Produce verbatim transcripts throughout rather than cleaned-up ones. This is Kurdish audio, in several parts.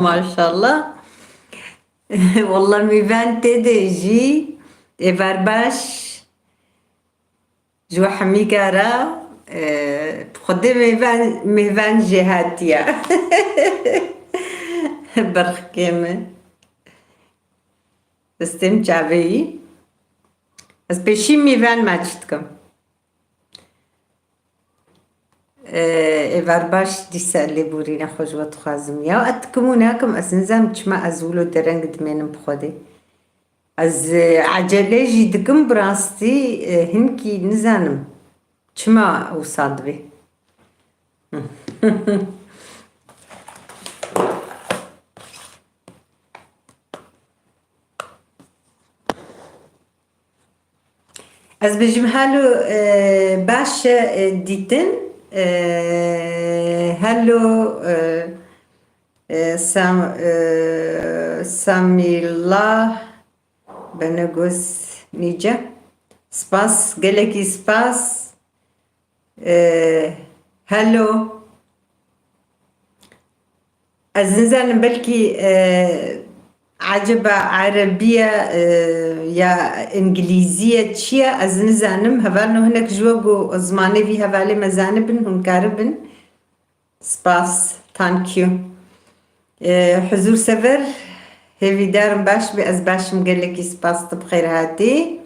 Maşallah. Wallah mêvan tê de jî êvar baş ji we hemîka re, e, bi Xwedê mêvan, mêvan jê hatiye. Berxikê min. Destê min çavê yî. Ez pêşî mêvan maç dikim. Ê, êvar baş dîsa lêborîna xwe ji we dixwazim. Ya ez dikim û nakim, ez nizanim çima ez wilo dereng dimênim bi Xwedê. Ez, e, ecelê jî dikim, bi rastî, e, hinkî nizanim çima wisa dibe. Ez bêjim helo, e, baş e, dîtin, e, helo, e, e, Sam-, e, Samîla Beneguz nîce. Spas, gelekî spas. E, helo. Ez nizanim belkî, e, eceba erebî ye, e, ya îngilîzî ye, çi ye, ez nizanim. Hevalno hinek ji we ku zimanê vî hevalê me zanibin, hûn karibin. Spas, thank you. E, Huzur Sever, hêvîdarim baş bî, ez baş im, gelekî spas, tu bi xêr hatî.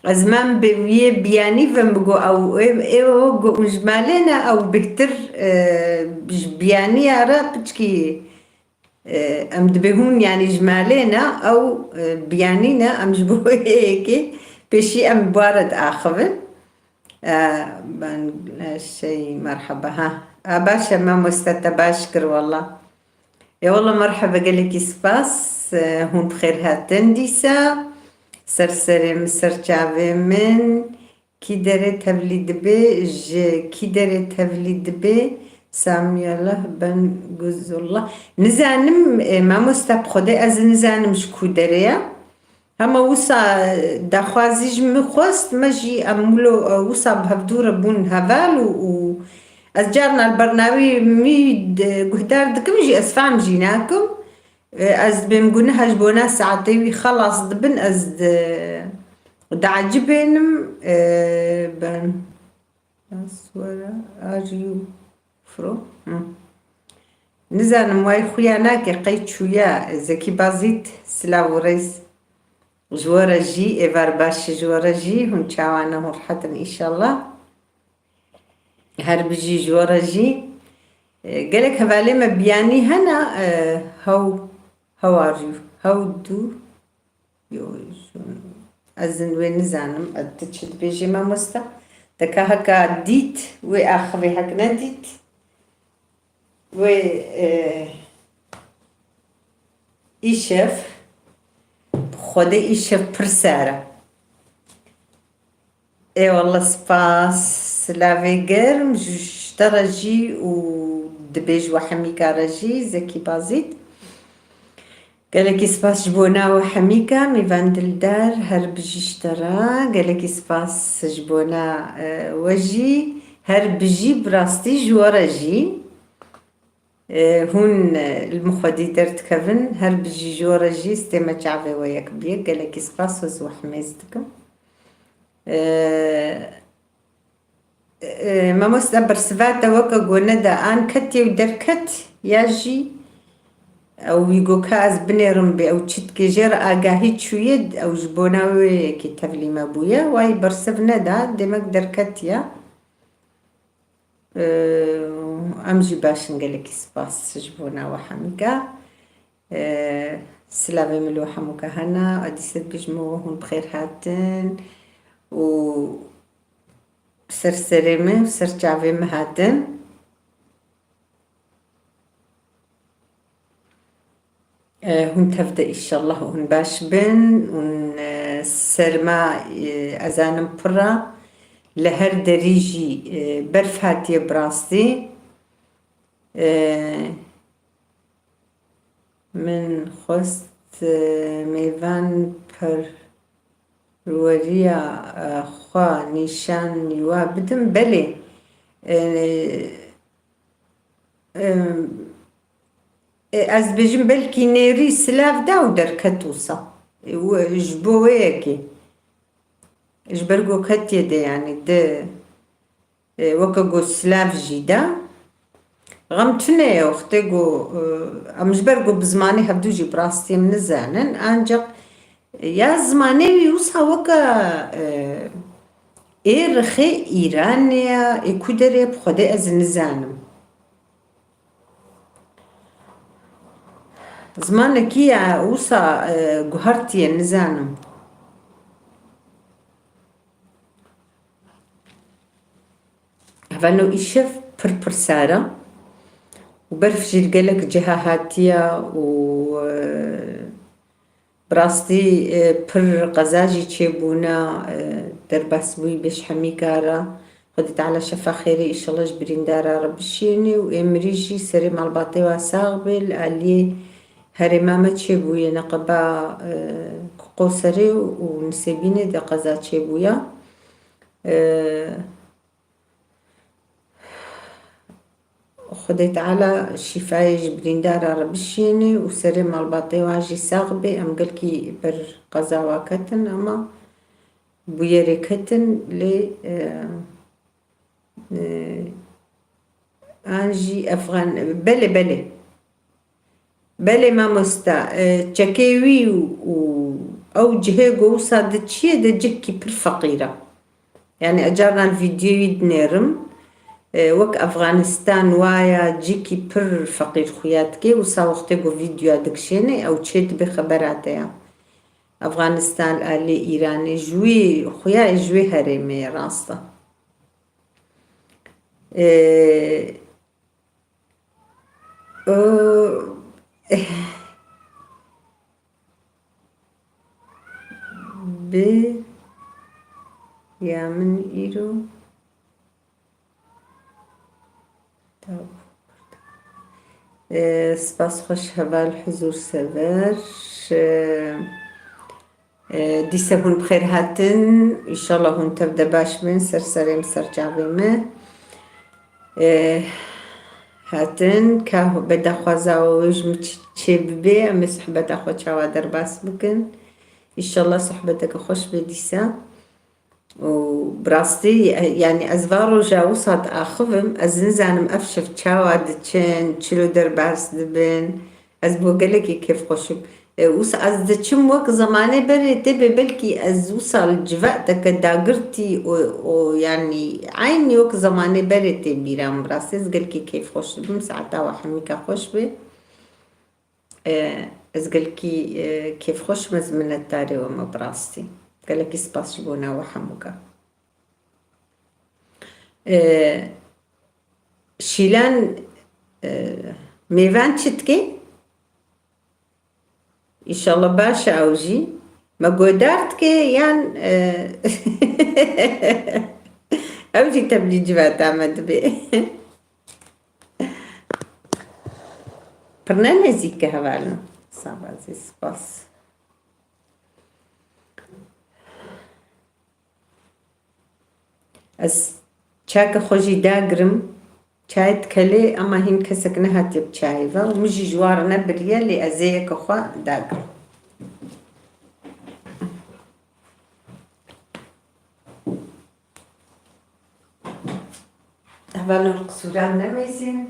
Ez mam bi wî yê biyanî ve min got, ew, ê, ê, o got, hûn ji malê ne, ew bêhtir, e, ji biyaniya re piçkî, e, em dibê hûn, yanî ji malê ne, ew, e, biyanî ne, em ji bo yê yekê pêşî em bi wa re diaxivin. E, ben, e, şey, merheba, ha. E, baş e, mamoste, te baş kir, wela. Ê wela merheba, gelekî spas. E, hûn bi xêr hatin dîsa. Ser serê min, ser çavê min. Kî derê tevlî dibe, ji kî derê tewlî dibe? Samiyullah ben Guzullah. Nizanim, e, mamoste, bi Xwedê ez nizanim ji ku derê ye. Hema wisa daxwazî ji min xwest, me jî em wilo, e, wisa bi hevdû re bûn heval û, û ez carna li bernavî min de guhdar dikim jî ez fehm jî nakim. E, ez dibêm guneha ji bona saetê wî xelas dibin, ez di, diecibênim, e, ben. That's where are you from? Hı. Nizanim way xuya nake qey çûya. Zekî Bazît, silav û rêz ji we re jî, êvar baş ji we re jî, hûn çawa ne, hûn rehet in înşallah. Her bijî ji we re jî. E, gelek hevalê me biyanî hene, e, how, how are you? How do Yo, ez wê nizanim, ez tu çi dibêjî mamoste? Te ka heka dît, wê axivê hek nedît. Wê, e, îşev, bi Xwedê îşev pir sar e. Ê wele spas, silavê germ ji, ji te re jî û dibê ji we hemîka re jî, Zekî Bazît. Gelekî spas ji bona we hemîka, mêvan dildar, her bijî ji te re. Gelekî spas ji bona, e, we jî, her bijî bi rastî ji we re jî. E, hûn, e, li min xwedî derdikevin, her bijî ji we re jî stê me çavê we yek bi yek. Gelekî spas, ez we hemêz dikim. E, e, mamoste bersiva te weke ku neda an ketiye û derket ya jî ew wî got ka ez binêrim bê ew çi dikê jê re agahî çûye, ew ji bona wê yekê tevlî me bûye. Wayî bersiv neda, demek derketiye. Em jî baş in, gelekî spas ji bona we hemîka. Silavê min li we hemûka hene. A dîsa dibêjim we hûn bi xêr hatin û ser serê min, ser çavê min hatin. E, hûn tev de, înşallah hûn baş bin. Hûn, e, serma, e, ezanim pir e. Li her derî jî, e, berf hatiye bi rastî. E, min xwest, e, mêvan perweriya, e, xwe nîşanî we bidim. Belê. E, e, e, ez dibêjim belkî nêrî silav da û derket wisa. E, û ji bo wê yekê. Ji ber ku ketiye de, yanî di, e, weke ku silav jî da. Xem tune ye wextê ku, e, em ji ber ku bi zimanê hevdû jî bi rastî em nizanin, ancaq ya zimanê wî wisa weke, e, ê rixê Îranê ya, ê ku derê ye bi Xwedê ez nizanim. Zimanekî ya wisa, e, guhertiye nizanim. Hevano îşev pir pir sar e û berf jî li gelek ciha hatiye û, e, bi rastî, e, pir qeza jî çêbûne, e, derbasbûyî bêş hemîka re. Xwedê Teala şefa xêrê îşallah ji birîndara re bişînê û ê mirî jî serê malbatê wa sax bê. Li aliyê herêma me çêbûye neqeba, e, Qoserê û Nisêbînê de qeza çêbûye. E, Xwedê Teala şîfayê ji birîndara re bişînê û serê malbatê wan jî sax bê. Em gelkî ber qeza wa ketin, ama bûyerê ketin lê, e, e, an jî Efxan, belê, belê. Belê mamosta, e, çekê wî û, û ew cihê ku wisa diçiyê de cihkî pir feqîr e. Yanî ez carnan vîdyoyî dinêrim, e, wek Efxanistan waya cihkî pir feqîr xuya dike, wisa wextê ku vîdyoya dikişênê ew çê dibe xebera te ya. Efxanistan, alê Îranê, ji wî xuya ji wî herêmê ye, rast e. E, Bi ya min îro Ee, spas xweş heval Huzur Sever. Ee, Ee, dîse hûn bi xêr hatin. Înşallah hûn tev de baş bin, ser serê min, ser çavê min. Ee, hatin, ka be daxwaza wê ji min çi-, çê bibe, em ê sohbeta xwe çawa derbas bikin. Înşallah sohbeteke xweş be dîsa. Û bi rastî, e, yanî ez va roja wisa diaxivim, ez nizanim ev şev çawa diçin, çilo derbas dibin. Ez bo gelekî kêfxweş im. E, wisa ez diçim wek zemanê berê tê bê, belkî ez wisa li civateke dagirtî û, û yanî eynî wek zemanê berê tê bîra min. Bi rastî ez gelkî kêfxweş dibim, saeta we hemîka xweş be. E, ez gelkî, e, kêfxweş im, ez minetdarê we me bi rastî. Gelekî spas ji bona we hemûka. E, Şîlan, e, mêvan çi dike? Înşallah baş e ew jî. Me guhdar dike yan, e, ew jî tevlî civata me dibe? Pir ne nezîk e hevalin. Sabazê spas. Ez çayeke xwe jî dagirim. Çayê dikelê, ema hîn kesek nehatiye bi çayê ve. Min jî ji wan re nebiriye, lê ez ê yeke xwe dagirim. Hevalno li qisûran nemêzin.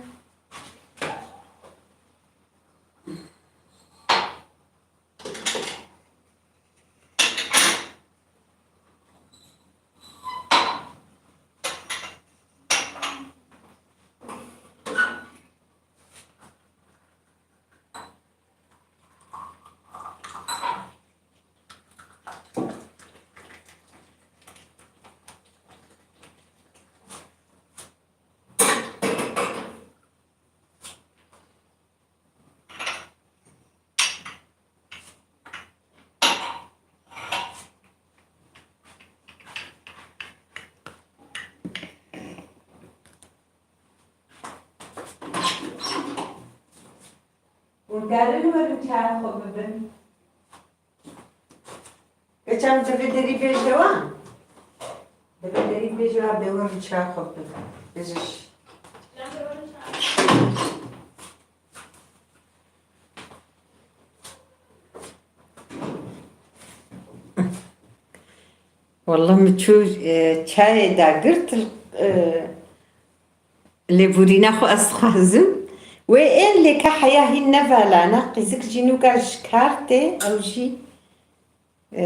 Hûn karin werin çaya xwe bibin. Geçen divê derî bêje wan. Divê derî bêje wan, bê werin çaya xwe bibin. Bêje şî. Wallah min çû, e, çayê dagir, e, lêborîna xwe ez dixwazim. Wê ên lê ka heya hîn nevalana, qîzik jî nûka ji kar tê, ew jî, e,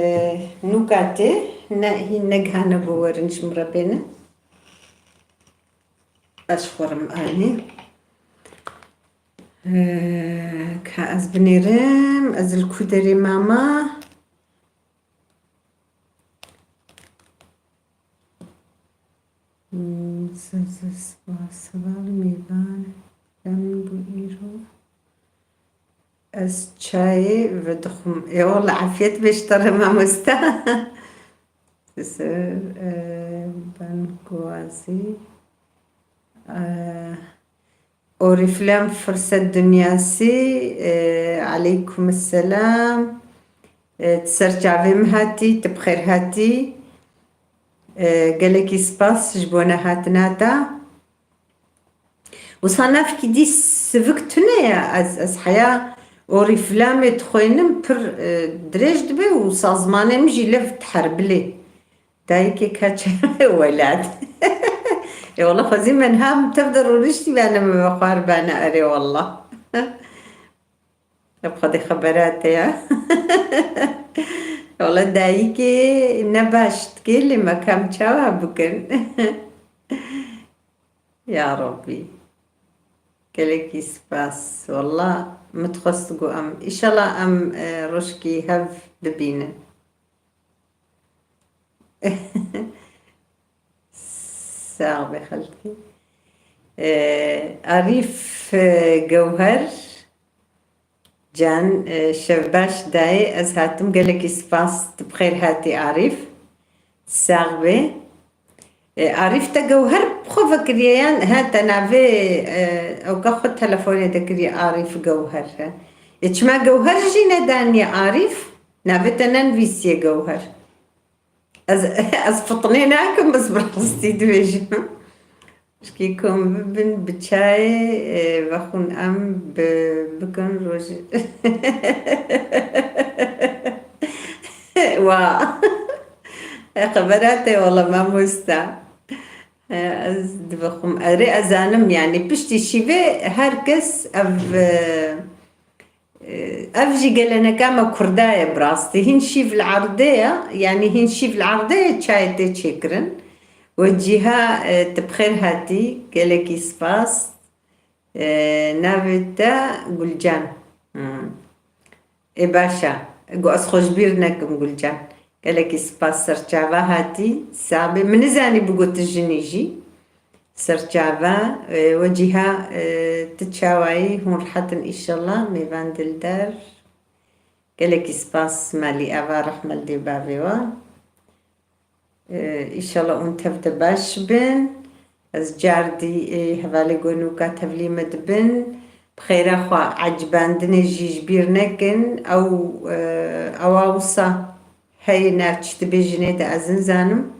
nûka tê, ne, hîn negihane bo werin ji min re bêne. Ez xwerim anî. E, ka ez binêrim, ez li ku derê mama? Hmm, siz, siz, siz, siz, mêvan, em bû îro. Ez çayê vedixwim. Ê wele, efiyet be ji te re mamoste. Siz, e, ben guazî. E, Orîflem Firset Dinyasî, e, aleykum selam. E, tu ser çavê min hatî, tu bi xêr hatî. E, gelekî spas ji bo nehatina te. Wisa navkî dî sivik tune ye. Ez, ez heya Orîflamê dixwînim, pir, e, dirêj dibe û sazmanê min jî lev diherbilê. Dayikê keç welat. Ê wele xwezî min hem tev de rûniştî bene min ve xwar bene erê wele. Ev xwedê xebera te ya. Wele dayikê ne baş dikê lê me kam çawa bikin? Ya Rabbî. Gelekî spas. Wele min dixwest ku em, îşela em, e, rojkî hev bibînin. Sax be xelkî. E, Arîf, e, Gewher Can, e, şevbaş dayê, ez hatim, gelekî spas, tu bi xêr hatî Arîf. Sax be. E, Arîf te Gewher bi xwe vekiriye yan? He, te navê, e, ewka xwe telefonê de kiriye Arîf Gewher, he. E, çima Gewher jî nedaniye Arîf? Navê te nenivîsiye Gewher. Ez, ez fitinê nakim, bes bi rastî dibêjim. Pişkî kom bibin bi çayê, e, vexwin em bi, bikin roj. Wa. E, xebera te wele mamosta. E, ez divexwim. Erê, ez zanim, yanî piştî şîvê her kes ev, e, Ev jî geleneka me kurda ye bi rastî. Hîn şîv li erdê ye, yanî hîn şîv li erdê ye, çayê tê çêkirin. We cîha, e, tu bi xêr hatî, gelekî spas. E, navê te Gulcan. Hmm. Ê baş e. Got ez xwe ji bîr nekim Gulcan. Gelekî spas serçava hatî. Sabê. Min nizanî bû got tu jinî jî. Serçava, e, we cîha, e, tu çawayî, hûn rehet in îşellah, mêvan dildar. Gelekî spas Malî Eva, rehme li dê bavê we. E, îşellah hûn tev de baş bin. Ez cardî, e, hevalê gonûka tevlî me dibin. Bi xêra xwe ecibandinê jî ji bîr nekin. Ew, e, ewa wisa heye nav çi dibê jinê de ez nizanim.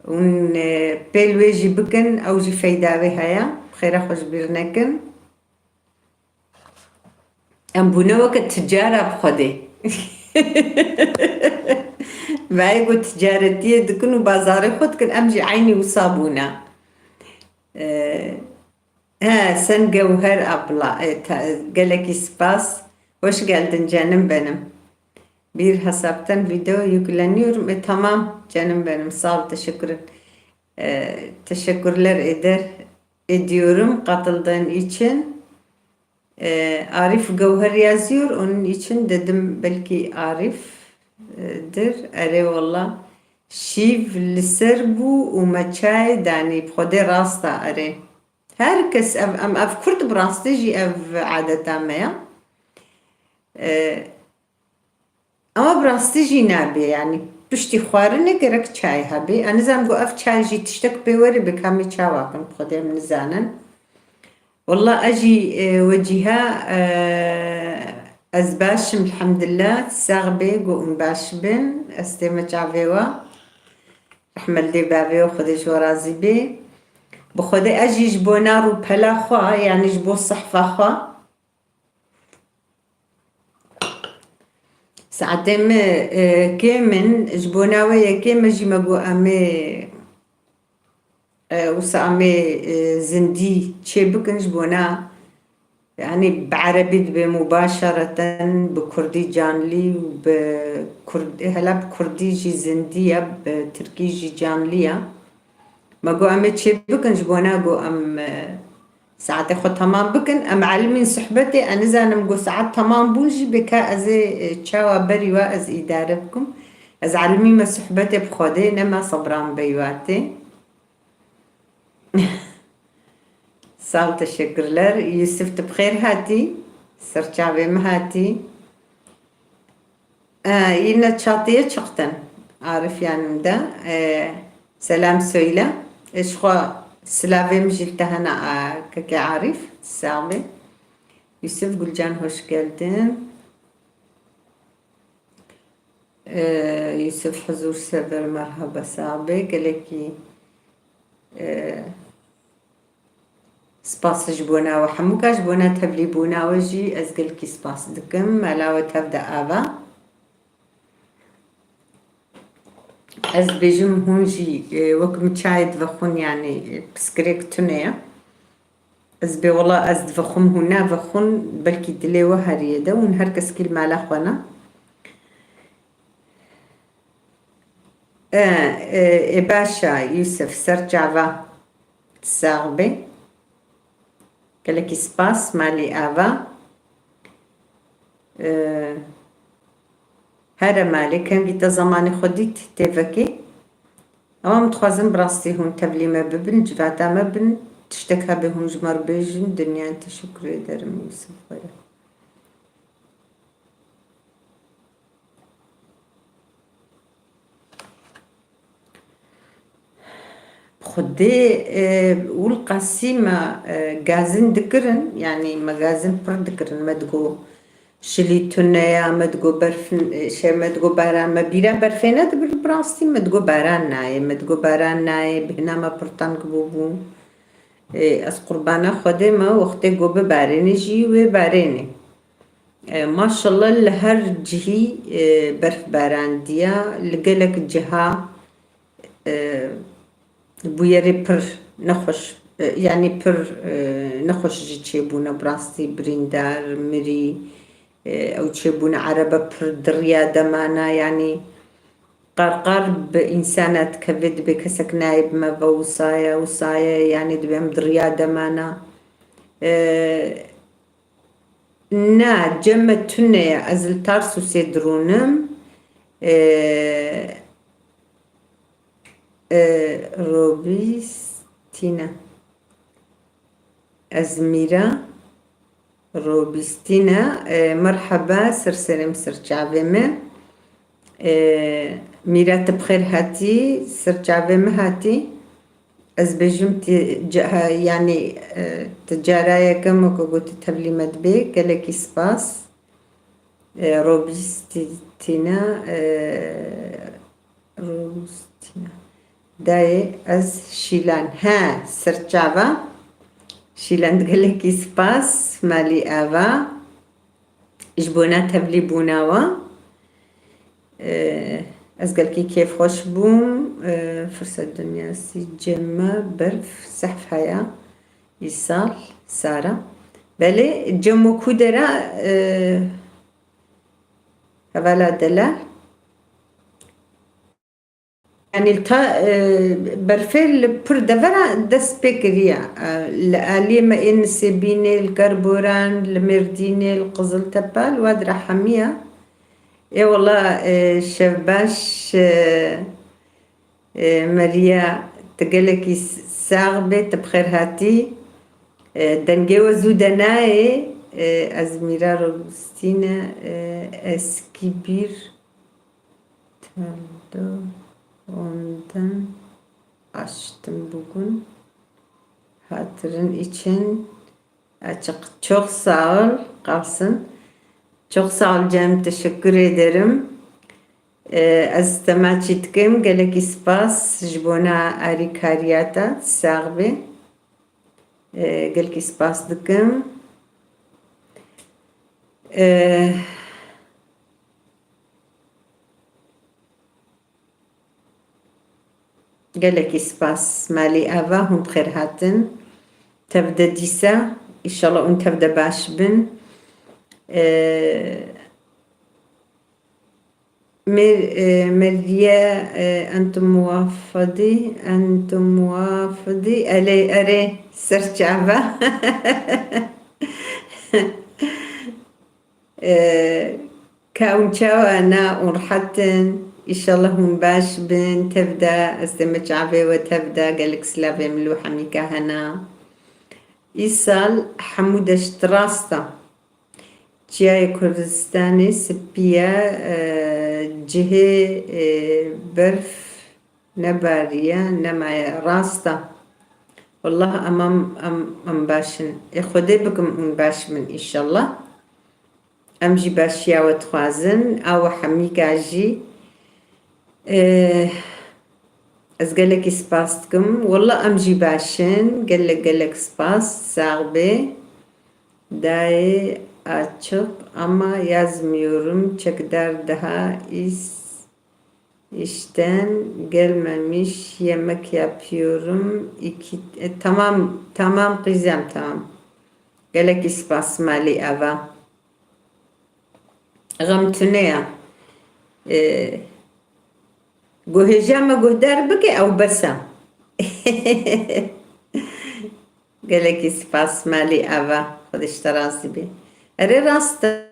Hûn, e, pêl wê jî bikin, ew jî feyda wê heye. Bi xêra xwe ji bîr nekin. Em bûne weke ticara bi Xwedê. Vayê ku ticaretiyê dikin û bazarê xwe dikin, em jî eynî wisa bûne. E, he, sen Gewher abla, e, ta-, gelekî spas. Hoş geldin canım benim. Bir hesaptan video yükleniyorum. E, tamam canım benim. Sağ ol, teşekkür, e, teşekkürler eder, ediyorum katıldığın için. E, Arif Gevher yazıyor. Onun için dedim belki Arif, e, dir. Erê wela. Şîv li ser bû û me çayê danî. Bi Xwedê rast e, erê. Her kes ev, em ev Kurd bi rastî jî ev adeta me ya. E, Ama bi rastî jî nabe, yanî piştî xwarinê gerek çay hebe. Ez nizanim ku ev çay jî tiştek pê were, bi kamî çawa kin, bi Xwedê em nizanin. Wela ez jî, e, we cîha, e, ez baş im, elhamdillah, sax bê, ku hûn baş bin, ez tême çavê we. Rehme li dê bavê we, Xwedê ji we razî bê. Bi Xwedê ez jî ji bo nar û pela xwe, yanî ji bo sehfa xwe, Saetê me, e, kêm in, ji bona wê yekê me jî me got em ê, e, wisa em ê, e, zindî çê bikin ji bona, yanî bi erebî dibe mubaşereten, bi kurdî canlî û bi kurd-, hela bi kurdî jî zindî ye, bi tirkî jî canlî ye. Me got em ê çê bikin ji bona got em, e, Saetê xwe temam bikin, em elimîn sohbetê, ez nizanim ku saet temam bûn jî bê ka ez ê, e, çawa berî we ez îdare bikim. Ez elimî me sohbetê bi Xwedê, nema sebran beywa tê. Sağ ol, teşekkürler. Yusuf, tu bi xêr hatî. Ser çavê min hatî. E, yine çatıya çıktın. Arif yanımda. E, selam söyle. E, ji xwe silavê min jî li te hene, e, kekê Arif. Sağ ol. Yusuf Gülcan, hoş geldin. E, Yusuf Huzur Sever, merhaba, sağ be. Gelekî, e, Spas ji bona we hemûka, ji bona tevlîbûna we jî ez gelkî spas dikim. Mela we tev de ava. Ez dibêjim hûn jî, e, wek min çayê divexwin, yanî, e, piskirêk tune ye. Ez bê wela ez divexwim, hûn navexwin, belkî dilê we heriye de, hûn her kes kî li mala xwe ne. E, e, e, baş e, Yusuf, ser çava. Sax be. Gelekî spas, malî ava. Ee, here malê, kengî te zemanê xwe dît, tê vekê. Ama min dixwazim bi rastî hûn tevlî me bibin, civata me bin, tiştek hebe hûn ji me re bêjin, dinya teşekkür ederim, Yusuf Xwere. Xwedê, e, û li qasî me, e, gazin dikirin, yanî me gazin pir dikirin, me digo şilî tune ya, me digo berf, e, şey, me digo baran, me bîra berfê nedibir, bi rastî me digo baran nayê, me digo baran nayê, bêhna me pir teng bûbû. E, ez qurbana Xwedê me, wextê go bibarêne jî wê barêne. E, maşallah li her cihî, e, berf barandiya, li gelek ciha, e, bûyerê pir nexweş, e, yanî pir, e, nexweş jî çêbûne, bi rastî birîndar, mirî, e, ew çêbûne, erebe pir diriya demana, yanî qarqar bi însana dikeve, dibê kesek nayê bi me ve wisa ye, wisa ye, yanî dibê em diriya demana. E, Na, cem me tune ye. Ez li Tarsusê dirûnim. E, e, Robîstîne. Ez Mîra Robîstîne. E, merheba, ser serê min, ser çavê min. E, Mîra, tu bi xêr hatî, ser çavê min hatî. Ez bêjim ti ce-, ha, yanî, e, ti cara yekem ku gotî tevlî me dibê, gelekî spas. E, Robîstîna, e, Robîstîna. Dayê ez Şîlan. He, serçava. Şîlan, gelekî spas, malî ava. Ji bona tevlîbûna we, e, ez gelkî kêfxweş bûm. E, firset dinyasî cem me berf sehf heya îsal Sara. Belê, cem we ku dera, e, hevala delal. Yanî li ta, e, berfê li pir devera dest pê kiriye. E, li aliyê me ê Nisêbînê, li Kerboran, li Mêrdînê, li Qiziltepe, li Wad Rehemiye. Ê wela, e, şev baş, e, e, Meriya, tu gelekî s-, sax bê, tu bi xêr hatî. E, dengê we zû de nayê. E, ez Mîra Robîstîne, e, Eskîbîr. Teldo ondan açtım bugün. Hatırın için açık. Çok sağ ol, kalsın. Çok sağ ol canım, teşekkür ederim. Ee, ez te maçî dikim, gelekî spas ji bona arîkariya te, sax be. Ee, gelekî spas dikim. Ee, Gelekî spas malî Ava, hûn bi xêr hatin. Tev de dîsa, îşallah hûn tev de baş bin. Ee, Mer-, e, Meriye, e, entum muwafidi, entum muwafidi, ele, erê, serçava. E, ka hûn çawa ne, hûn rehet in? Îşallah hûn baş bin. Tev de ez dê me çavê we tev de, gelek silavê min li hemîka hene. Îsal hemû deşt rast e. Çiyayê Kurdistanê spî ye, e, cihê, e, berf nebariye, nemaye. Rast e. Wallah em, em, em, em baş in. Ê Xwedê bikim hûn baş bin, înşallah. Em jî başiya we dixwazin, a we hemîka jî. Eh, ez gelekî spas dikim. Wallah em jî baş in. Gelek, gelek spas. Sax bê. Dayê açık ama yazmıyorum. Çekdar daha is-, işten gelmemiş. Yemek yapıyorum. İki, e, tamam, tamam kızım, tamam. Gelekî spas malî Ava. Xem tune ya. E, guhêja me guhdar bike, ew bes e. Gelekî spas malî Ava. Xwedê ji te razî be. Erê rast e.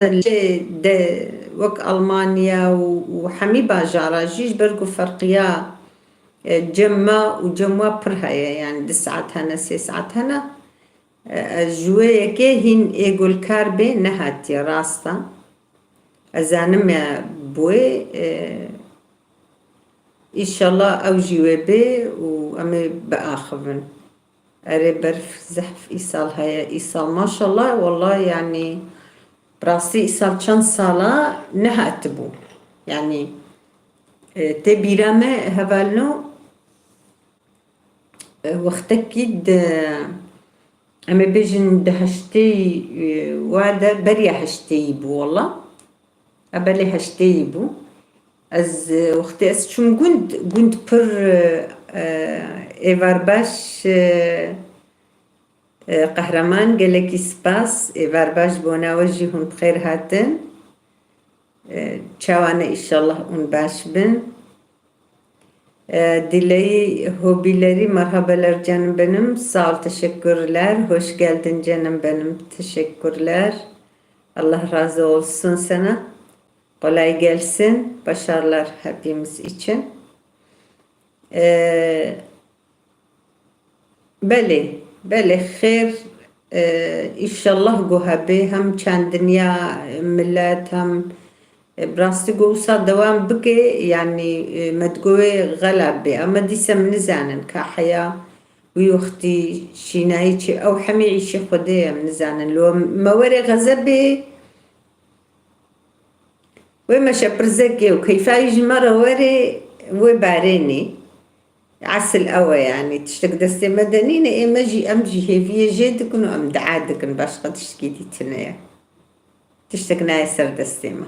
Lê de wek Almanya û, û hemî bajara jî ji ber ku ferqiya, e, cem me û cem we pir heye, yani du saet hene, sê saet hene. E, ez ji wê yekê hîn ê ku li kar bê nehatiye, rast e. Ez zanime bi wê, e, înşallah ew jî wê bê û em ê biaxivin. Erê, berf zehf îsal heye. Îsal maşallah, wallah, yani, bi rastî îsal çend sala nehatibû. Yani, e, tê bîra me hevalno, e, wextekî di, em ê bêjin di heştê, e, wa de, beriya heştê yî bû, wallah. E, belê heştê yî bû. Ez, e, wextê ez çûm gund, gund pir, e, e, êvar baş, e, e, qehreman, gelekî spas. Êvar baş bona we jî, hûn bi xêr hatin. E, çawa ne, înşallah hûn baş bin. E, Dileyî Hobilerî, merhabeler canım benim. Sağ ol, teşekkürler. Hoş geldin canım benim. Teşekkürler. Allah razı olsun sana. Kolay gelsin. Başarılar hepimiz için. E, Belê, belê, xêr, e, înşallah ku hebê hem çandiniya millet hem, e, bi rastî ku wisa dewam bike, yanî, e, me digo wê xela bê. Em dîsa em nizanin ka heya wî wextî şînayî çi, ew hemî îşê Xwedê ye, em nizanin. Lo me were xezebê, wê meşe pirzekê û keyfayî ji me re were, wê barênê. Esil ew e, yanî tiştek destê me de nîne, ê me jî, em jî hêviyê jê dikin û em dua dikin, başqa tiştekî dî tune ye. Tiştek nayê ser destê me.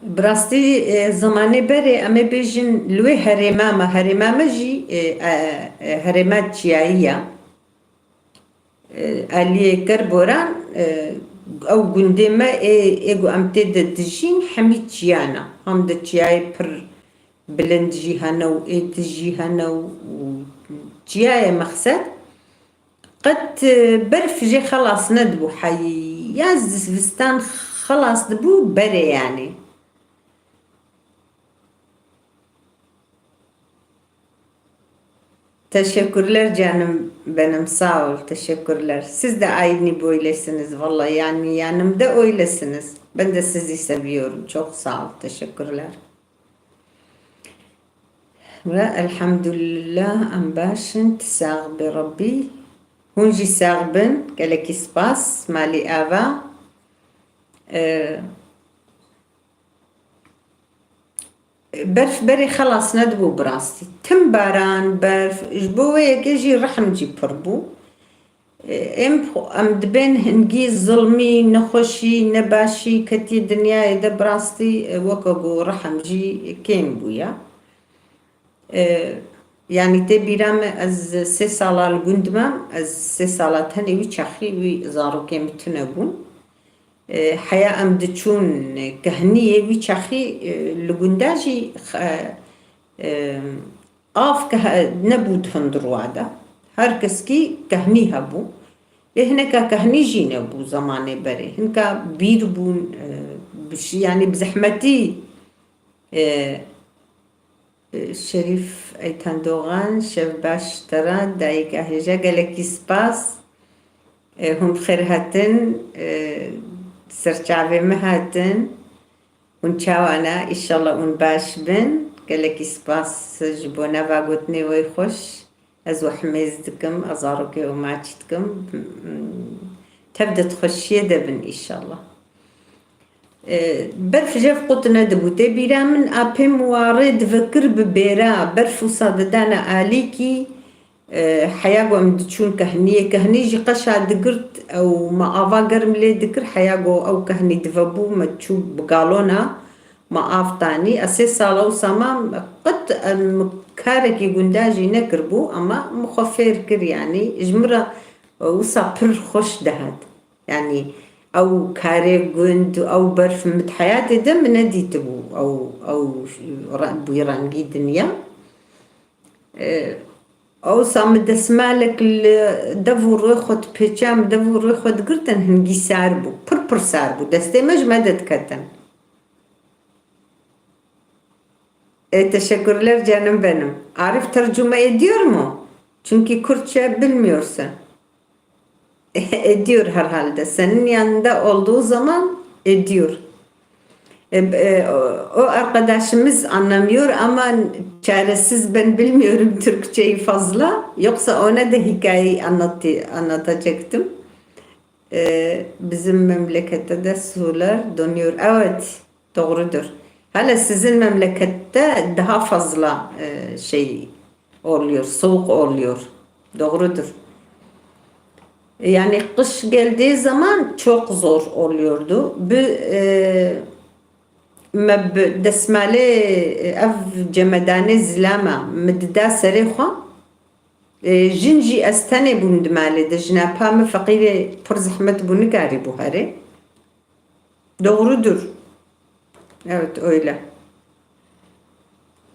Bi rastî, e, zemanê berê em ê bêjin li wê herêma me, herêma me jî, e, e, e, herêma çiyayî ye. E, aliyê Kerboran, e, ew gundê me ê, ê ku em tê de dijîn hemî çiyan e. Hem de çiyayê pir bilind jî hene û ê tij jî hene û, û çiyayê mexsed. Qet, e, berf jê xelas nedibû, heya zivistan xelas dibû berê, yanî. Teşekkürler canım benim, sağ ol, teşekkürler. Siz de aynı böylesiniz vallahi, yani yanımda öylesiniz. Ben de sizi seviyorum, çok sağ ol, teşekkürler. Ve elhamdülillah, em baş in, tu sax bi Rabbî. Hûn jî sax bin, gelekî spas, malî ava. Ee, Berf berê xelas nedibû bi rastî. Tim baran, berf, ji bo wê yekê jî rihim jî pir bû. Em, em dibên hingî zilmî, nexweşî, nebaşî ketiye dinyayê de, bi rastî, e, weke ku rehem jî kêm bûye. E, yanî tê bîra me, ez sê sala li gund me, ez sê sala tenê wî çaxî wî zarokê min tune bûn. E, heya em diçûn kehniyê wî çaxî, e, li gunda jî xe-, e, av ke-, nebû di hundirwa de. Her keskî kehnî hebû. Ê hineka kehnî jî nebû zemanê berê. Hinka bîr bûn, e, bi şi-, yanî bi zehmetî, e, e, Şerîf Eytan Doğan, şev baş te re, dayika hêja, gelekî spas. E, hûn bi xêr hatin, e, serçavê me hatin. Hûn çawa ne? Îşallah hûn baş bin. Gelekî spas ji bo nava gotinê wê xweş. Ez we himêz dikim, ez zarokê we maç dikim. Tev di xweşiyê de bin îşallah. E, berf jev qut nedibû. Tê bîra min a pêm warê divekir bi bêra. Berf wisa didane alîkî, e, heya ku em diçûn kehniyê. Kehnî jî qeşa digirt, ew me ava germ lê dikir. Heya ku ew kehnî divebû, me çû bi galona, me av tanî. Ez sê sala wisa mam, qet em karekî gunda jî nekiribû, ama min xwe fêr kir, yanî ji min re wisa pir xweş dihat. Yanî ew karê gund, ew berf min di heyatê de min nedîtibû. Ew, ew re-, bûyî rengî dinya. E, Ewsa min desmalek li dev û rûyê xwe dipêça, min dev û rûyê xwe digirtin, hingî sar bû. Pir pir sar bû. Destê me ji me de diketin. E, teşekkürler canım benim. Arif tercüme ediyor mu? Çünkü Kürtçe bilmiyorsun. Ediyor herhalde. Senin yanında olduğu zaman ediyor. E, e, o, o arkadaşımız anlamıyor ama çaresiz, ben bilmiyorum Türkçeyi fazla. Yoksa ona da hikayeyi anlattı, anlatacaktım. E, bizim memlekette de sular donuyor. Evet. Doğrudur. Hele sizin memlekette daha fazla, e, şey oluyor, soğuk oluyor. Doğrudur. Yani kış geldiği zaman çok zor oluyordu. Bi, e, me bi desmalê, e, ev cemedanê zilama, mi dida serê xwe. E, jin jî ez tenê bûm di malê de. Jina pa min feqîrê pir zehmet bû, nikarîbû herê. Doğrudur. Evet, öyle.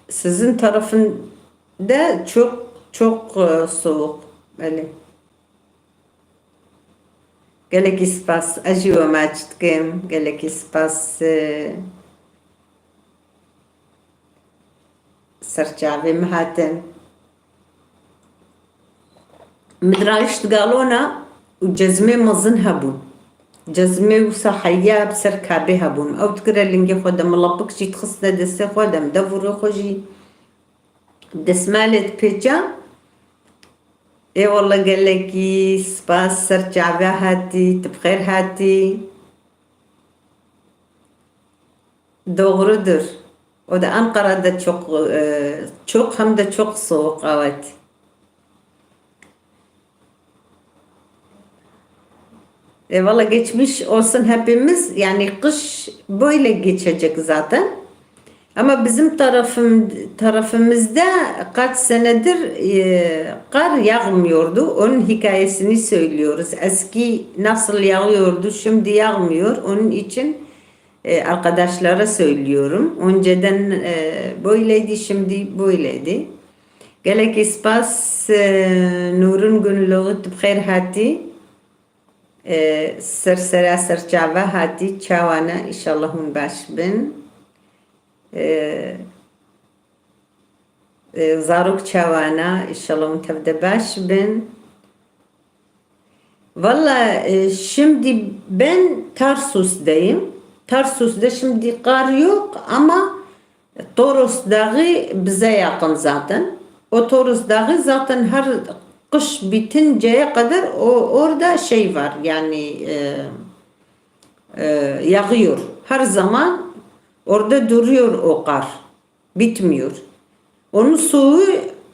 Sizin tarafında çok, çok, e, soğuk. Öyle. Gelekî spas. Ez jî we maç dikim. Gelekî spas, e, serçavê min hatin. Min dirayişt galona û cezmê mezin hebûn. Cezmê wisa heya bi ser kabê hebûn. Ew dikire lingê xwe de, min lapik jî dixistine destê xwe de, min dev û rê xwe jî desmalê dipêça. Ê wele gelekî spas, serçave hatî, tu bi xêr hatî. Doğrudur. O da Ankara da çok, e, çok hem de çok soğuk, evet. E, valla geçmiş olsun hepimiz. Yani kış böyle geçecek zaten. Ama bizim tarafım, tarafımızda kaç senedir, e, kar yağmıyordu. Onun hikayesini söylüyoruz. Eski nasıl yağıyordu, şimdi yağmıyor. Onun için e, arkadaşlara söylüyorum. Önceden, e, böyleydi, şimdi böyleydi. Gelek spas, e, Nûrin Gunlû, tu bi xêr hatî. E, ser sera ser çava hatî, çawa ne, inşallah hûn baş bin. E, e, zarok çawa ne, inşallah hûn tev de baş bin. Valla, e, şimdi ben Tarsus'dayım. Tarsus'da şimdi kar yok ama Toros Dağı bize yakın zaten. O Toros Dağı zaten her kış bitinceye kadar o orada şey var, yani, e, e, yağıyor. Her zaman orada duruyor o kar. Bitmiyor. Onun suyu,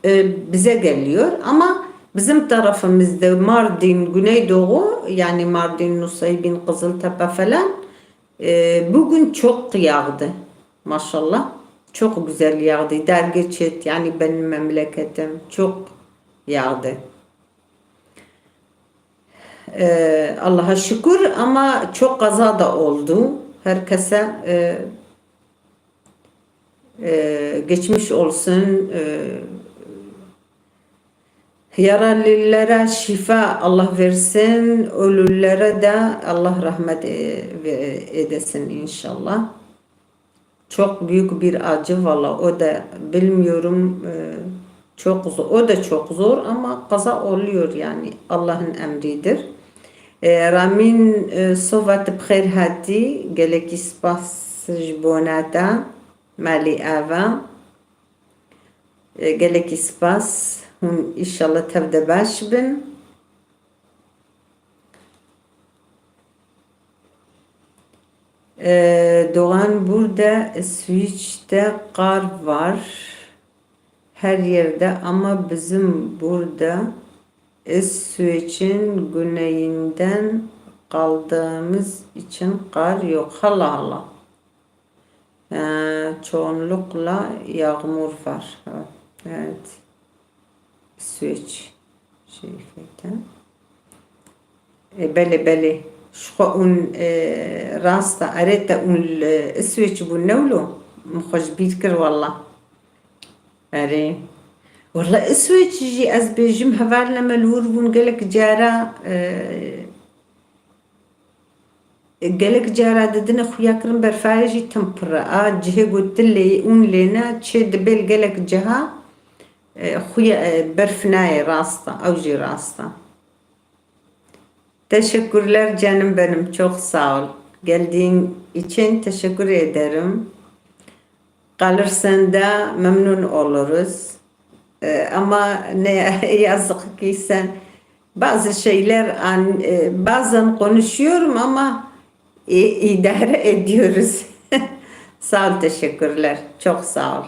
e, bize geliyor ama Bizim tarafımızda Mardin, Güneydoğu, yani Mardin, Nusaybin, Kızıltepe falan, e, bugün çok yağdı. Maşallah. Çok güzel yağdı. Dergeçit, yani benim memleketim, çok yağdı. E, Allah'a şükür, ama çok kaza da oldu. Herkese, e, e, geçmiş olsun. E, yaralılara şifa Allah versin. Ölülere de Allah rahmet, e, ve-, eylesin inşallah. Çok büyük bir acı valla. O da bilmiyorum, e, çok zo-, o da çok zor ama kaza oluyor yani, Allah'ın emridir. E, Ramin, e, sova tu bi xêr hatî, gelekî spas ji bona te, malî ava. E, gelekî spas, hûn inşallah tev de baş bin. Ee, Doğan, burada İsviç'te kar var. Her yerde, ama bizim burada İsveç'in güneyinden kaldığımız için kar yok. Allah Allah. Ee, çoğunlukla yağmur var. Evet. Îsveç. Şerîfete. E, belê, belê. Ji xwe hûn, e, rast e. Erê, te hûn li Îsveç bûn, ne wilo? Min xwe ji bîr kir, walla. Erê. Walla Îsveç jî, ez bêjim, hevalina me li wir bûn gelek cara, e, Gelek cara didine xuya kirin, berfayê jî tim pir e. A cihê ku tu lê, hûn lê ne, çê dibe li gelek ciha, e, xuya, e, berf nayê, rast e, ew jî rast e. Teşekkürler canım benim, çok sağ ol. Geldiğin için teşekkür ederim. Kalırsan da memnun oluruz. E, ama ne yazık ki sen bazı şeyler an-, e, bazen konuşuyorum ama i-, idare ediyoruz. Sağ ol, teşekkürler. Çok sağ ol.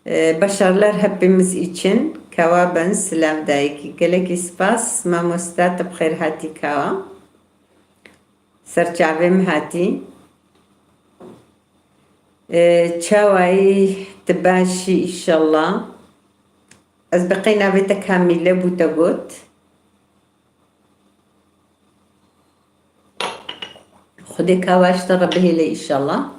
E, başarılar hepimiz için. Kawa ben silav dayiki. Gelek spas, mamosta, te bi xêr hatî kawa. Ser çavê min hatî. E, çawayî, tu baş î, înşallah. Ez bi qey navê te Kamîle bû te got. Xwedê kawa ji te re bihêle, înşallah.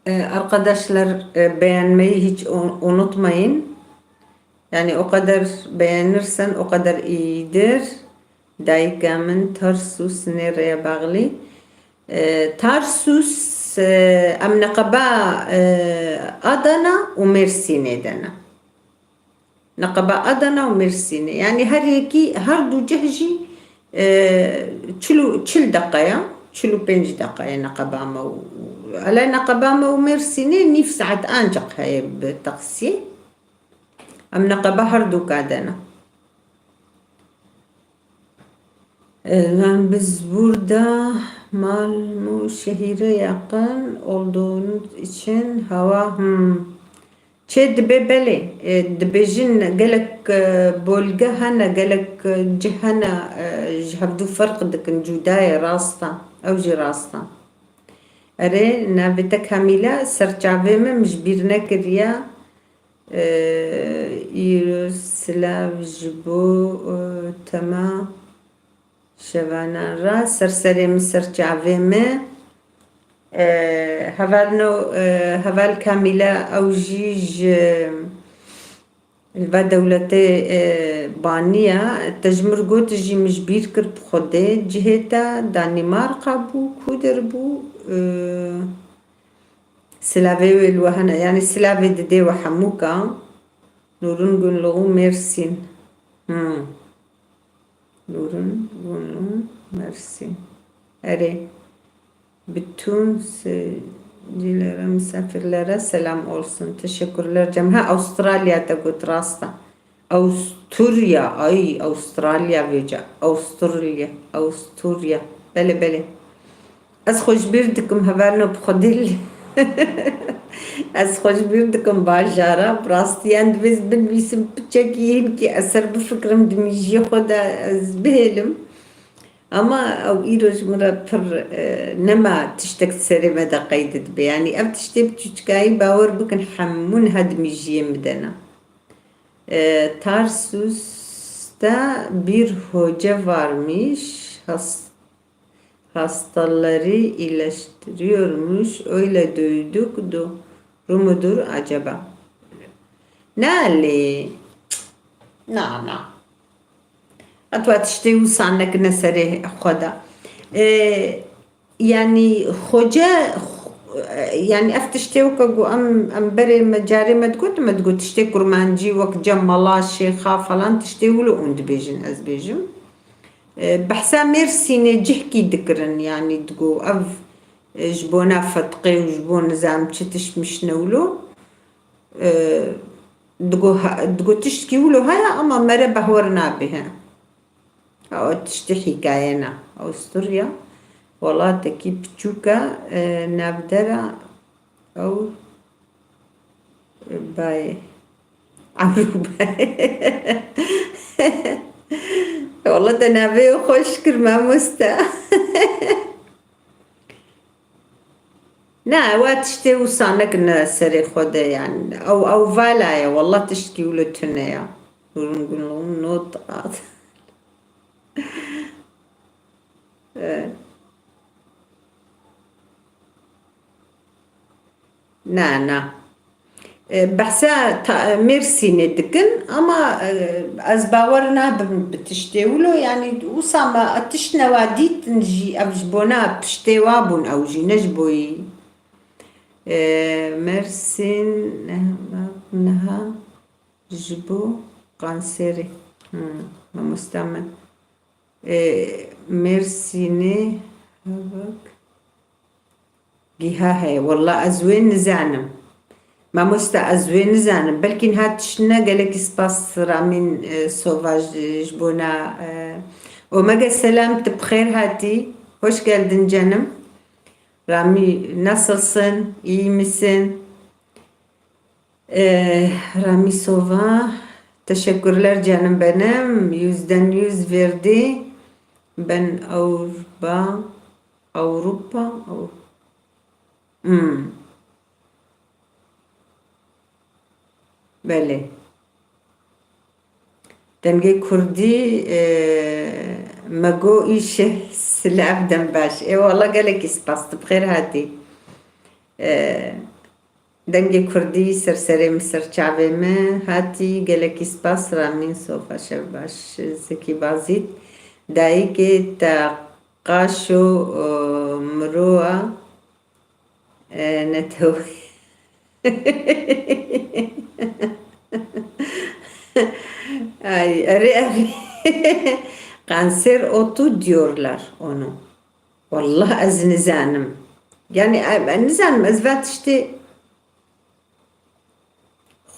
Ee, arkadaşlar, e, beğenmeyi hiç un-, unutmayın. Yani o kadar beğenirsen o kadar iyidir. Dayika min, Tarsus nereye bağlı? Ee, Tarsus, e, em neqeba, e, Adana û Mêrsînê de ne. Neqeba Adana û Mêrsînê. Yani her yekî, her du cih jî, e, çil û, çil deqe ye, çil û pênc deqe ye neqeba me û, ela neqeba me û Mêrsînê nîv saet ancak heye bi taksiyê. Em neqeba her du ka de ne. E, yani biz burada mal mu şehire yakın olduğunuz için hava, hmm. Çê dibe belê, e, dibêjin gelek, e, bolge hene, gelek, e, cih hene, e, ji hevdû ferq dikin, cuda ye, rast e. Ew jî rast e. Erê, navê te Kamîle, ser çavê min, min ji bîr nekiriye. E, îro silav ji bo, e, tema şevanan re, ser serê min, ser çavê min. E, hevalno, e, heval Kamîle, ew jî ji, li va dewletê, e, baniya. Te ji min re got jî, min ji bîr kir bi Xwedê. Cihê te Danîmarka bû, ku der bû? E, silavê wê li we hene, yanî silavê didê we hemûka. Nûrin Gunlû, Mêrsîn. Hmm. Nûrin Gunlû, Mêrsîn. Erê. Bütün seyircilere, misafirlere selam olsun. Teşekkürler canım. Ha, Avustralya te got, rast e. Avusturya, ay, Avustralya vêca. Avusturya, Avusturya. Belê, belê. Ez xwe ji bîr dikim, hevalno bi Xwedê lê. Ez xwe ji bîr dikim bajara. Bi rastî, yan divê ez binivîsim piçekî hinkî eser bifikirim, di mîjiyê xwe de ez bihêlim. Ama ew îro ji min re pir, e, nema tiştek serê me de qeyde dibe. Yanî ev tiştê bi çûçikayî, bawer bikin, hemû niha di mîjiyê min de ne. E, Tarsus'ta bir hoca varmış, has-, hastaları iyileştiriyormuş, öyle duyduk, doğru mudur acaba? Na lê. Na, na. Etwa tiştê wisa nekine serê xwe de. E, Yanî xoce, yanî ev tiştê weke ku em, em berê me, carê me digot, me digot tiştê kurmancî wek cemala, şêxa falan tiştê wilo hûn dibêjin, ez bêjim. E, behsa Mêrsînê cihkî dikirin, yanî digo ev, e, ji bona fetqê û ji bo nizam çi tişt mişne wilo. E, digo ha-, digo tiştkî wilo heye ama mere behwer nabe he. Ew tiştê hîkaye ne. Avusturya welatekî piçûk e, e, navdera ew bayê. Ewropa. Wela te navê xweş kir, mamoste. Na, ewa tiştê wisa nekine serê xwe de, yani. Ew, ew vala ye, wela tiştkî wilo tune ya. Not at. E, na, na. E, behsa ta-, Mêrsînê dikin, ama, e, ez bawer nabim bi tiştê wilo, yani wisa me tişt newa dîtin jî, ev ji bona piştê wa bûn, ew jî ne ji bo yî. E, Mersîn, ne-, niha ji bo kanserê. Hmm, mamosta min. E, Mêrsînê hevak giha heye. Wela ez wê nizanim. Mamoste, ez wê nizanim. Belkî niha tişt ne, gelekî spas Ramîn, e, Sova ji, ji bona, e, Omega selam, tu bi xêr hatî. Hoş geldin canım. Ramî, nasılsın? İyi misin? Ee, Ramisova, teşekkürler canım benim. Yüzden yüz verdi. Ben Avrupa, Avrupa, Av-, hmm. Belê. Dengê Kurdî, e, me got îşe silav dem baş. Ê wala gelekî spas, tu bi xêr hatî. E, Dengê Kurdî ser serê min, ser çavê min hatî. Gelekî spas Ramîn Sofa, şev baş. Zekî Bazît, dayikê te qaşo, e, miroa, e, netew. Ay, erê, erê. Kanser otu diyorlar onu. Wallah ez nizanim. Yani, e, e, nizanim, ez va tiştê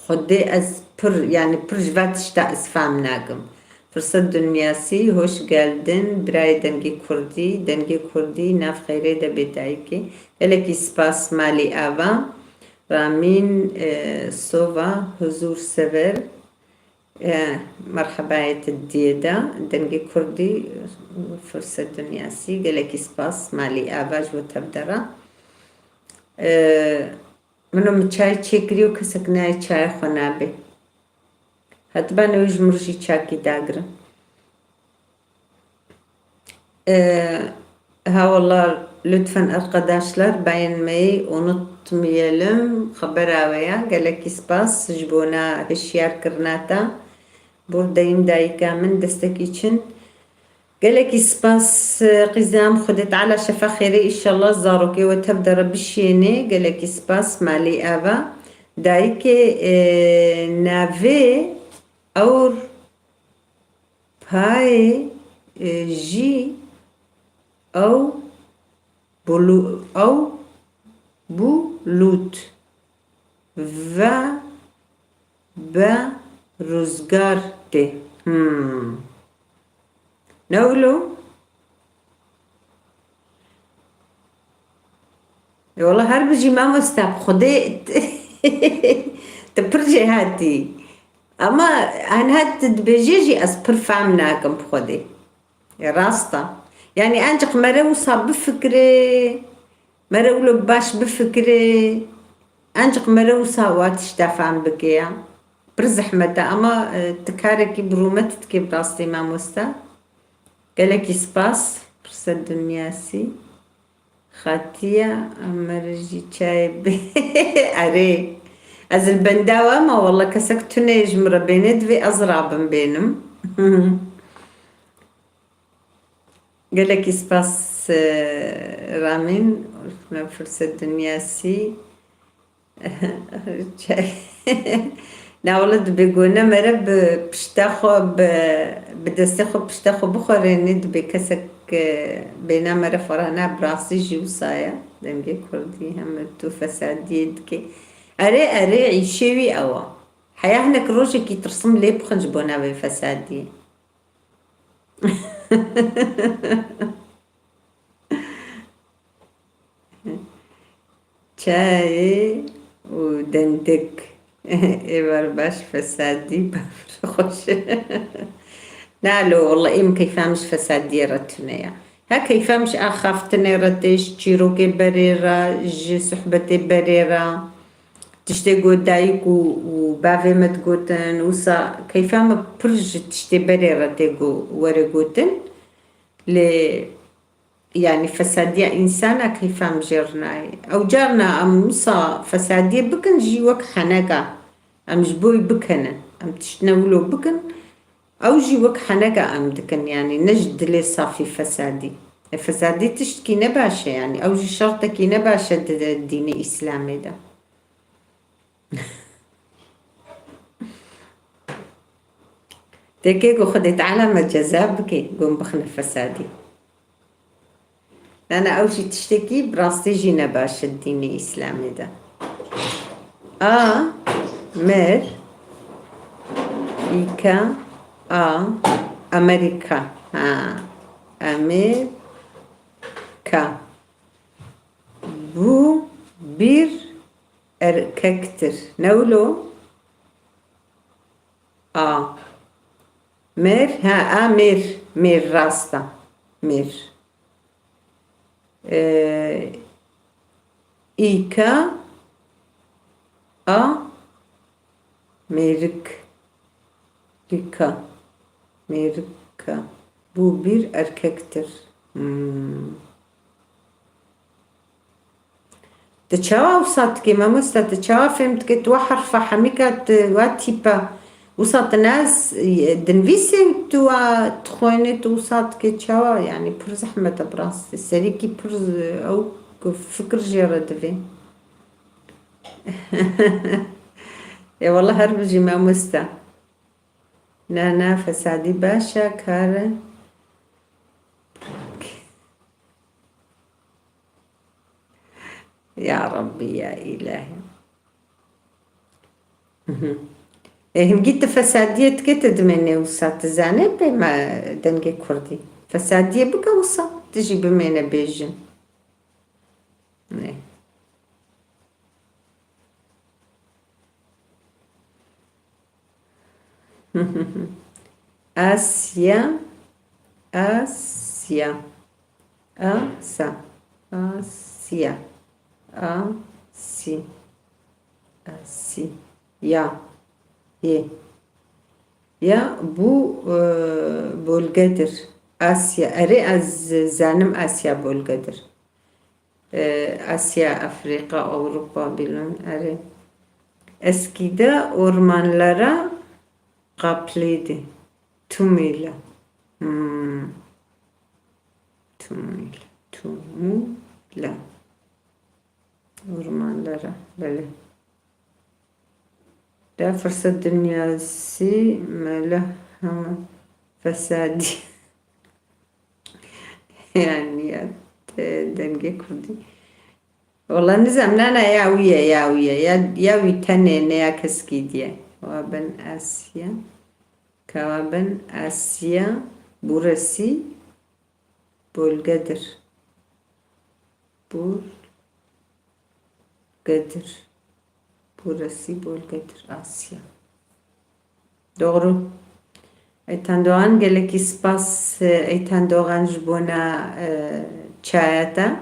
Xwedê ez pir, yani pir ji va tişta ez fam nakim. Fırsat Dünyası, hoş geldin, birayê dengê Kurdî, dengê Kurdî, nav xeyrê de bê dayikê. Gelekî spas malî ava. Ramîn, e, Sova, huzur sever. E, merhebayê te diyê de, dengê Kurdî, Fırsat Dünyası, gelekî spas, malî ava ji bo tev de re. E, Min û min çay çêkirî û kesek nayê çaya xwe nabê. Hetiba newê ji min re jî çakî dagirin. Ee, ha wallah, lütfen arkadaşlar, beğenmeyi unutmayalım. Xebera we ya, gelekî spas ji bona hişyarkirina te. Buradayım dayika min, destek için. Gelekî spas, e, qîzam, Xwedê Teala şefa xêrê, înşallah zarokê we tev de re bişênê. Gelekî spas, malî ava. Dayikê, e, navê Ewropayê jî ew bulu-, ew bulut ve be ruzgar tê. Hmm. Ne wilo? E, wala her bijî mamoste, bi Xwedê tu pir jêhatî. Ama aniha tu dibêjê jî ez pir fehm nakim bi Xwedê. E, rast e. Yanî ancik mere wisa bifikirê, mere wilo baş bifikirê, ancik mere wisa wa tişta fehm bike ya. Pir zehmet e ama, e, tu karekî bi rûmet dikê bi rastî mamoste. Gelekî spas. Pirse dinyasî. Xatiye Emer jî çayê bê. Erê. Ez li benda we me, walla kesek tune ji min re bêne divê ez rabim bênim. Gelekî spas, e, Ramîn. Me firset dinyasî. Çay. Na wele dibê gone mere bi pişta xwe, bi, bi destê xwe pişta xwe bixwerênê, dibê kesek, e, bêna mere ferhana bi rastî jî wisa ye. Dengê kurdî heme tu fesadiyê dike. Erê, erê, îşê wî ew e. Heya hinek rojekî tirsim lê bixin ji bona vê fesadiyê. Çayê û dendik. Êvar baş fesadî bafir xweş. Na lo, walla êm keyfa min ji fesadiyê re tune ya. He keyfa min ji axaftinê re tê, ji çîrokê berê re, ji sohbetê berê re. Tiştê got dayik û, û bavê me digotin, wisa keyfa min pir ji tiştê berê re tê go-, were gotin. Lê, yanî, fesadiya însana keyfa min jê re nayê. Ew carna em wisa fesadiyê bikin jî wek heneka. Em ji bo wî bikene. Em tiştine wilo bikin. Ew jî wek heneka em dikin, yanî ne ji dilê safî fesadî. E, fesadî tiştkî ne baş e, yanî ew jî şertekî ne baş e di, di dînê Îslamê de. Têkê ku Xwedê Teala me ceza bike, ku em bixine fesadî. Nana, ew jî tiştekî bi rastî jî ne baş e dînê Îslamê de. A, Mer, îka, a, Amerika. Ha, Amerika. Bu bir erkektir. Ne wilo? A. Mêr, ha, a, mêr, mêr, rast e. Mêr. Ee, îka, a, mêrik. Îka, mêrika. Bu bir erkektir. Hmm. Tu çawa wisa dikî, mamoste? Tu çawa fêm dikî? Tu wa herfa hemîka, tu wa tîpa wisa tu nas, dinivîsê û tu wa dixwênî, tu wisa dikî çawa? Yanî pir zehmet e bi rastî. Serîkî pir z-, ew ku fikir jê re divê. Ê wele her bijî mamoste. Na, na, fesadî baş e, kar e. Ya Rabbî, ya Îlahî. Mhm. Ê, hingî tu fesadiyê dikê, tu dimênê wisa, tu zanê pê me dengê kurdî. Fesadiyê bike wisa, tu jî bimêne bêjin. Nê. Asya, Asya, Asa, Asya, Asi, Asi, ya, yê, ya, bu, e, bölgedir. Asya, erê, ez zanim Asya bölgedir. E, Asya, Afrika, Avrupa, bilmem, erê. Eskide ormanlara kaplıydı. Tümüyle. Hmm. Tümüyle. Tümüyle. Ormanlara. Böyle. Da fırsat dünyası mele hema fesadî. Yanî ya, te-, dengê kurdî. Wala nizam, na, na, ya wî ye, ya wî ye. Ya, ya wî tenê ne ya keskî diye. Wa ben Asya. Kawa ben Asya. Burası bölgedir. Bul-, Bölgedir. Burası bölgedir. Asya. Doğru. Eytan Doğan, gelekî spas, e, Eytan Doğan, ji bona, e, çaya te.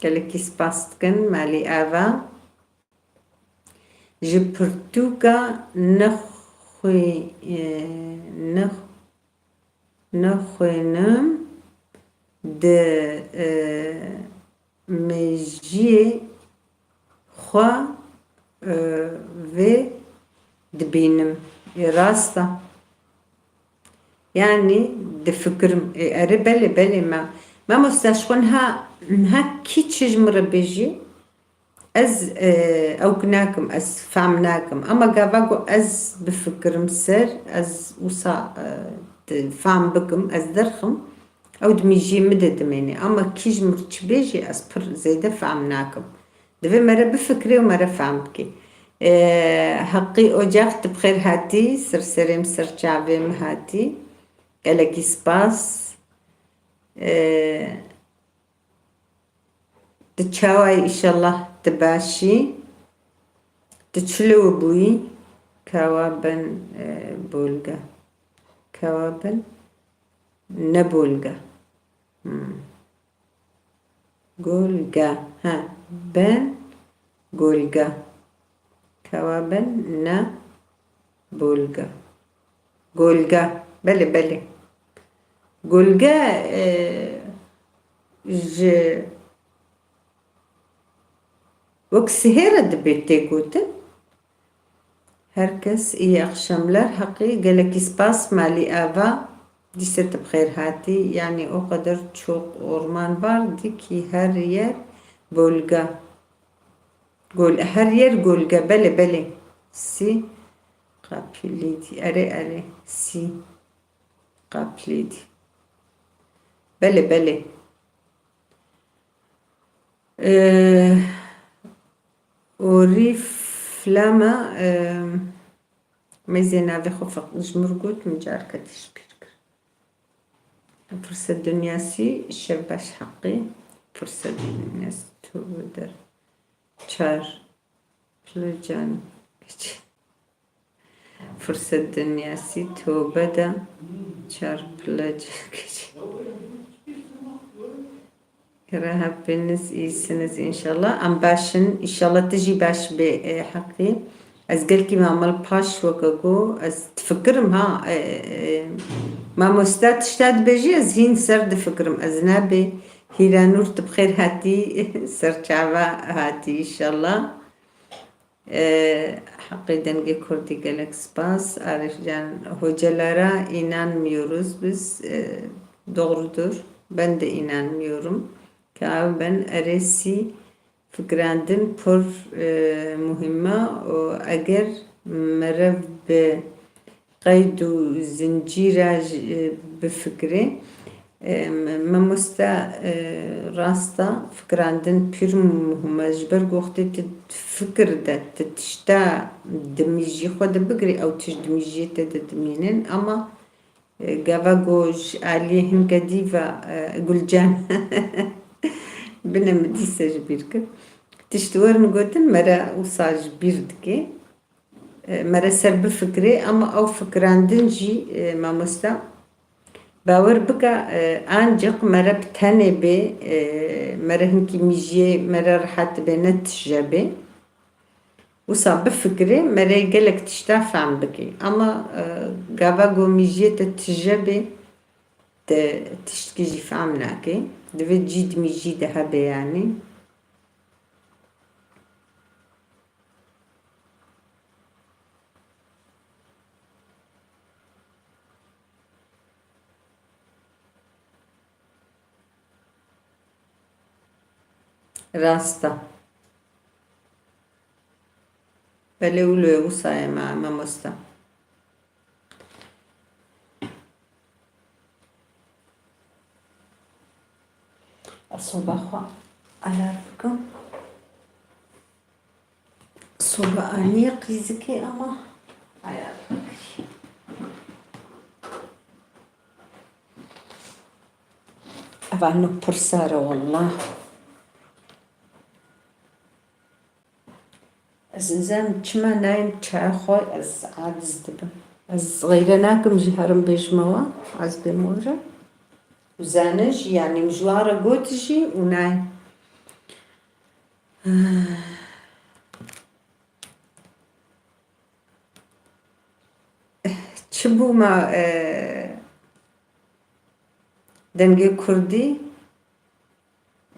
Gelekî spas dikin, malî ava. Ji pirtûka nexwî-, e, nex-, nexwînim di, e, mejiyê xwe, e, vê dibînim. Ê rast e. Yanî difikirim. Ê, erê, belê, belê me. Mamoste, ji xwe niha, niha kî çi ji min re bêjî? Ez, e, ewk nakim, ez fehm nakim. Ama gava ku ez bifikirim ser, ez wisa, e, di-, fehm bikim, ez derxim, ew di mîjiyê min de dimêne. Ama kî ji min çi bêjî, ez pir zêde fehm nakim. Divê mere bifikirê û mere fehm bikê. E, Heqî Ocak, tu bi xêr hatî, ser serê min, ser çavê min hatî. Gelekî spas. E, Tu çawa yî? Înşallah tu baş î. Tu çilo bûyî? Kawa ben, e, bolga. Kawa ben ne bolga. Hmm. Golga. Ha, ben golga. Kawa ben ne bolga. Golga. Belê, belê. Golga, e, ji wek sihêre dibe tê gotin. Herkes iyi akşamlar. Heqî gelekî spas, malî ava. Dîse tu bi xêr hatî. Yani o kadar çok orman vardı ki her yer bölge. Gol-, her yer gölge. Belê, belê. Si qaplîdî. Erê, erê. Si qaplîdî. Belê, belê. Ee, Orîflama, ee, mêzê navê xwe feq-, ji mir got, min careke tişt pîr kir. Furset Dinyasî, şev baş Heqî. Furset Dinyasî, tu der. Çar. Pile can. Furset Dinyasî, tobe de. Çar pile can. Kira, hepiniz iyisiniz inşallah. Em baş in. Înşallah tu jî baş bê, e, Heqî. Ez gelkî me mal paş weke got. Ez difikirim ha. E, e, mamoste tişta dibêjî, ez hîn ser difikirim. Ez nabê Hîranûr, tu bi xêr hatî, ser çava hatî înşallah. E, Heqî Dengê Kurdî, gelek spas. Arif Can, hocalara inanmıyoruz biz. E, doğrudur. Ben de inanmıyorum. Ka ben erê si fikrandin pir, e, muhîm e. Û eger merev bi qeyd û zincîra ji, e, bifikirê. E, me-, mamoste, e, rast e, fikrandin pir muhim e. Ji ber ku wextê tu fikir de, tu tişta di mîjî xwe de bigirî, ew tişt di mîjiyê te de dimînin. Ama, e, gava ku ji aliyê hinke dî ve, e, Gulcan, bine min dîse ji bîr kir. Tişt werin gotin, mere wisa ji bîr dike. E, mere ser bifikirê, ama ew fikirandin jî, e, mamoste, bawer bike, e, ancik mere bi tenê bê, e, mere hinkî mîjiyê mere rehet bê, ne tije bê. Wisa bifikirê, mere gelek tişta fehm bikê. Ama, e, gava ku mîjiyê te tije bê, te tiştkî jî fehm nakê. Divê cî di mîjî de hebe yanî. Rast e. Belê wilo ye, wisa ye me-, mamoste. Ez soba xwe ayar bikim. Soba aniye qîzikê ama ayar bikirî. Eva no pir sar e wallah. Ez nizanim çima nayêm çaya xwe, ez aciz dibim. Ez xeyre nakim jî herim bêjime we, ez bêm we re. Û zane jî, yanî min ji wan re got jî û nayêm. Çi bû me, e, dengê kurdî?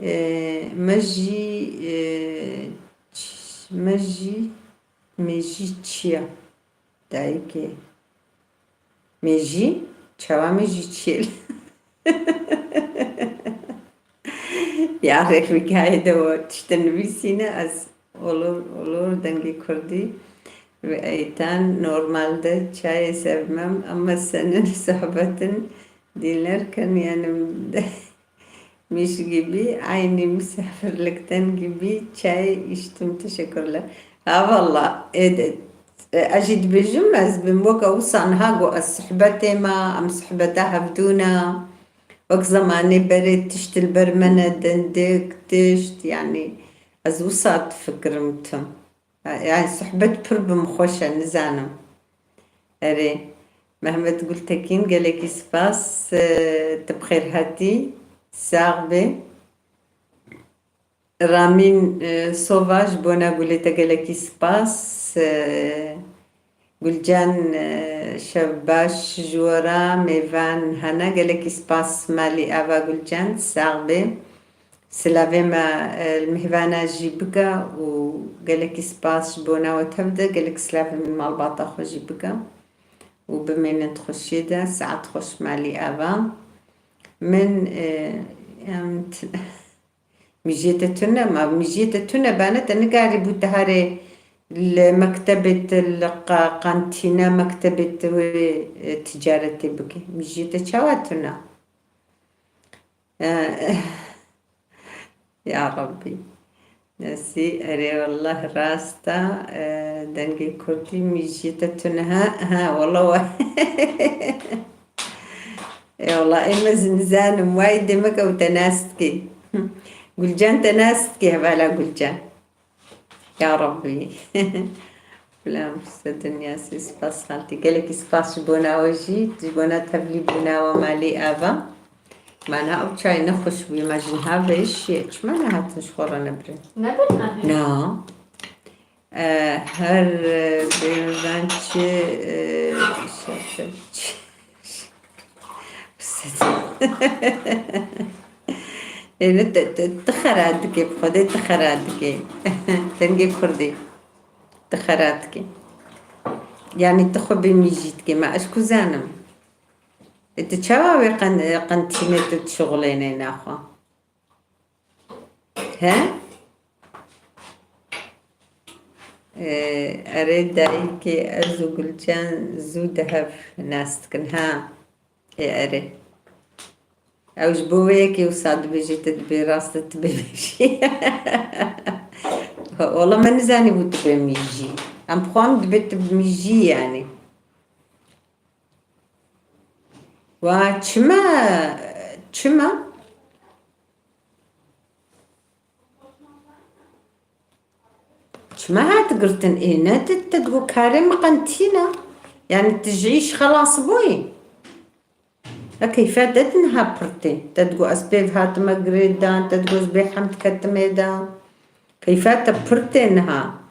E, me jî, e, ç-, me jî, me jî çi ye? Dayikê. Me jî, çawa me jî çi ye? Ya Refîkayê de o tiştê nivîsîne, ez olur, olur dengê kurdî ve eytan normalde çayê sevmem, ama senin sohbetin dinlerken yanımda miş gibi, aynı misafirlikten gibi çay içtim. Teşekkürler. Ha valla, e, de, e, ez jî dibêjim, ez bim weke wisa niha got, ez sohbetê me, em sohbeta hevdû ne. Wek zemanê berê tişt li ber me ne, dindik, tişt, yanî ez wisa difikirim tim. Yani sohbet pir bi min xweş e, nizanim. Erê, Mehmet Gultekîn, gelekî spas, e, tu bi xêr hatî, sax bê. Ramîn, e, Sova, ji bona gulê te gelekî spas. E, Gulcan, e, şev baş ji we re, mêvan hene, gelekî spas malî ava Gulcan, sax bê. Silavê me, e, li mêvana jî bike û gelekî spas ji bona we tev de, gelek silavê min malbata xwe jî bike û bimînin di xweşiyê de, saet xweş malî ava. Min, e, em t-, Mijiyê te tune ma, mijiyê te tune bane, te nikarîbû te harê li mektebê te, li qa-, qantîna mektebê te wê, e, ticaretê bike. Mijiyê te çawa tune? E, ya Rabbî. Nesî, erê, wallah rast e, e, dengê kurdî mijiyê te tune ha, ha, wallah wa. Ê wala, ê me zî nizanim, wayî dê me ke û te nas dikê. Gulcan te nas dikê, hevala Gulcan. Ya Rabbî. Filan se dinya sê spas xaltî. Gelekî spas ji bona we jî, ji bona tevlîbûna we malê ava. Mana ew çay ne xweş bûye, me ji niha vêşiye. Çima nehatin ji xwe re nebirin? Nebir me? Na. E, her, e, bêvan çi, e, şefe çi. Ê, ne te, te, te xera dikê, bi Xwedê te xera dikê. Dengê kurdî. Te xera dikê. Yanî te xwe bê mijî dikê. Me ez ku zanim. Ê, tu çawa wê qen-, qentînê tu dişixulênê naxwe? He? Ee, erê dayikê, ez û Gulcan zû di hev nas dikin, ha. Ê, erê. Ew ji bo wê yekê wisa dibêje, tu dibê rast e, tu bê mijî. Wala me nizanîbû tu bê mijî. Em bi xwe em dibê tu bi mijî yanî. Wa çima, çima? Çima hat girtin? Ê, ne tu, tu digo karê min qentîna. Yani tu ji îş xelas bûyî. E, keyfa te niha pir tê. Te digo ez pêv hatime girêdan, te digo ez bê hemd ketime dan. Keyfa te pir tê niha.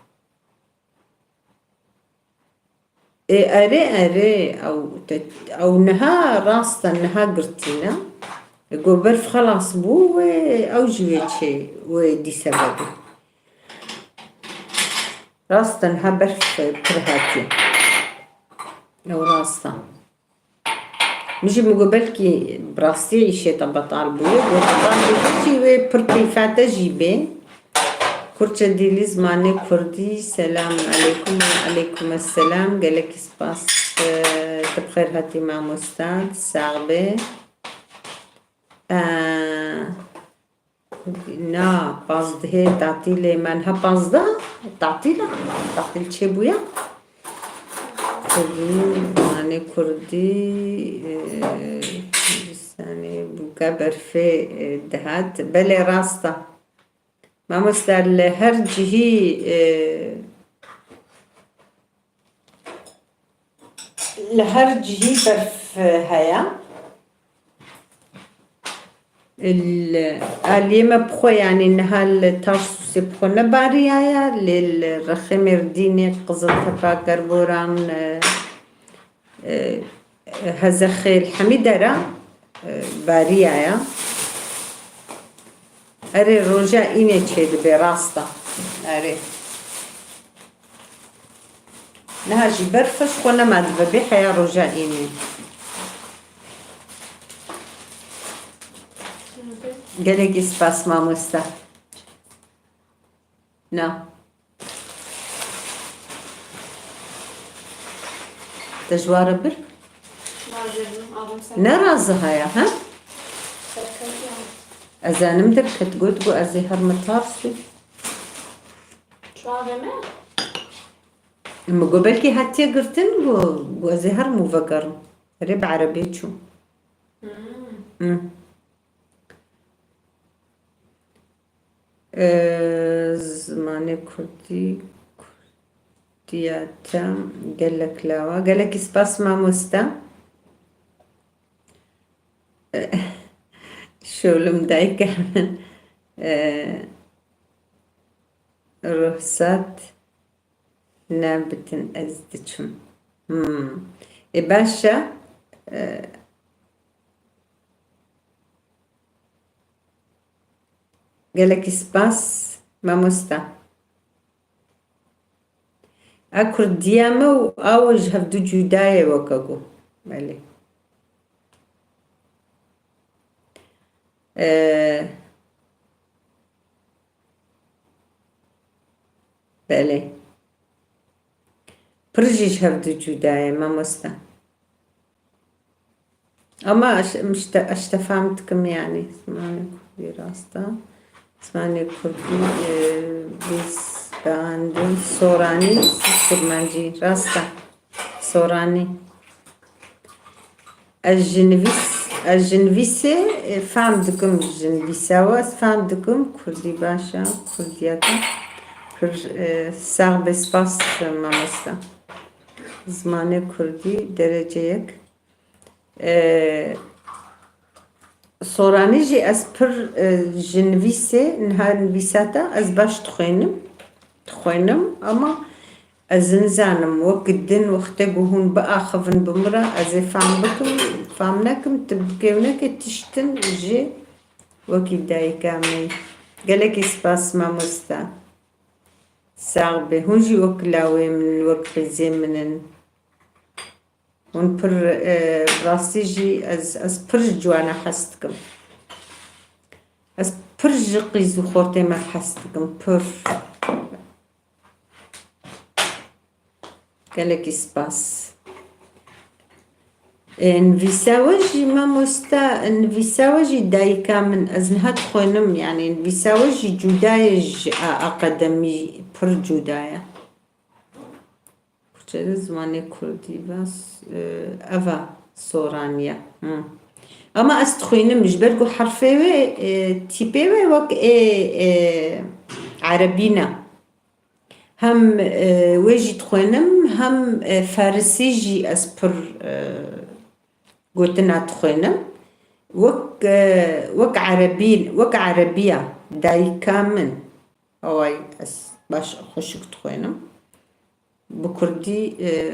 Ê, erê, erê, ew te, ew niha rast e, niha girtîne. Go berf xelas bû, wê ew jî wê çê, wê dîse vebe. Rast e, niha berf pir hatiye. Ew rast e. Min jî min got belkî bi rastî îşê te betal bûye. Got betal bû jî wê pir keyfa te jî bê. Kurtçe dîlî zimanê kurdî. Selamun aleykum. Aleykum esselam. Gelekî spas. E, tu bi xêr hatî mamosta. Sax bê. E, Na, pazdehê tatîlê me niha pazdeh tatîl e. Tatîl çêbûye. Kurdî, zimanê kurdî, e, zimanê bûka berfê, e, dihat. Belê, rast e. Mamoste, li her cihî, e, Li her cihî berf heye. Li aliyê me bi xwe, yanî niha li Tarsusê bi xwe nebariyaye, lê li Rexê, Mêrdînê, Qiziltepe, Gerboran, e, e, Hezexê, li hemî dera, e, bariyaye. Erê, roja înê çêdibe, rast e. Erê. Niha jî berf ji xwe nema dibe bê heya roja înê. Gelekî spas mamoste. Na. Te ji wa re bir? Nazerim, abim sen. Ne razı haya, ha? Serkevtî ya. Ez zanim derket, got, got, ez ê herme Tarsû. Çawa me? Min got belkî hatiye girtin, got, got ez ê herim û vegerim. Erê bi erebê çûm. Hmm. Hmm. Ee, zimanê kurdî, kurdiya te gelek lawa. Gelekî spas mamoste. Şolim dayke min. Ee, ruhsat nebitin ez diçim. Hmm. Ê baş e. Ee, Gelekî spas mamoste. A kurdiya me û awe ji hevdu cuda ye weke ku. Belê. Ee, belê. Pir jî ji hevdu cuda ye mamoste. Ama ez, ez te, ez te fam dikim, yanî zimanê kurdî rast e. Zimanê kurdî, e, bîs beandin, soranî, kurmancî, rast e. Soranî. Ez ji nivîs, ez ji nivîsê, e, fam dikim, ji nivîsa we ez fam dikim, kurdî baş e, kurdiyeke pir, e, sax be, spas mamoste. Zimanê kurdî derece yek. E, soranî jî ez pir, e, ji nivîsê, niha nivîsa te ez baş dixwînim. Dixwînim, ama ez nizanim, wek din wextê ku hûn biaxivin bi min re, ez ê fam bikim, fam nekim, tu bikê û nekê tiştin jî wekî dayika me. Gelekî spas mamoste. Sax be. Hûn jî wek lawê min in, wek xêzê min in. Hûn pir, e, rastî jî ez, ez pir ji ciwana hez dikim. Ez pir ji qîz û xortê me hez dikim, pir. Gelekî spas. E, nivîsa we jî mamoste, nivîsa we jî dayika min, ez niha dixwînim, yanî nivîsa we jî cuda ye ji a-, akademî, pir cuda ye. Kurçe de zimanê kurdî ve, e, eva soraniye. Hı. Ama ez dixwînim, ji ber ku herfê wê, e, tîpê wê wek ê, e, erebî ne. Hem, e, wê jî dixwînim, hem, e, farisî jî ez pir, e, gotina dixwînim. Wek, e, wek erebî, wek erebiya dayika min. Away ez baş xweşik dixwînim. Bi kurdî, e,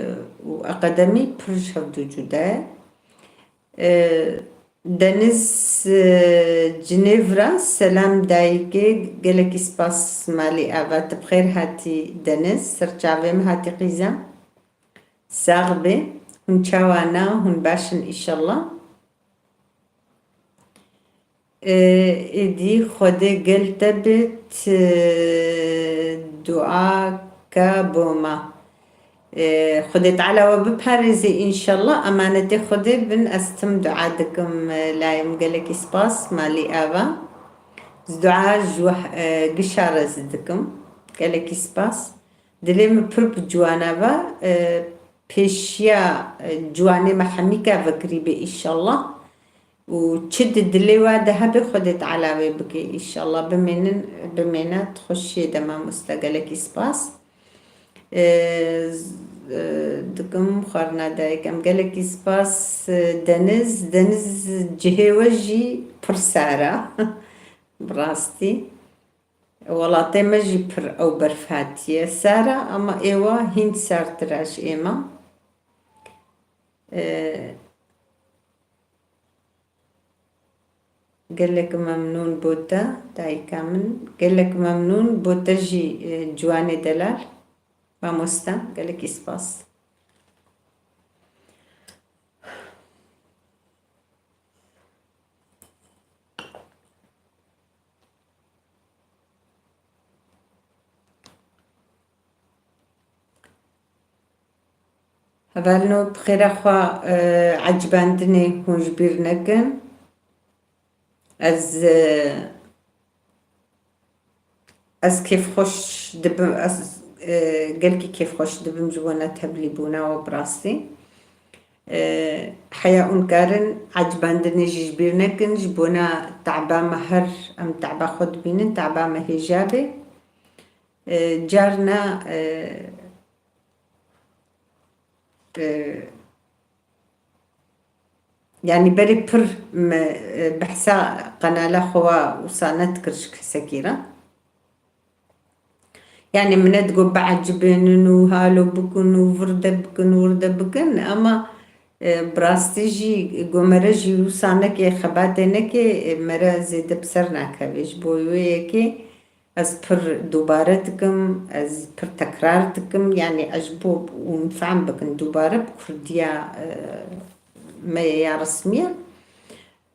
û akademî pir ji hevdu cuda ye. E, Deniz, e, Cinevra, selam dayikê, gelekî spas malî ava, tu bi xêr hatî Deniz, ser çavê min hatî qîza. Sax bê, hûn çawa ne, hûn baş in îşallah. Ê, êdî Xwedê gel te bi, tu dua ke bo me. Ê, Xwedê Teala we biparêze înşallah. Emanetê Xwedê bin, ez tim dua dikim, e, layê min. Gelekî spas, malî ava. Ez dua ji we, e, gişa re zî dikim. Gelekî spas. Dilê min pir bi ciwana ve, e, pêşiya, e, ciwanê me hemîka vekirî bê înşallah. Û çi di dilê we de hebe Xwedê Teala wê bike înşallah. Bimênin, bimêne di xweşiyê de mamoste, gelekî spas. E, z-, e, dikim xwarina dayik. Em gelekî spas, e, Deniz. Deniz cihê we jî pir sar e. Bi rastî. Welatê me jî pir ew berf hatiye. Sar e, ama êwa hîn sartir e ji êma. E, Gelek memnûn bo te, dayika min. Gelek memnûn bo te jî, e, ciwanê delal. Mamoste, gelekî spas. Hevalno, bi xêra xwe, e, ecibandinê hûn ji bîr nekin. Ez, e, ez kêfxweş dibim, ez, e, gelkî kêfxweş dibim ji bona tevlîbûna we bi rastî. E, heya hûn karin ecibandinê jî ji bîr nekin, ji bona teba me her, em teba xwe dibînin, teba me hêja bê. E, carna, e, e, yanî berê pir me, e, behsa qenala xwe wa wisa nedikir ji kesekî re. Yanî min nedigot biecibênin û halo bikin û vir de bikin, wir de bikin, ama, e, bi rastî jî go mere jî wisa neke, xebatê neke, e, mere zêde bi ser nakeve. Ji bo wê yekê ez pir dubare dikim, ez pir tekrar dikim. Yanî ez ji bo hûn fehm bikin, dubare bi kurdiya, e, me ya resmiye,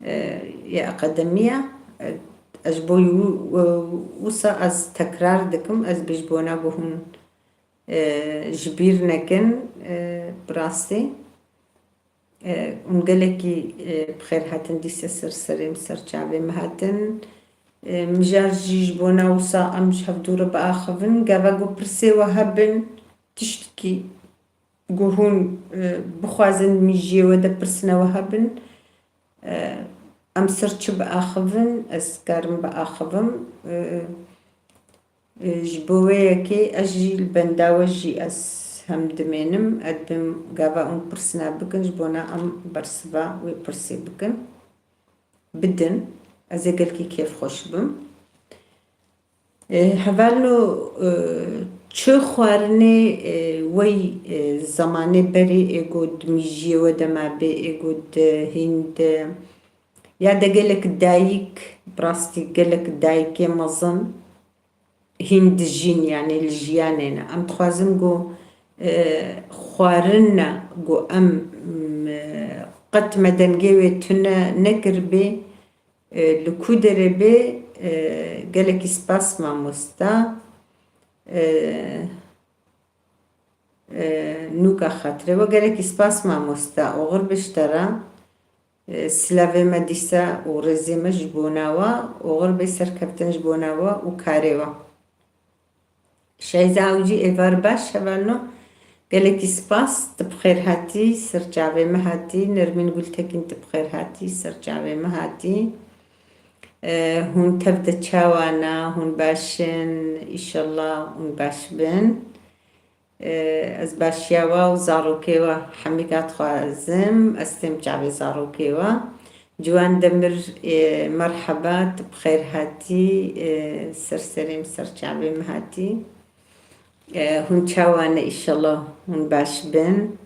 e, ya akademiya, e, ez ji bo wi-, wi-, wisa ez tekrar dikim, ez bê ji bona ku hûn, e, ji bîr nekin, e, bi rastî. E, hûn gelekî, e, bi xêr hatin dîse ser serê min, ser çavê min hatin. E, mijar jî ji bona wisa em ji hevdû re biaxivin. Gava ku pirsê we hebin, tiştekî ku hûn, e, bixwazin mijiyê we de pirsine we hebin, e, em ser çi biaxivin, ez karim biaxivim. E, e, ji bo wê yekê ez jî li benda we jî ez hem dimênim, ez dibim gava hûn pirsina bikin, ji bona em bersiva wê pirsê bikin, bidin. Ez ê gelkî kêfxweş bim. E, hevalno, e, çi xwarinê, e, wey, e, zemanê berê ê ku di mijiyê we de mabê, ê ku di hîn de, ya de gelek dayik, bi rastî gelek dayikê mezin hîn dijîn, yanî li jiyanê ne. Em dixwazin ku, e, xwarine ku em, e, qet me dengê wê tune nekiribê, e, li ku derê bê, e, gelekî spas mamosta. E, e, nûka xatirê we, gelekî spas mamosta. Oxir be ji te re. E, silavê me dîsa û rêzê me ji bona we. Oxir be, serkeftin ji bona we û karê we. Şayza Awcî, êvar baş hevalno. Gelekî spas, tu bi xêr hatî, ser çavê me hatî. Nermîn Gultekîn, tu bi xêr hatî, ser çavê me hatî. E, hûn tev de çawa ne, hûn baş in? Îşallah hûn baş bin. E, ez başiya we û zarokê we hemîka dixwazim, ez têm çavê zarokê we. Ciwan Demir, e, merheba, tu bi xêr hatî, e, ser serê min, ser çavê min hatî. E, hûn çawa ne, îşallah hûn baş bin.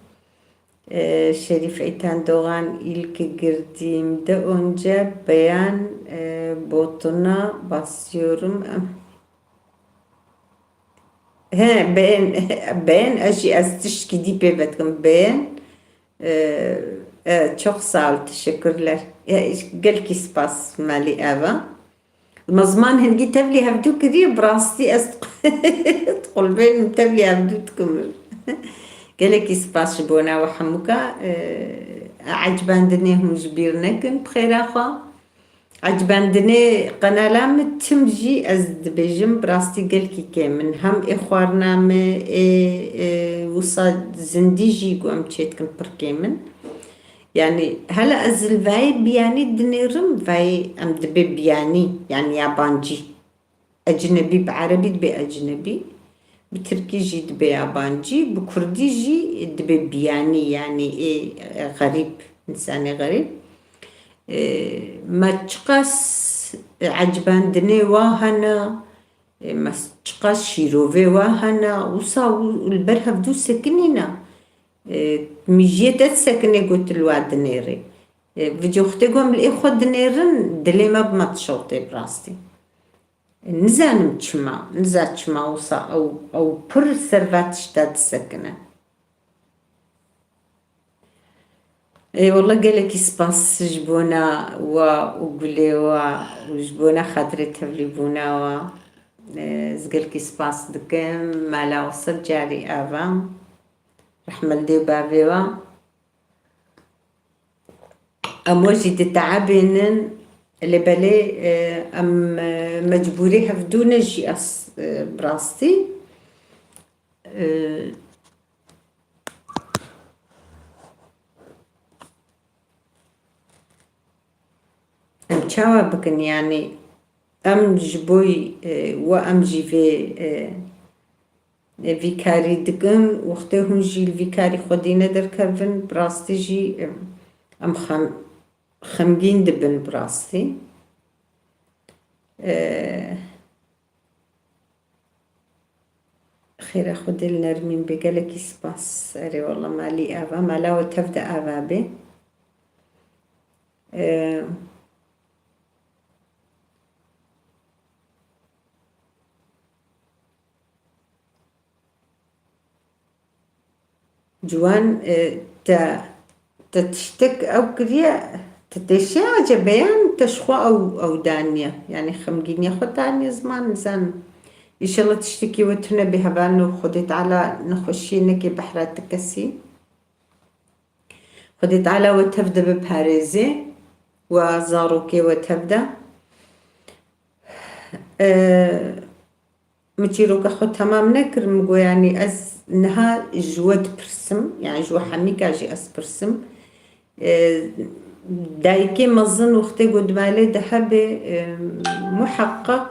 E, Şerîf Eytan Doğan, ilk girdiğimde önce beğen, e, butonuna basıyorum. Em-, He, beğen, beğen, ez jî ez tişkî dî pê vedikim, beğen. E, e, çok sağ ol, teşekkürler. E, gelkî spas, malî eva. Me ziman hingî tevlî hevdû kiriye, bi rastî ez diqulbênim tevlî hevdû dikim. Gelekî spas ji bona we hemûka. E, ecibandinê hûn ji bîr nekin, bi xêra xwe. Ecibandinê qenala min tim jî ez dibêjim, bi rastî gelkî kêm in. Hem ê xwarina me, ê, ê wisa zindî jî ku em çêdikin pir kêm in. Yanî, hela ez li vayê biyanî dinêrim, vayê em dibê biyanî, yanî yabancî. Ecnebî, bi erebî dibê ecnebî. Bi tirkî jî dibe yabancî, bi kurdî jî dibe biyanî, yanî ê, e, xerîb, însanê xerîb. E, me çiqas ecibandinê wa hene, e, me çiqas şîrovê wa hene, wisa û li ber hevdû sekinîne. E, mijiyê te disekine ku tu li wa dinêrî. E, vêca wextê ku em li ê xwe dinêrin, dilê me bi me dişewtê bi rastî. Nizanim çima, niza çima wisa ew, ew pir ser va tişta disekine. Ê, wela gelekî spas ji bona we û gulê we û ji bona xatirê tevlîbûna we. Ê, ez gelekî spas dikim. Mala we sed carî ava. Rehme li dê û bavê we. Em we jî diteebênin, lê belê, e, em, e, mecbûrê hevdû ne jî ez, e, bi rastî. E, em çawa bikin, yanî em ji bo, e, we em jî vê, e, vî karî dikin, wextê hûn jî li vî karî xwedî nederkevin, bi rastî jî, em, em xem-, xemgîn dibin bi rastî. E, xêra Xwedê li nermîn bê, gelekî spas. Erê wela malî ava, mala we tev de ava bê. E, Ciwan, e, te, te tiştek ew kiriye, te têşiya ecebeyan te ji xwe ew, ew daniye. Yanî xemgîniya xwe daniye ziman, nizanim. Înşallah tiştekî we tune bê hevalno, Xwedê Teala nexweşiyê neke behra ti kesî. Xwedê Teala we tev de biparêzê, we zarokê we tev de. E, Min çîroka xwe temam nekir, min got, yanî ez niha ji we dipirsim, yanî ji we hemîka jî ez pirsim. E, dayikê mezin wextê ku di malê de hebe, e, muheqeq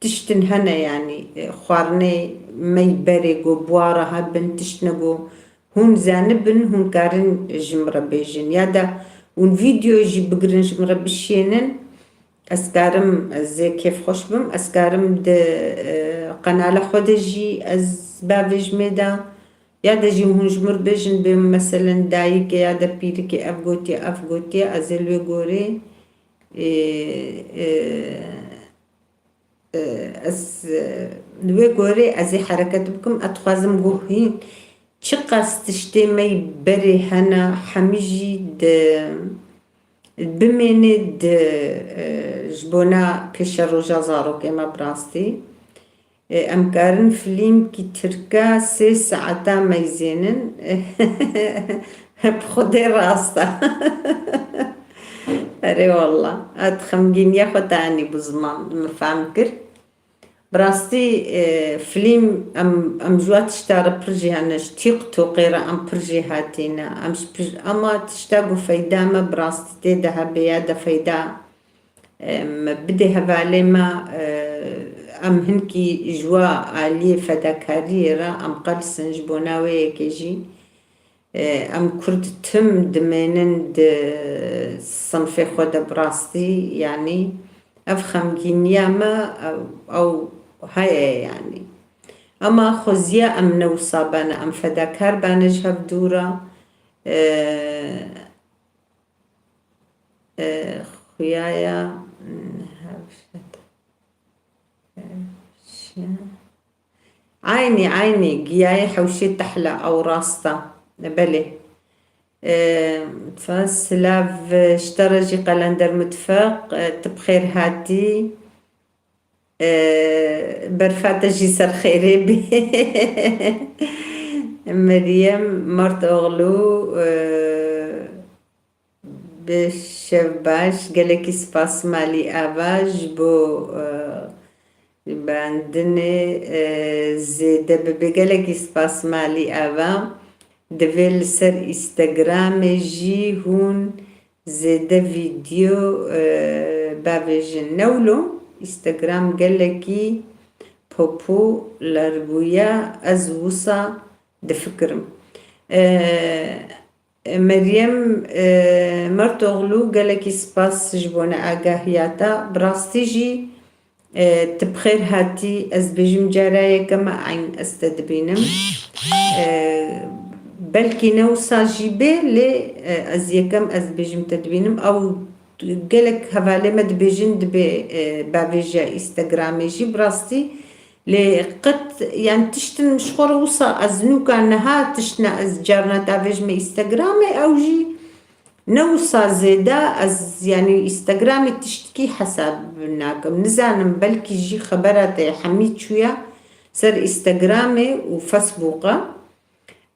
tiştin hene, yanî, e, xwarinê me yî berê ku buwara hebin, tiştine ku hûn zanibin, hûn karin ji min re bêjin. Ya da hûn vîdeo jî bigirin ji min re bişênin. Ez karim, ez ê kêfxweş bim, ez karim di, e, qenala xwe de jî ez bavêjimê de, ya de jî hûn ji mir bêjin, bê meselen dayikê ya de pîrikê ev gotiye, ev gotiye, ez ê li wê gorê, e, e, e, ez, e, li wê gorê ez ê hereket bikim. Ez dixwazim ku hîn çiqas tiştê me yî berê hene, hemî jî di, bimêne di, e, ji bona pêşeroja zarokê me bi rastî. E, em karin filmkî tirka sê saeta meyzênin. Bi Xwedê rast e. Erê wallah. Et xemgîniya xwe te anî bi ziman, min fam kir. Bi rastî, e, filîm, em, em ji wa tişta re pir jêhatî ne, ji TikTokê re em pir jêhatî ne. Em ji pir, ama tişta ku feyda me bi rastî tê de hebe ya de feyda, e, me bidê hevalê me, e, em hinkî ji wa aliyê fedakariyê re em qelsin ji bona wê yekê jî. E, em Kurd tim dimênin di sinfê xwe de bi rastî, yanî ev xemgîniya me, ew, ew heye, yanî. Ama xweziya em ne wisa bane, em fedakar bane ji hev dû re. E, e, xuyaya, mm, hev-, Eynî, eynî, giyayê hewşê tehle, ew rast e. Belê. E, fa silav ji te re jî Qelender Mitfeq, e, tu bi xêr hatî. E, berfa te jî ser xêrê bê. Meryem Mertoğlu, e, Bi şev baş, gelekî spas Malî Ava ji bo, e, bandinê, e, zêde bibe. Gelekî spas Malî Ava. Divê li ser Instagramê jî hûn zêde vîdeo, e, bavêjin. Ne wilo, Instagram gelekî popûler bûye, ez wisa difikirim. E, Meryem, e, Mertoğlu, gelekî spas ji bo neagahiya te. Bi rastî jî, e, tu bi xêr hatî. Ez dibêjim cara yekem e eyn ez te dibînim. E, belkî ne wisa jî bê, lê, e, ez yekem ez dibêjim te dibînim. Ew gelek hevalê me dibêjin, dibê, e, bavêje Instagramê jî. Bi rastî, lê qet, yani, tiştin ji xwe re wisa ez nûka niha tiştine ez carna davêjime Instagramê, ew jî ne wisa zêde. Ez, yani, Instagramê tiştikî hesab nakim. Nizanim, belkî jî xebera te hemî çûye ser Instagramê û Facebooka.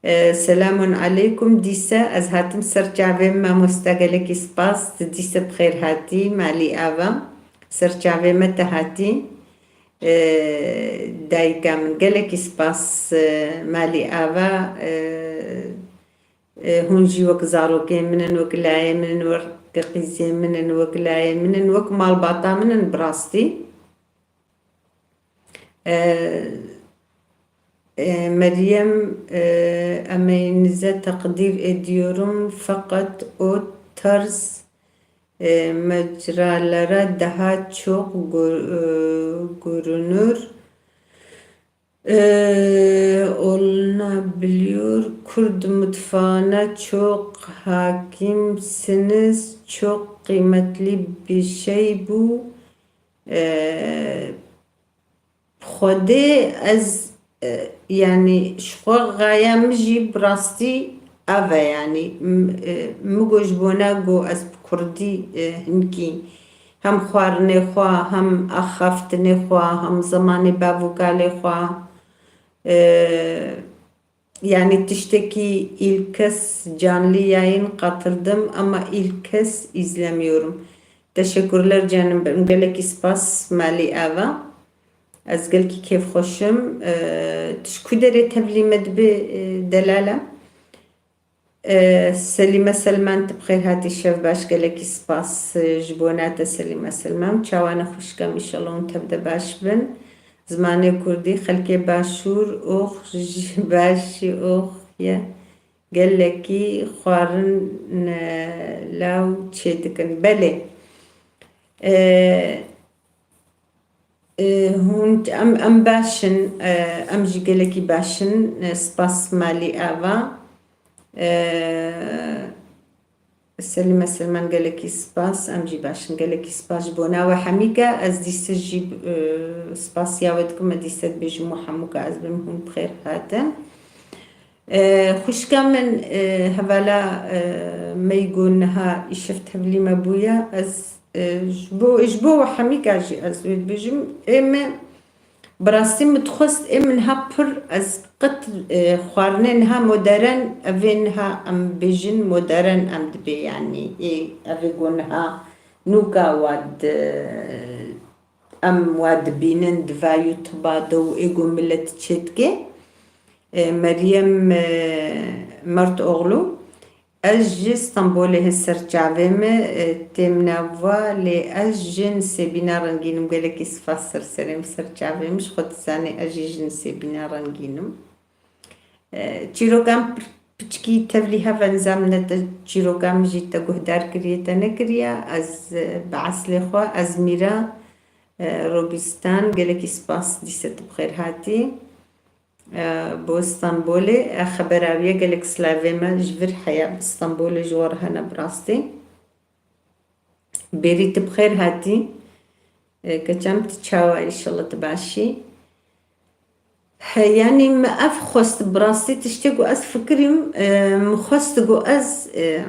E, selamun aleykum. Dîse ez hatim ser çavê me, mamoste, gelekî spas. Tu dîse bi xêr hatî, malî ava. Ser çavê me te hatî. E, dayika min, gelekî spas, e, malî ava. E, e, hûn jî wek zarokê min in, wek layê min in, wek qîzê min in, wek layê min in, wek malbata min in bi rastî. E, e, Meryem, e, emeğinize takdir ediyorum, fakat o tarz, e, mecralara daha çok gör-, e, görünür, e, olunabiliyor. Kürt mutfağına çok hakimsiniz, çok kıymetli bir şey bu. E, Xwedê ez, e, yani, ji xwe xaya min jî bi rastî ev e, yani, m-, e, min got ji bona ku ez bi kurdî, e, hinkî hem xwarinê xwe, hem axaftinê xwe, hem zemanê bav û kalê xwe, e, Yani tiştekî ilk kez canlı yayın katıldım ama ilk kez izlemiyorum. Teşekkürler canım benim. Gelekî spas malî ava. Ez gelkî kêfxweş im. Ee, tu ji ku derê tevlî me dibê, e, delale? Ee, Selîme Selman, tu bi xêr hatî, şev baş, gelekî spas, e, ji bona te Selîme Selman. Çawa ne xwişkem, înşallah hûn tev de baş bin. Zimanê kurdî, xelkê başûr ox jî baş jî ox ye. Gelekî xwarin, e, law çêdikin. Belê. E, e, hûn, em, em baş in, e, em jî gelekî baş in. E, spas malî ava. E, Selîme Selman, gelekî spas, em jî baş in. Gelekî spas ji bo nawe hemî ke. Ez dîse jî, e, spasiya we dikim, me dîse dibêjim we hemû ke ez bim hûn bi xêr hatin. E, xwişka min, e, hevala, e, me yî ku niha îşev tevlî me bûye, ez, e, ji bo, ji bo we hemî ke jî ez wê dibêjim, ê me Bi rastî min dixwest, ê min niha pir, ez qet, e, xwarinê niha modern, evê niha em bêjin modern em dibê, yanî ê evê ku niha nûka wa di, em wa dibînin di va YouTube-a de û ê ku milet çêdike. E, Meryem, e, Mertoğlu. Ez ji Stenbolê, hi ser çavê min, e, têm nav wa, lê ez ji Nisêbîna Rengîn im. Gelekî spas ser serê min, ser çavê min. Ji xwe dizanî ez jî ji Nisêbîna Rengîn im. E, çîrokan pi-, piçkî tevlî hev e, nizam ne te çîrokan min jî te guhdar kiriye, te nekiriye. Ez, e, bi eslê xwe, ez Mîra, e, Robîstan, gelekî spas dîse tu bi xêr hatî. E, bo Stenbolê, e, xebera wî ye, gelek silavê me ji vir heye, Stenbolê ji we re hene bi rastî. Bêrî tu bi xêr hatî. E, keçem tu çawa, înşallah tu baş î. He, yanî me ev xwest bi rastî tiştê ku ez fikirîm, e, min xwest ku ez, e,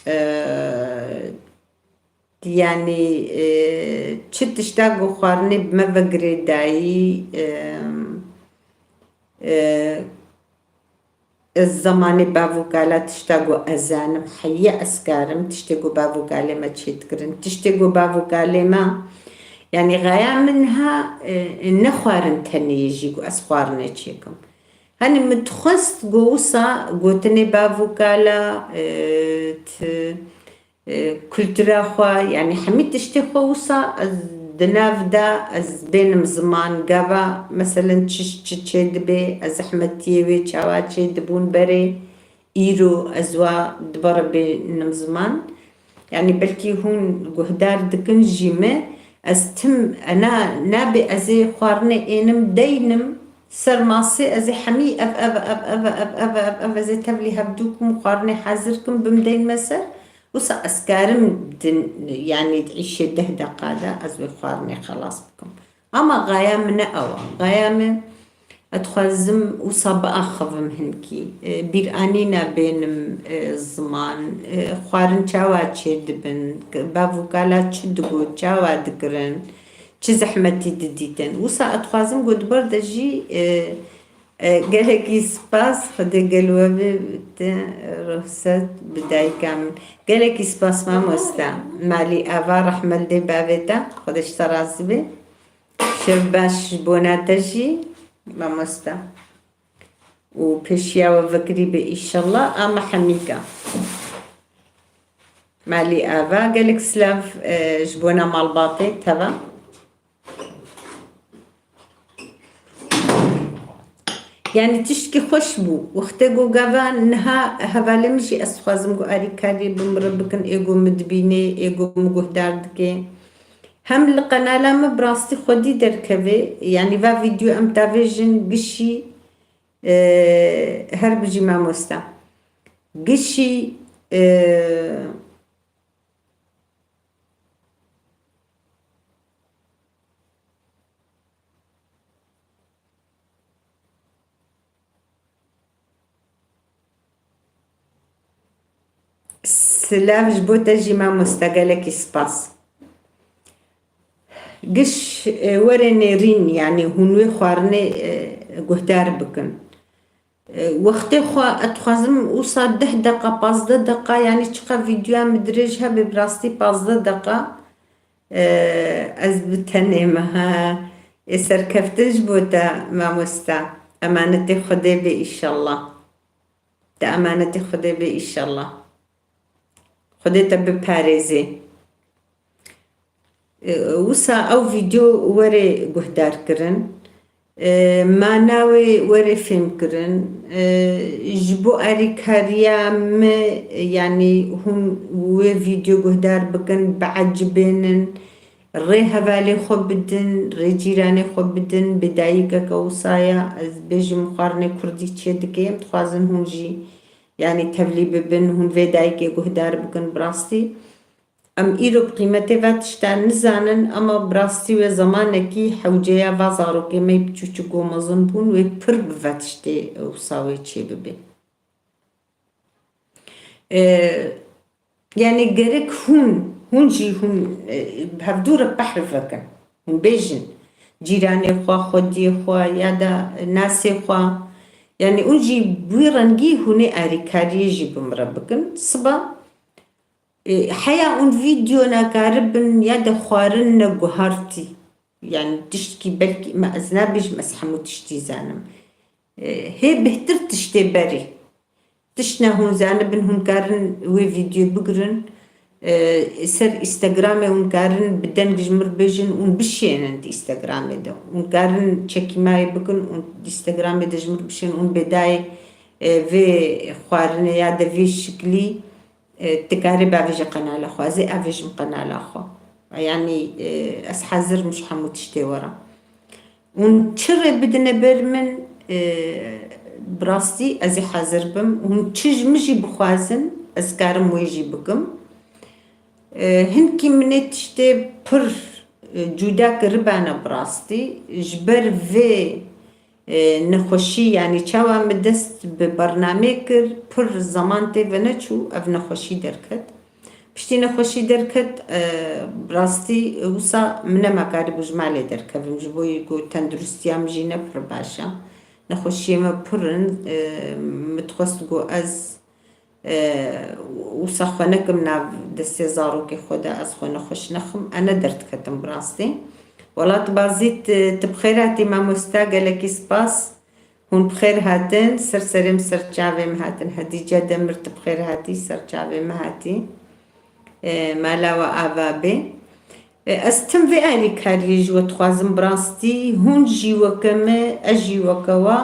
e, Yanî, e, çi tişta ku xwarinê bi me ve girêdayî, e, e, ez zemanê bav û kala tişta ku ez zanim, heye ez karim, tiştê ku bav û kalê me çêdikirin, tiştê ku bav û kalê me, yanî xaya min ha, e, ne xwarin tenê ye jî ku ez xwarinê çêkim. Hani min dixwest ku wisa gotinê bav û kala, e, ti, e, kultura xwe, yanî hemî tiştê xwe wisa ez Di nav de ez bênim ziman, gava, meselen, çi, çi çê dibe, ez zehmetiyê wê çawa çê dibûn berê, îro ez wa dibere bênim ziman. Yanî belkî hûn guhdar dikin jî me, ez tim, ena, nabê ez ê xwarinê ênim deynim, ser masê ez ê hemî ev, ev, ev, ev, ev, ev, ev, ev, ez ê tevlî hevdû kim, xwarinê hazir kim, bim deynme ser. Wisa ez karim din, yanî di îşê deh deqa de ez wê xwarinê xelas bikim. Ama gaya min ne ew e. Gaya min, ez dixwazim wisa biaxivim hinkî. E, bîranîna bênim, e, ziman, e, xwarin çawa çêdibin, bav û kala çi digot, çawa dikirin, çi zehmetî didîtin. Wisa ez dixwazim ku di ber de jî, e, E, gelekî spas, Xwedê gel we be, te ruhset bi dayika min. Gelekî spas mamoste. Malî Ava, rehmet dê bavê te, Xwedê ji te razî be. Şev baş ji bona te jî, mamoste. Û pêşiya we vekirî be, îşallah, a me hemîka. Malî Ava, gelek silav, e, ji bona malbatê teva. Yanî tiştkî xweş bû. Wextê ku gava niha hevalê min jî ez dixwazim ku arîkariyê bi min re bikin, ê ku min dibînê, ê ku min guhdar dike. Hem li qenala min bi rastî xwedî derkeve, yanî va vîdeo em tavêjin gişî, e, her bijî mamoste. Gişî, e, Silav ji bo te jî mamoste, gelekî spas. Giş, e, were nêrîn, yanî hûn wê xwarinê, e, guhdar bikin. E, wextê xwe ez dixwazim wisa deh deqa, pazdeh deqa, yanî çiqa vîdeoya min dirêj hebe, bi rastî pazdeh deqa, e, ez bi tenê me, ha. Ê serkeftin ji bo te mamoste. Emanetê Xwedê be îşallah. Te emanetê Xwedê be îşallah. Xwedê te biparêzê. E, wisa ew vîdeo were guhdar kirin. E, mana wê were fêm kirin. E, ji bo arîkariya me, yanî hûn wê vîdeo guhdar bikin, biecibênin, rê hevalê xwe bidin, rê cîranê xwe bidin, bê dayikeke wisa ya, ez bêjim xwarinê kurdî çê dike, em dixwazin hûn jî, yanî tevlî bibin, hûn vê dayikê guhdar bikin, bi rastî. Em îro bi qîmetê ve tişta nizanin, ama bi rastî wê zemanekî hewceya va zarokê me yê biçûçik û mezin bûn, wê pir bi ve tiştê wisa wê çê bibe. E, yanî gerek hûn, hûn jî hûn, e, bi hevdû re behr vekin. Hûn bêjin, cîranê xwe, xwediyê xwe ya da nasê xwe. Yanî hûn jî bi wî rengî hûn ê arîkariyê jî bi min re bikin. Siba E, heya hûn vîdeo nekaribin ya de xwarin neguhartî. Yani tiştkî belkî me ez nabêjim ez hemû tiştî zanim. E, hê bêhtir tiştê berî. Tişt ne hûn zanibin, hûn karin wê vîdeo bigirin. E, ser Instagramê hûn karin bi deng ji mir bêjin û bişênin di Instagramê de. Hûn karin çekîmayê bikin û di Instagramê de ji mir bişên û bêdayê, e, vê xwarinê ya de vê şiklî. E, dikarî bavêje qenala xwe, ez ê avêjim qenala xwe. Yanî, e, ez hazir im ji hemû tiştê we re. Hûn çi rê bidine ber min, e, bi rastî ez ê hazir bim. Hûn çi ji min jî bixwazin, ez karim wê jî bikim. E, hinkî min ê tiştê pir, e, cuda kiribane bi rastî. Ji ber vê E, nexweşî, yanî çawa min dest bi bernameyê kir, pir zeman tê ve neçû, ev nexweşî derket. Piştî nexweşî derket, e, rastî, e, wisa min nema karîbû ji malê derkevim, ji bo yî ku tenduristiya min jî ne pir baş e. Nexweşiyê me pir in, e, min dixwest ku ez E, wisa xwe nekim nav destê zarokê xwe de, ez xwe nexweş nexim, e, ne derdiketim bi rastî. Welat Bazît, e, tu bi xêr hatî mamoste, gelekî spas. Hûn bi xêr hatin, ser serê min, ser çavê min hatin. Hedîce Demir, tu bi xêr hatî, ser çavê min hatî. E, mala we ava bê. E, ez tim vê alîkariyê ji we dixwazim, bi rastî hûn jî weke me, ez jî weke we,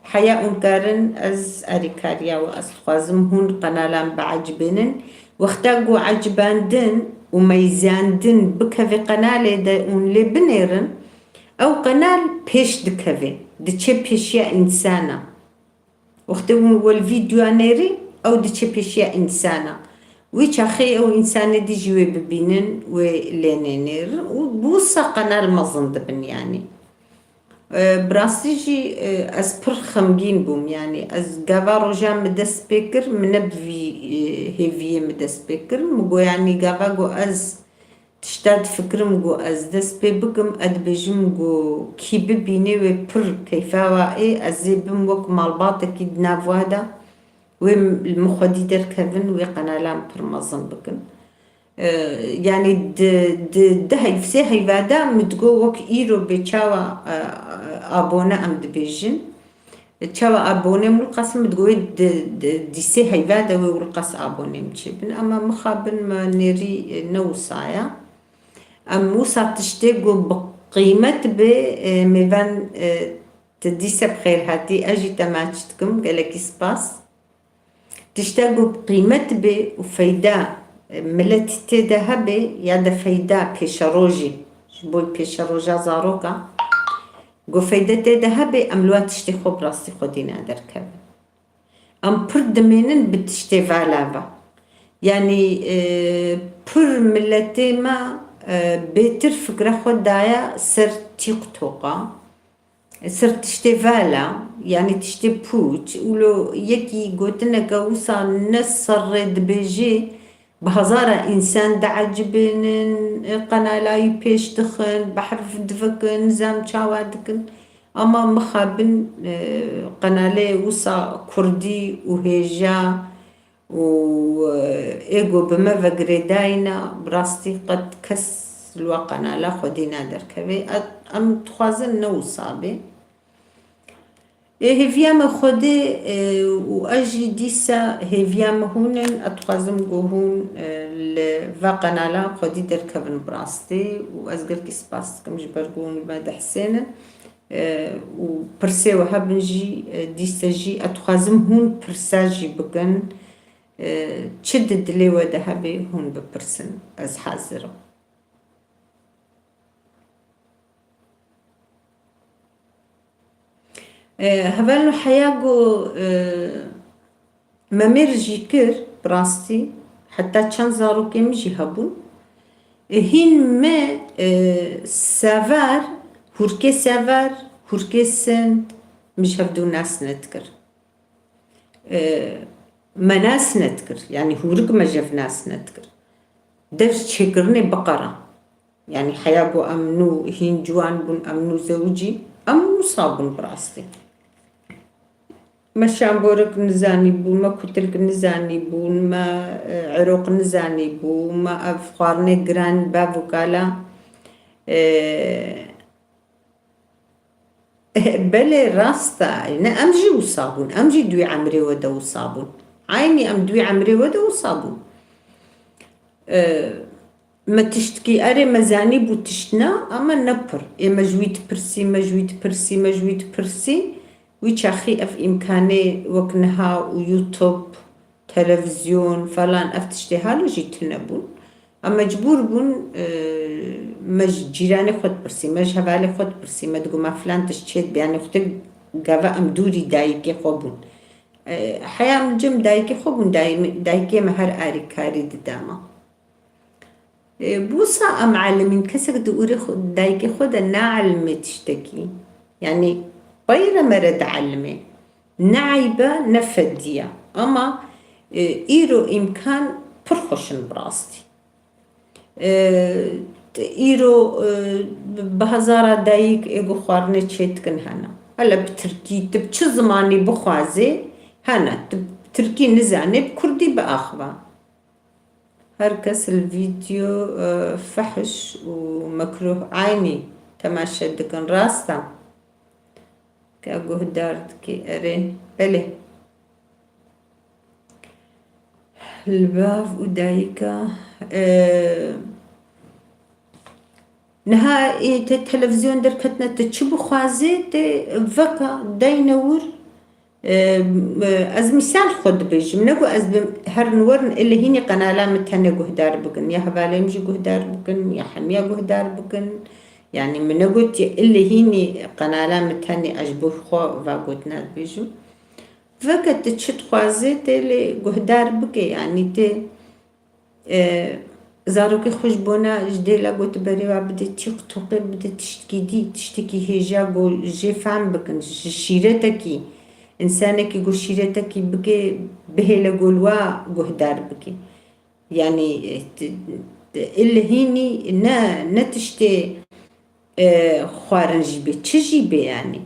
heya hûn karin, ez alîkariya we, ez dixwazim hûn qenalan biecibênin. Wexta ku ecibandin û meyzandin bikeve qenalê de hûn lê binêrin, ew qenal pêş dikeve, diçe pêşiya însana. Wextê hûn wel vîdyoya nêrî, ew diçe pêşiya însana. Wî çaxê ew însanê dî jî wê bibînin, wê lê nênêrin û bi wisa qenal mezin dibin, yanî. E, bi rastî jî, e, ez pir xemgîn bûm, yanî ez gava roja min dest pê kir, min ne bi vî, e, hêviyê min dest pê kir. Min got, yanî gava got ez tişta difikirim ku ez dest pê bikim, ez dibêjim ku kî bibîne wê pir keyfa we ê, ez ê bim wek malbatekî di nav we de, wê li min xwedî derkevin, wê qenalan pir mezin bikin. E, yanî di, di, di heyv-, sê heyva de min digot wek îro bê çawa, e, abone em dibêjin. Çawa abonê Wîlqas, min digot wê di, di, di sê heyva de wê Wîlqas abonê min çêbin. Ama mixabin me nêrî, e, ne wisa ye. Em wisa tiştê ku bi qîmet bê, e, mêvan, e, tu dîse bi xêr hatî, ez jî te maç dikim, gelekî spas. Tişta ku bi qîmet bê û feyda, e, miletî tê de hebe ya de feyda pêşerojî, ji bo pêşeroja zaroka, ku feyde tê de hebe, em li wan tiştê xwe bi rastî xwedî naderkevin. Em pir dimênin bi tiştê vala ve. Yanî, e, pir miletê me, e, bêtir fikra xwe daye ser TikToka. Ser tiştê vala, yanî tiştê pûç, û lo yekî gotineke wisa ne serrê dibêjê, bi hezara însan diecibênin, qenala wî pêş dixin, behf divikin, nizam çawa dikin. Ama mixabin, e, qenalê wisa kurdî û hêja û, e, ê ku bi me ve girêdayî ne, bi rastî qet kes li we qenala xwedî naderkeve. E, em dixwazin ne wisa bê. Ê hêviya me Xwedê, e, û ez jî dîsa hêviya me hûn in. Ez dixwazim ku hûn, e, li va qenalan xwedî derkevin bi rastî û ez gelkî spas dikim ji ber ku hûn li me dihsênin. E, û pirsê we hebin jî, e, dîsa jî ez dixwazim hûn pirsa jî bikin. E, çi di dilê we de hebe hûn bipirsin, ez hazir im. E, hevalno heya ku, e, me mêr jî kir, bi rastî, heta çend zarokê min jî hebûn. E, hîn me, e, sevar, hûrkê sevar, hûrkê sind, min ji hevdû nas nedikir. E, me nas nedikir. Yanî hûrik me jev nas nedikir. Dev çêkirinê biqera. Yanî heya ku em nû hîn ciwan bûn, em nû zewicî, em wisa bûn bi rastî. Me şamborik nizanî bû, me kutilk nizanî bûn, me, e, eroq nizanî bû, me ev xwarinê giran, bav û kala, e, Belê, rast e. Ne em jî wisa bûn. Em jî di wî emrê we de wisa bûn. Eynî em di wî emrê we de wisa bûn. E, me tiştkî erê me zanî bû tişt ne, ama ne pir. Ê me ji wî dipirsî, me ji wî dipirsî, me ji wî dipirsî. Wî çaxî ev îmkanê wek niha û YouTube, televîzyon, falan, ev tiştê halo jî tune bûn. Em mecbûr bûn, e, me ji cîranê xwe dipirsî, me ji hevalê xwe dipirsî, me digot, "Ma filan tişt çê dibe?" Yanî xwedê gava em dûrî dayikê xwe bûn. E, heya min cem dayikê xwe bûn, dayê-, dayikê me her alîkarî dida me. E, bi wisa em elimîn, kesek di ûrê xwe, dayikê xwe de neelime tiştekî. Yanî peyre me re dielime. Ne eyb e, ne fedî ye. Ama, e, îro îmkan pir xweş in bi rastî. E, îro, e, bi hezara dayik ê ku xwarinê çêdikin hene. Hele bi tirkî, tu bi çi zimanî bixwazê hene. Tu bi tirkî nizanê, bi kurdî biaxive. Her kes li vîdeo, e, fehş û mekruh eynî temaşe dikin, rast e? Ka guhdar dikî, erê, belê. Li bav û dayika, e, Niha ê te televîzyon derketine, tu çi bixwazê, tê veka dayne wir. E, e, ez mîsal xwe dibêjim, ne ku ez bim herin werin ille hînî qenala min tenê guhdar bikin, ya hevalên min jî guhdar bikin, ya hemiya guhdar bikin. Yanî min negotiye ille hînî qenala min tenê ez ji bo xwe va gotina dibêjim. Veke tu çi dixwazê tê lê guhdar bike, yanî tê, e, zarokê xwe ji bona ji dêla gotiberê wa bide tîq toqê, bide tiştkî dî, tiştekî hêja ku jê fehm bikin, ji şîretekî, însanekî ku şîretekî bike, bihêle ku li wa guhdar bike. Yanî, e, t-, t-, ille hînî ne, ne tiştê, e, xwarin jî bê, çi jî bê yanî.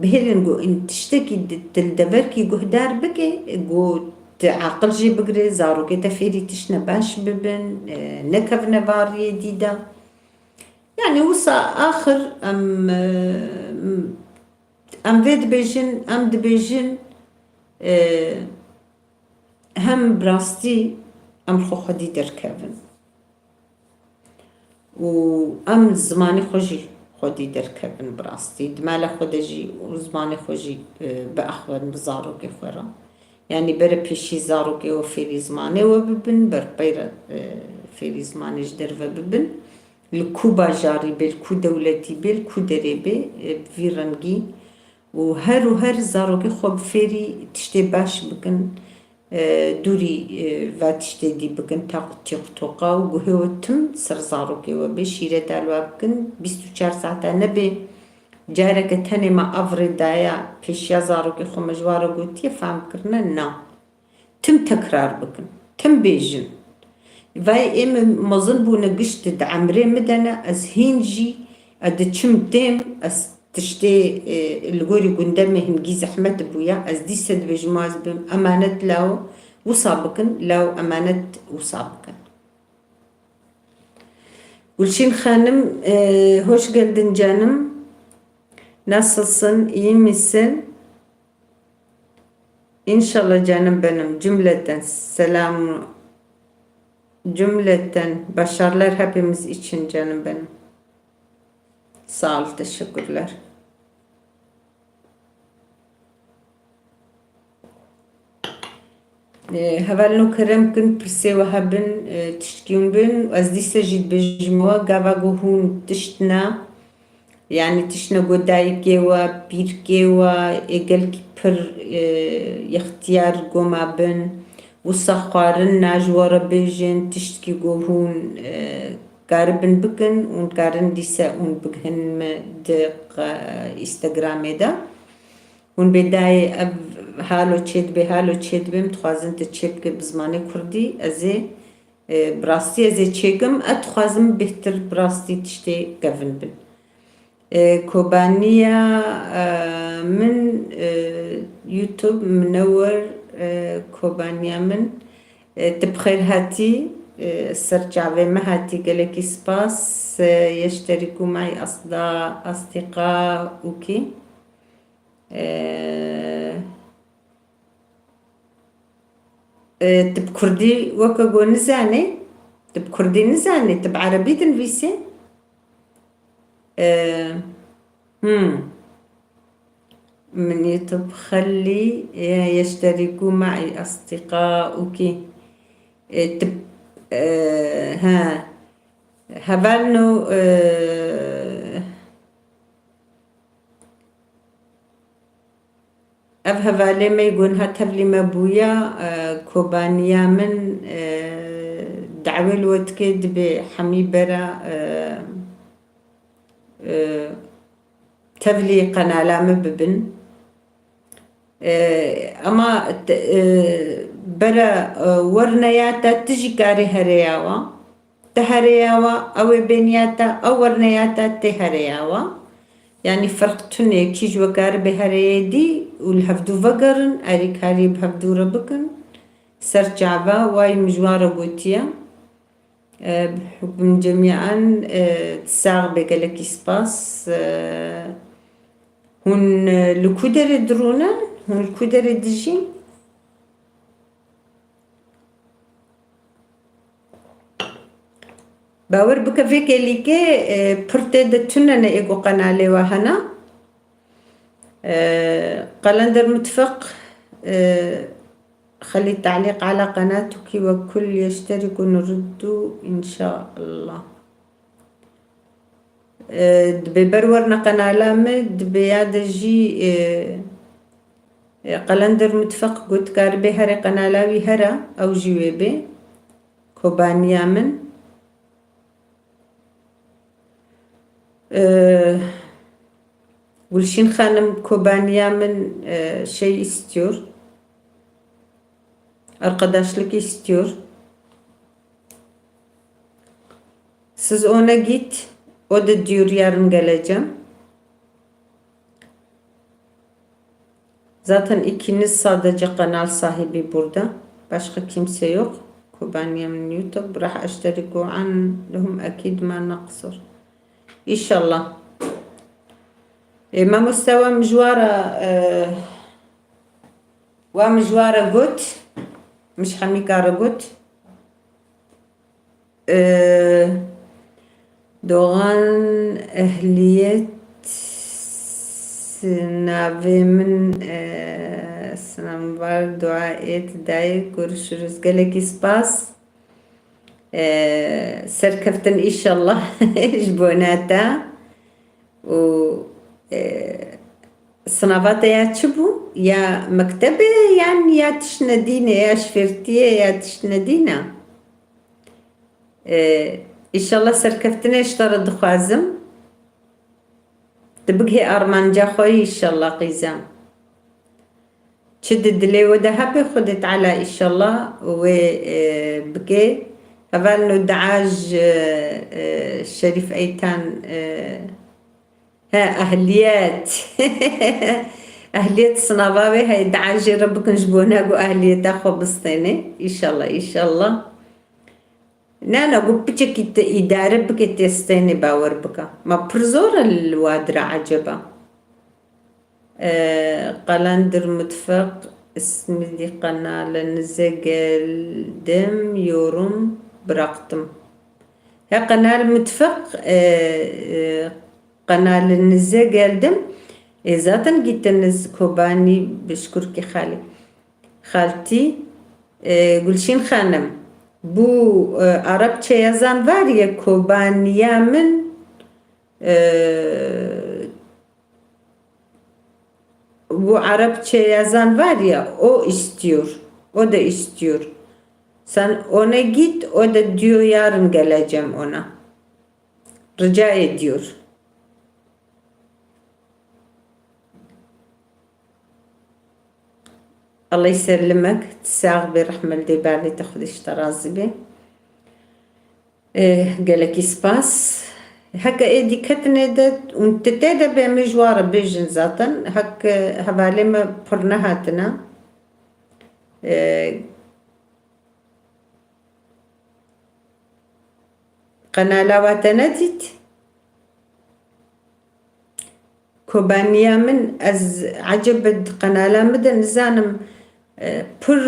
Bihêlin ku in tiştekî di, di li deverkî guhdar bike, ku tu aqil jê bigirê, zarokê te fêrî tiştine baş bibin, e, nekevine va riyê dî de. Yanî wisa axir em, e, em vê dibêjin, em dibêjin, e, hem bi rastî em xwe xwedî derkevin û em zimanê xwe jî xwedî derkevin bi rastî. Di mala xwe de jî û zimanê xwe jî, e, biaxivin bi zarokê xwe re. Yanî bere pêşî zarokê we fêrî zimanê we bibin, ber pey re, e, fêrî zimanê ji derve bibin. Li ku bajarî bê, li ku dewletî bê, li ku derê bê, e, bi vî rengî û her û her zarokê xwe bi fêrî tiştê baş bikin, e, dûrî, e, va tiştê dî bikin, taq û tîq toqa û guhê we tim ser zarokê we bê, şîreta li wa bikin, bîst û çar saeta nebe, careke tenê me ev rê daye pêşiya zarokê xwe me ji wa re gotiye, fehm kirine, na. Tim tekrar bikin, tim bêjin. Vay ê min mezin bûne gişt di emrê min de ne, ez hîn jî, ez diçim têm, ez tiştê, e, li gorî gundemê hingî zehmet bûya, ez dîse dibêjim, ez bim emanet law, wisa bikin, law emanet wisa bikin. Gülşin Hanım, e, hoş geldin canım. Nasılsın, iyi misin? İnşallah canım benim. Cümleten selam, cümleten başarılar hepimiz için canım benim. Sağ ol, teşekkürler. E, hevalno kerem kin, pirsê we hebin, e, tiştkî hûn bin, ez dîse jî dibêjim we, gava ku hûn tişt ne, yanî tiştine ku dayikê we, pîrkê we, ê gelkî pir, e, yextiyar goma bin, wisa xwarin na ji we re bêjin, tiştkî ku hûn, e, karibin bikin, hûn karin dîse hûn bigihin me di qe-, Instagramê de. Hûn bê dayê ev halo çêdibe, halo çêdibe, em dixwazin te çêbike bi zimanê kurdî. Ez ê, e, bi rastî ez ê çêkim. Ez dixwazim bêhtir bi rastî tiştê kevin bin. E, kobaniya, e, min, e, YouTube Minewir, e, kobaniya min. E, tu bi xêr hatî, e, ser çavê me hatî, gelekî spas, e, yeşterî ku may asda, asdîqa ûkî. E, e, tu bi kurdî weke go nizanê, tu bi kurdî nizanê, tu bi erebî dinivîsê. E, hmm. من يوتيوب خلي يشتركوا معي أصدقاؤك. E, tu, e, ha. Hevalno, e, Ev hevalê me yê ku niha tevlî me bûya, e, kobaniya min, e, dawê li we dike, dibê hemî bera, e, e, tevlî qenala min bibin. E, ema te, e, bera, e, werneya te, tu jî karê herêya wa. Te herêya wa, ew ê bêniya te, ew werneya te tê herêya wa. Yanî ferq tune, kî ji we karibe herêyê dî û li hevdû vegerin, alîkariyê bi hevdû re bikin. Ser çava, wayî min ji wan re gotiye. E, bi hukm cemîan, e, sax be, gelekî spas. E, hûn, e, li ku derê dirûnin? Hûn li ku derê dijîn? Bawer bike vê kêlîkê, e, pir tê de tune ne ê ku qenalê we hene. E, Qelender Mutfeq, e, خلي تعليق على قناتك وكل يشترك نرد إن شاء الله. E, dibê ber werne qenala min, dibê ya de jî, e, e, Qelender Mutfeq got karibê herê qenala wî here, ew jî wê bê. Kobaniya min. E, Gülşin Hanım, Kobaniya min, e, şey istiyor. Arkadaşlık istiyor. Siz ona git, o da diyor yarın geleceğim. Zaten ikiniz sadece kanal sahibi burada. Başka kimse yok. Kobaniya min YouTube. راح أشترك عندهم أكيد ما نقصر. İnşallah. E, mamoste wa mijwara, e, wa mijwara got. Mij hemîka re got. Ee, Doğan ehliyet navê min, e, sınavım var, dua et, dayı, görüşürüz. Gelekî spas. E, serkeftin inşallah ji bona te. Û, e, sınava te ya çi bû? Ya mektebê yan ya tiştine dîne, ya şfêrtiyê ya tiştine dîne? E, Înşallah serkeftinê ji te re dixwazim. Tu bigihê armanca xwe yî înşallah qîzem. Çi di dilê we de hebe Xwedê Teala înşallah wê, e, bike. Hevalno dua ji, e, Şerîf Eytan, e, he, ehliyet. Ehliyet sınava wê heye, dua jê re bikin ji bona ku ehliyeta xwe bistêne. Înşallah, înşallah. Na, na, got piçekî te îdare bike, tê stênê bawer bike. Ma pir zor e li wa dira eceba. Ee, Qelendir Mutfak, ismi di qenalinize geldim, yorum bıraktım. He, qenal Mutfak, e, e, qenalinize geldim. E, zaten gittiniz Kobani, bişkur ki xali. Xaltî, e, Gulşîn Xanim, bu, e, Arapça yazan var ya, Kobaniya min, e, bu Arapça yazan var ya, o istiyor. O da istiyor. Sen ona git, o da diyor yarın geleceğim ona. Rica ediyor. Allah yeselimek, sax be, rehme li dê bavê te, Xwedê ji te razî be. Eh, gelekî spas. Heke êdî ketine de, û tu tê de be, em ê ji wan re bêjin zaten. Heke hevalê me pir nehatine. Eh, Qenala we te nedît? Kobaniya min, ez ecebe di qenala min de nizanim, e, pir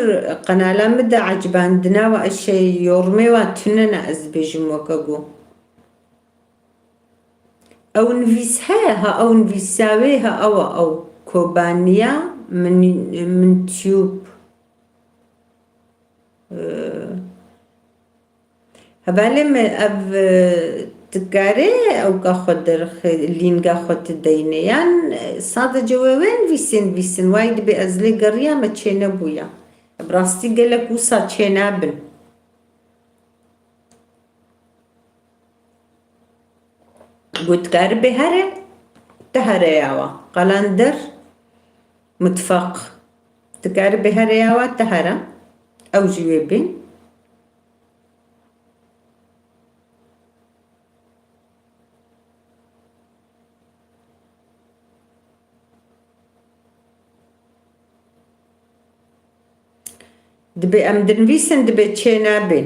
qenala min de ecibandina we, şey, yormê we tune ne, ez bêjim weke ku. Ew nivîs heye, ha ew nivîsa wê, ha ew e ew. Kobaniya min, min tube. E, Hevalê me ev, e, dikare ewka xwe derxe, lînga xwe ti deyne? Yan, e, sadece wê wê nivîsê nivîsin? Wayî dibê ez lê geriyame çênebûya. Bi rastî gelek wisa çênabin. Got karibê here, te here ya wa. Qelender, mutfaq. Tu karibê here ya wa, te here. Ew jî wê bên. Dibê em dinivîsin, dibê çênabê.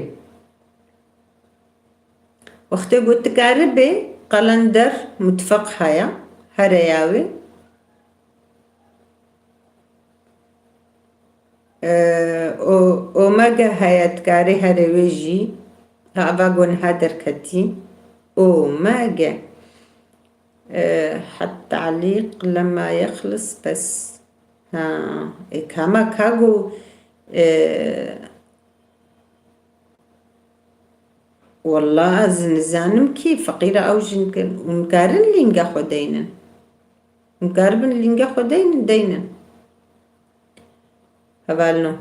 Wextê ku tu karibê, qelender, mutfeq heye, here ya wê. Ee, o, omega heye, dikarê herê wê jî. Ha, ava ku niha derketî. Omega. E, حتى تعليق لما يخلص بس. Ha, e, kama ka ku, e, Wallah ez nizanim kî feqîra ew jî nikin û nikarin lînga xwe deynin. Nikaribin lînga xwe deynin, deynin. Hevalno,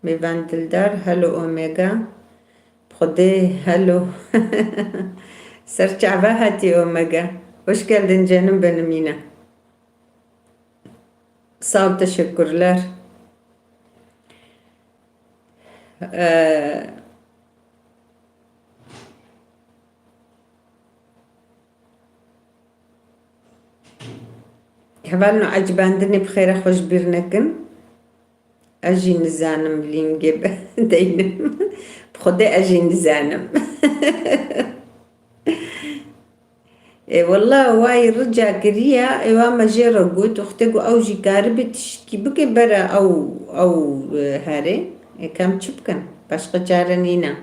mêvan dildar, hello Omega. Xwedê, hello. Ser çava hatî Omega. Hoş geldin canım benim yine. Sağ ol, teşekkürler. Ee, Hevalno, ecibandinê bi xêra xwe ji bîr nekin. Ez jî nizanim lîngê be-, deynim. Bi Xwedê ez jî nizanim. E, wela wayî rica kiriya, êwa me jê re got, wextê ku ew jî karibe tiştkî bike, bere ew, ew, e, herê. E, em çi bikin? Başqa çare nîne.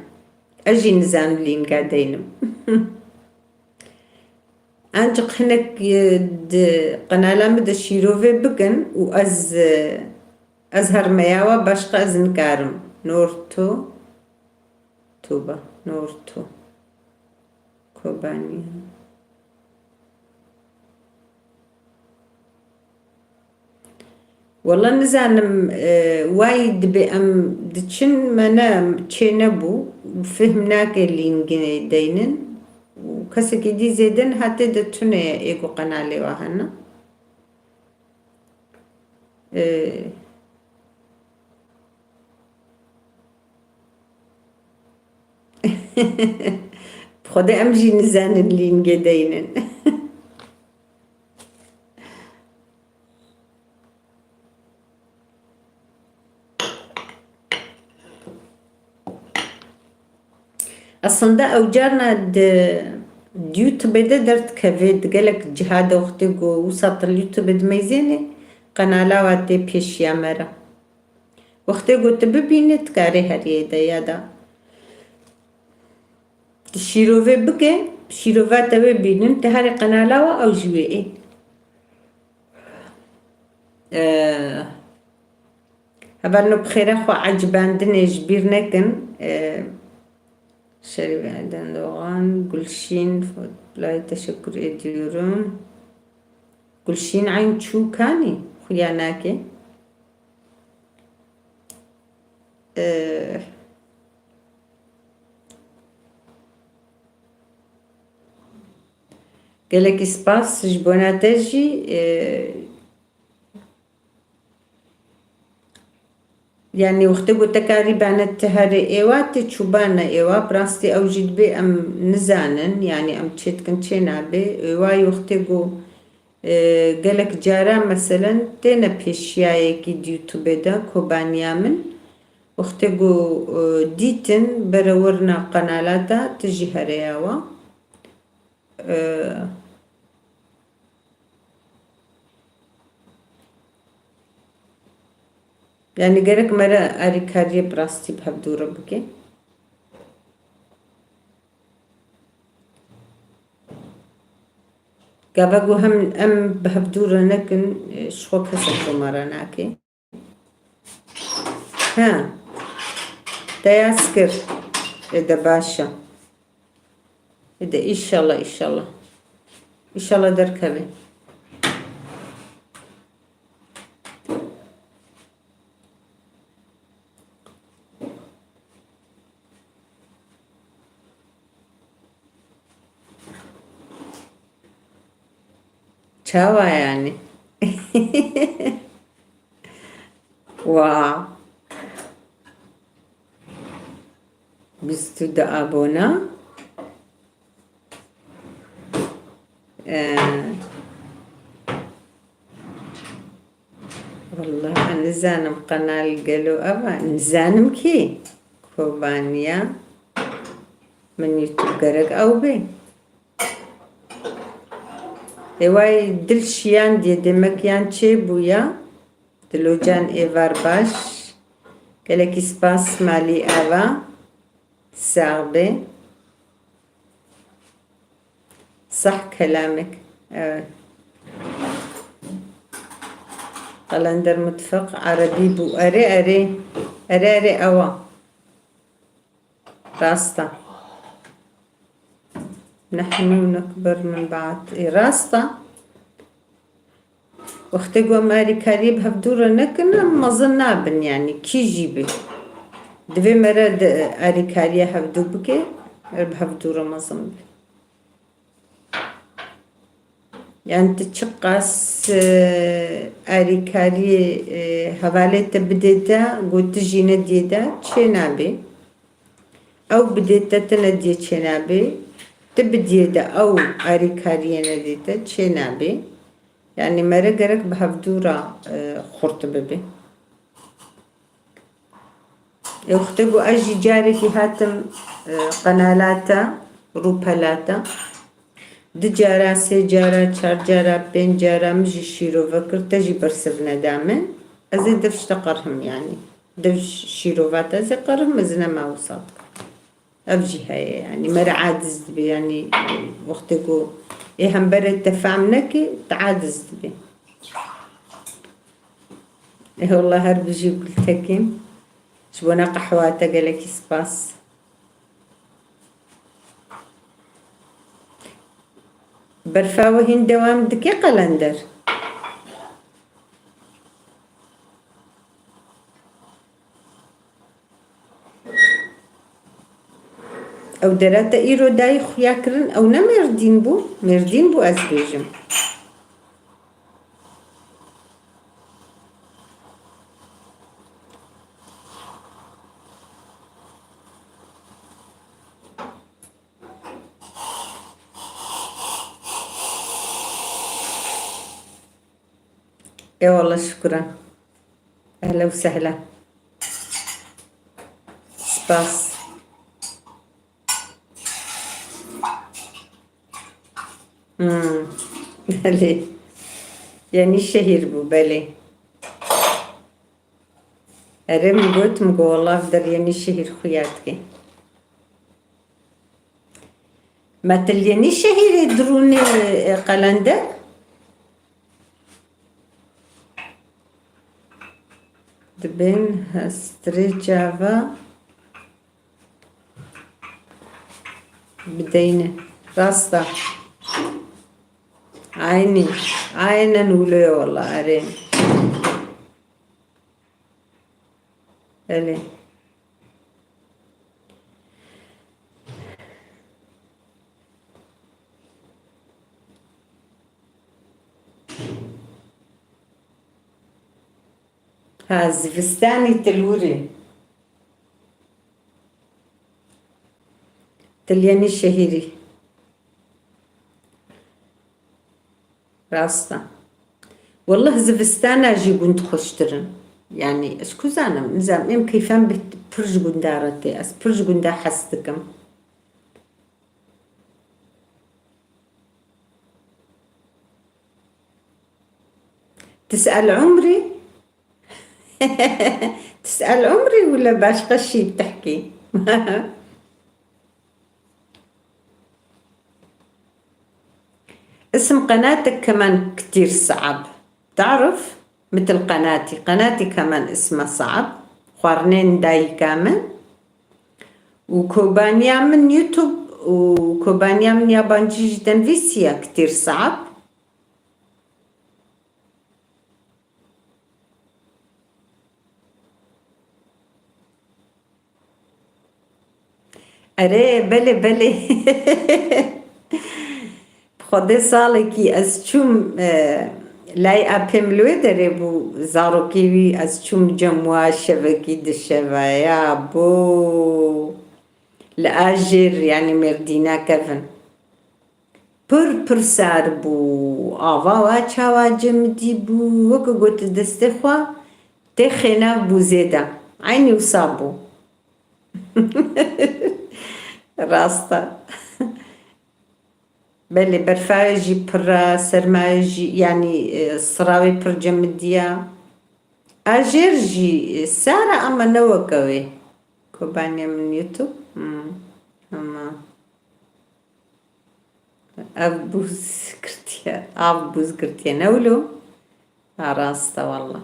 Ez jî nizanim lînga deynim. Ancik hinek, e, di qenala min de şîrove bikin û ez, e, ez hermeyawa, başqa ez nikarim. Norto, Tuba, Norto. Kobaniya. Wela nizanim, e, wayî dibê em diçin, me ne çê nebû, fêhm nake lîngê deynin û kesekî dî zêde niha tê de tune ye ê ku qenalê wa hene. E, Bi Xwedê em jî nizanin lîngê deynin. Aslında ew carna di, di YouTube de derdikeve, di gelek ciha de wextê ku wisa til YouTube dimeyzêne, qenala wa tê pêşiya me re. Wextê ku tu bibîne, dikarê heriyê de ya da. Tu şîrove bike, şîrova te wê bînin, tu herê qenala wa ew jî wê ê. Ee, Hevalno bi xêra xwe ecibandinê ji bîr nekin. Ee, Şerîf Eden Doğan, Gülşin, Fotlayı teşekkür ediyorum. Gülşin Eyn Çûkanî, xuya nake. Ee, Gelekî spas ji bona te jî, e, yanî wextê ku te karî bane ti herê êwa tê çûbane êwa, bi rastî ew jî dibê em nizanin, yanî em çê dikin çê nabe. Êwa wextê ku, e, gelek cara meselen têne pêşiyayekî di YouTube de kobaniya min. Wextê ku, e, dîtin bere werna qenala te, tu jî herêya wa. Ee, yanî gerek me re alîkariyê bi rastî bi hevdû re bike. Gava ku hem em bi hevdû re nekin, e, ji xwe kesek tomare nake. Ha. Te yaz kir. Ê de baş e. Ê de, înşallah, înşallah. Înşallah derkeve. Çawa yani? Wa. Bîst û du abona. Ee, Wallah, ez nizanim qenal gelo ev e. Nizanim kî? Kobaniya. Min YouTube gerek ew bê. Êway dil şiyandiye, demek yan çêbûya. Dilocan êvar baş. Gelekî spas malî ava. Sax be. Sah kelamek. Evet. Qelender Mutfaq Erebî bû. Erê, erê. Erê, erê, ewa. Rast e. Nehnu nekber min ba'd. Ê, rast e. Wextê ku em alîkariyê bi hevdû re nekin, em mezin nabin, yanî kî jî be. Divê mere di alîkariya hevdû bike, em bi hevdû re mezin bin. Yanî tu çiqas, e, alîkariyê, e, hevalê te bidê te, ku tu jî nediyê de, çê nabê. Ew bidê te, tu nediyê, çê nabê. Tu bidiyê de, ew alîkariyê nedê te, çê nabê. Yanî mere gerek bi hevdû re, e, xurt bibe. Ê, wextê ku ez jî carekî hatim, e, qenala te, rûpela te, du cara, sê cara, çar cara, pênc cara min jî şîrove kir, te jî bersiv neda min. Ez ê dev ji te qerhim, yanî. Dev şîrova te ez ê qerhim, ez nema wisa dikim. Ev jî heye, yanî mere aciz dibe, yanî wextê ku ê hemberê te fehm neke, tu aciz dibî. Ê wallah, her bijî Gultekin. Ji bona qehwa te gelekî spas. Berfa we hîn dewam dike, Qelender? Ew dera te îro dayî xuya kirin, ew ne Mêrdîn bû? Mêrdîn bû, ez bêjim. Eyvallah, şükran. Ehlen ve sehlen. Spas. Hmm. Belê. Yenîşehîr bû, belê. Erê, min got, min got, wela der Yenîşehîr xuya dike. Me tu li Yenîşehîrê dirûnê, e, Qelender? Dibên hestirê çava bideyne. Rast e. Aynî. Aynen wilo ye wela, erê. Belê. Ha, zivistanî tu li wir î. Tu li Yenîşehîrî. Rast e. Wellah zivistana jî gund xweştir in. Yanî ez ku zanim, nizam, em keyfan bi pir ji gunda re tê. Ez pir ji gunda hez dikim. Tisel umrî? Tisel umrî wila başqa şî tehkî. اسم قناتك كمان كتير صعب. تعرف؟ مثل قناتي. قناتي كمان اسمها صعب. Xwarinên dayika min. Û kobaniya min YouTube û kobaniya min yabancî jî denvîsiya كتير صعب. Erê, belê, belê. Bi Xwedê salekî ez çûm, e, lay apê min li wê derê bû, zarokê wî, ez çûm cem wa şevekî di şeva ya bû. Li Ajêr, yanî Mêrdîna kevin. Pir pir sar bû. Ava wa çawa cemidî bû. Weke got destê xwe tê xêna bûzê de. Eynî wisa bû. Rast e. Belê, berfayê jî pir e, sermayê jî, yanî, e, sirawê pir cemidiya. Ajêr jî, e, sar e ama ne weke wê. Kobaniya min YouTube. Hmm. Tamam. Ev bûz girtiye, av bûz girtiye. Ne wilo? Ha, rast e walla.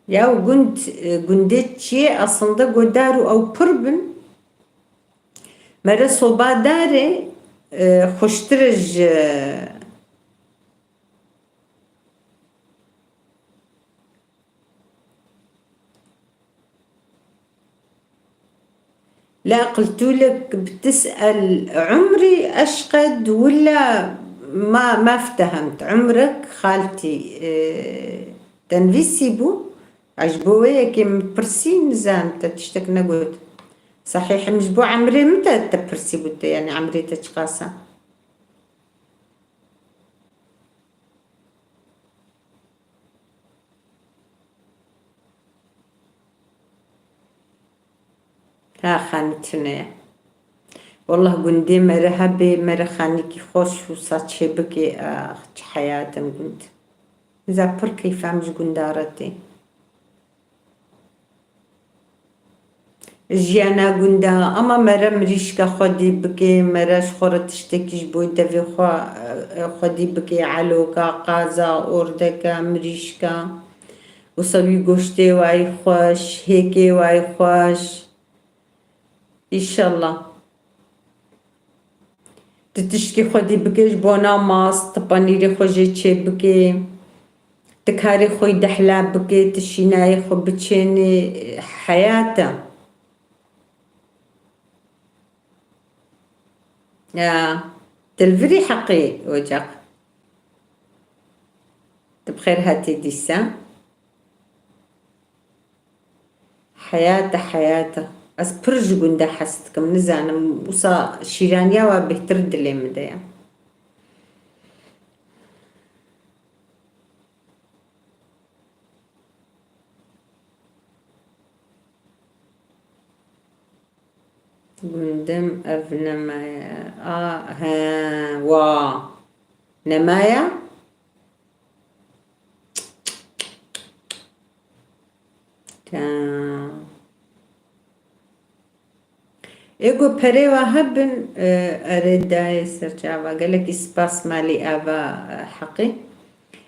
Ya gund, e, gundê çiyê aslında godar û ew pir bin. Mere soba darê, e, xweştir e ji لا قلت لك بتسأل عمري أشقد ولا ما، ما افتهمت. عمرك خالتي، إيه، تنفيسي بو؟ عجبو ويا كي مبرسين زان تتشتك نقول. صحيح، مش بو عمري متى تبرسي بو يعني عمري تشقاسة. Ha, xanî tune ye. Wallah gundê me re hebê, me re xanîkî xweş û saçê bikê, ax, çi heyat in gund. Za pir keyfa min ji gunda re tê. Jiyana gunda, ama mere mirîşka xwedî bike, mere ji xwe re tiştekî ji bo devê xwe, e, xwedî bike, eloka, qaza, ordeka, mirîşka. Wisa wî goştê wayî xweş, hêkê wayî xweş. Înşallah. Tu tişkî xwedî bike ji bona mast, tu panîrê xwe jê çê bike, tu karê xwe yî dehla bike, tu şînayê xwe biçênê, heyat e. Ya, tu li virî heqî ocaq. Tu bi xêr hatî dîsa. Heyat e, heyat e. Ez pir ji gunda hez dikim, nizanim, wisa şîraniya we bêhtir dilê min de ye. Gundem ev nemaye. A, he, wa. Nemaya? Tamam. Ê ku perê wa hebin, e, erê dayê ser çava. Gelekî spas malî ava, e, heqî.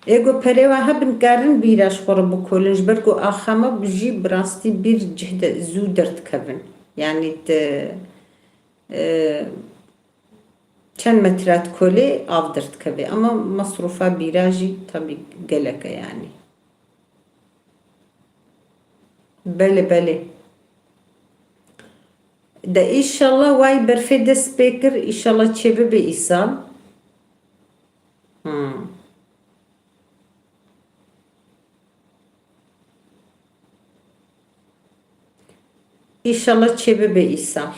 Ê ku perê wa hebin karin bîra ji xwe re bikolin, ji ber ku axama bi jî bi rastî bîr cih de zû derdikevin. Yanî te, e, çend metre dikolê av derdikeve. Ama masrofa bîra jî tabî gelek e yanî. Belê, belê. De îşallah way berfê dest pê kir, îşallah çêbibe îsal. Hmm. Îşallah çêbibe îsal.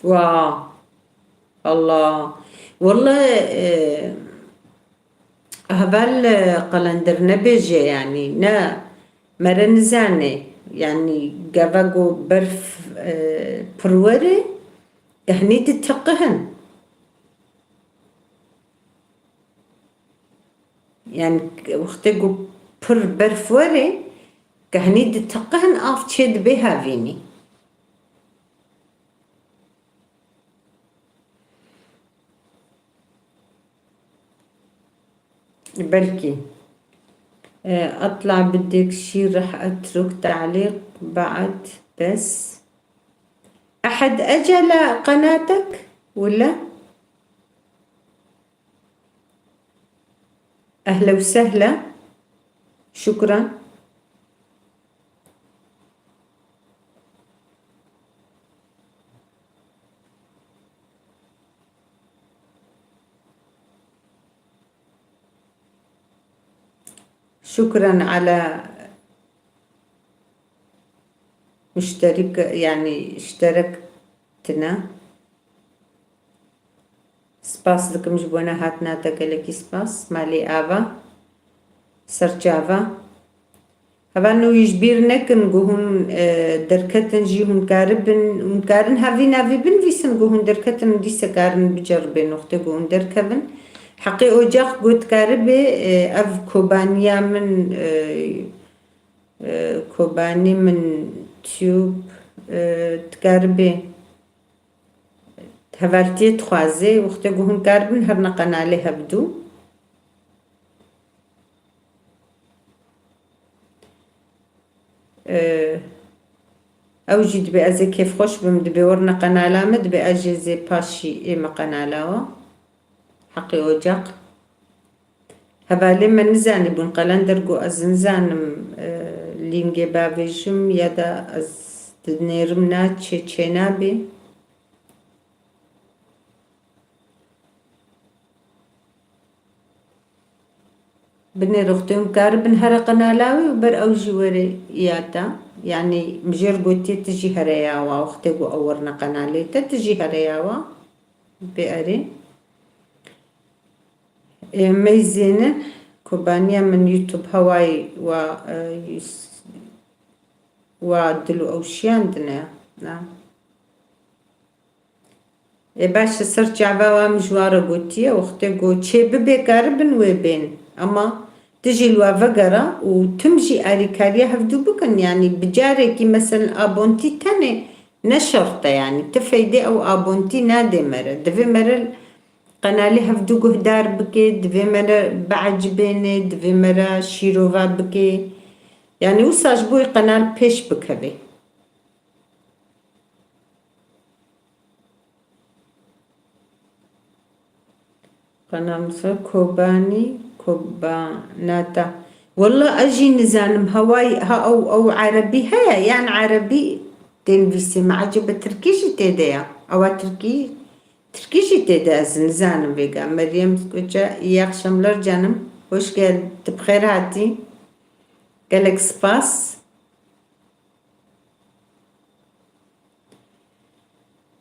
Wa, Allah. Welle, e, heval, e, qelender nebêje, yanî, ne, mere nizane, yanî, gava ku berf, e, pir were, tehnî diteqihin. Yani wextê ku pir berf were, kehnî diteqihin, av çê dibe havînî. Belkî. E, اطلع بدك شي رح اترك تعليق بعد بس. أحد أجى لقناتك ولا؟ أهلا وسهلا. شكرا. شكرا على مشترك، يعني اشتركتنا. Spas dikim ji bona hatina te, gelekî spas. Malê ava, serçava. Hevalno wî ji bîr nekin ku hûn, e, derketin jî hûn karibin, hûn karin hevî navî binivîsin ku hûn derketin û dîse karin biceribin wextê ku hûn derkevin. Heqê Ocaq got karibê, e, ev kobaniya min, e, e, kobanî min tube, e, dikaribê hevaltiyê dixwaze, wextê ku hûn karibin herine qenalê hevdû. Ee, ew jî dibê ez ê kêfxweş bim, dibê werine qenala me, dibê ez jê zê paşî ême qenala we. Heqê Ocaq. Hevalê me nizanîbûn, Qelender got ez nizanim, e, lîngê bavêjim ya da ez dinêrim naçê, çênabê. Binêre wextê hûn karibin here qenala wî û ber ew jî were ya te. Yanî min jê re gotiye tu jî here ya wa wextê ku ew werine qenalê te, tu jî here ya wa. Bê erê. Ê, meyzêne kobaniya min YouTube hewayî wa, e, wa dil û ew şiyandine. Na. Ê baş, li ser çava wa min ji wan re gotiye, wextê ku çê bibe karibin wê bên. Ema tu jî li we vegera û tim jî alîkariya hevdû bikin. Yanî bi carekî, meselen, abontî tenê ne şert e, yanî ti feydê ew abontî nadê me re. Divê me re qenalê hevdû guhdar bike, divê me re biecibêne, divê me re şîrova bike. Yanî wisa ji bo wê qenal pêş bikeve. Qenal Musa Kobanî, Kobanata. Walla ez jî nizanim, hewayî, ha ew, ew erebî heye, yan erebî tê nivîsê me, ecebe tirkî jî tê de ya. Ewa tirkî, tirkî jî tê de, ez nizanim vêga. Meryem Koça, iyi akşamlar canım. Hoş gel, tu bi xêr hatî. Gelek spas.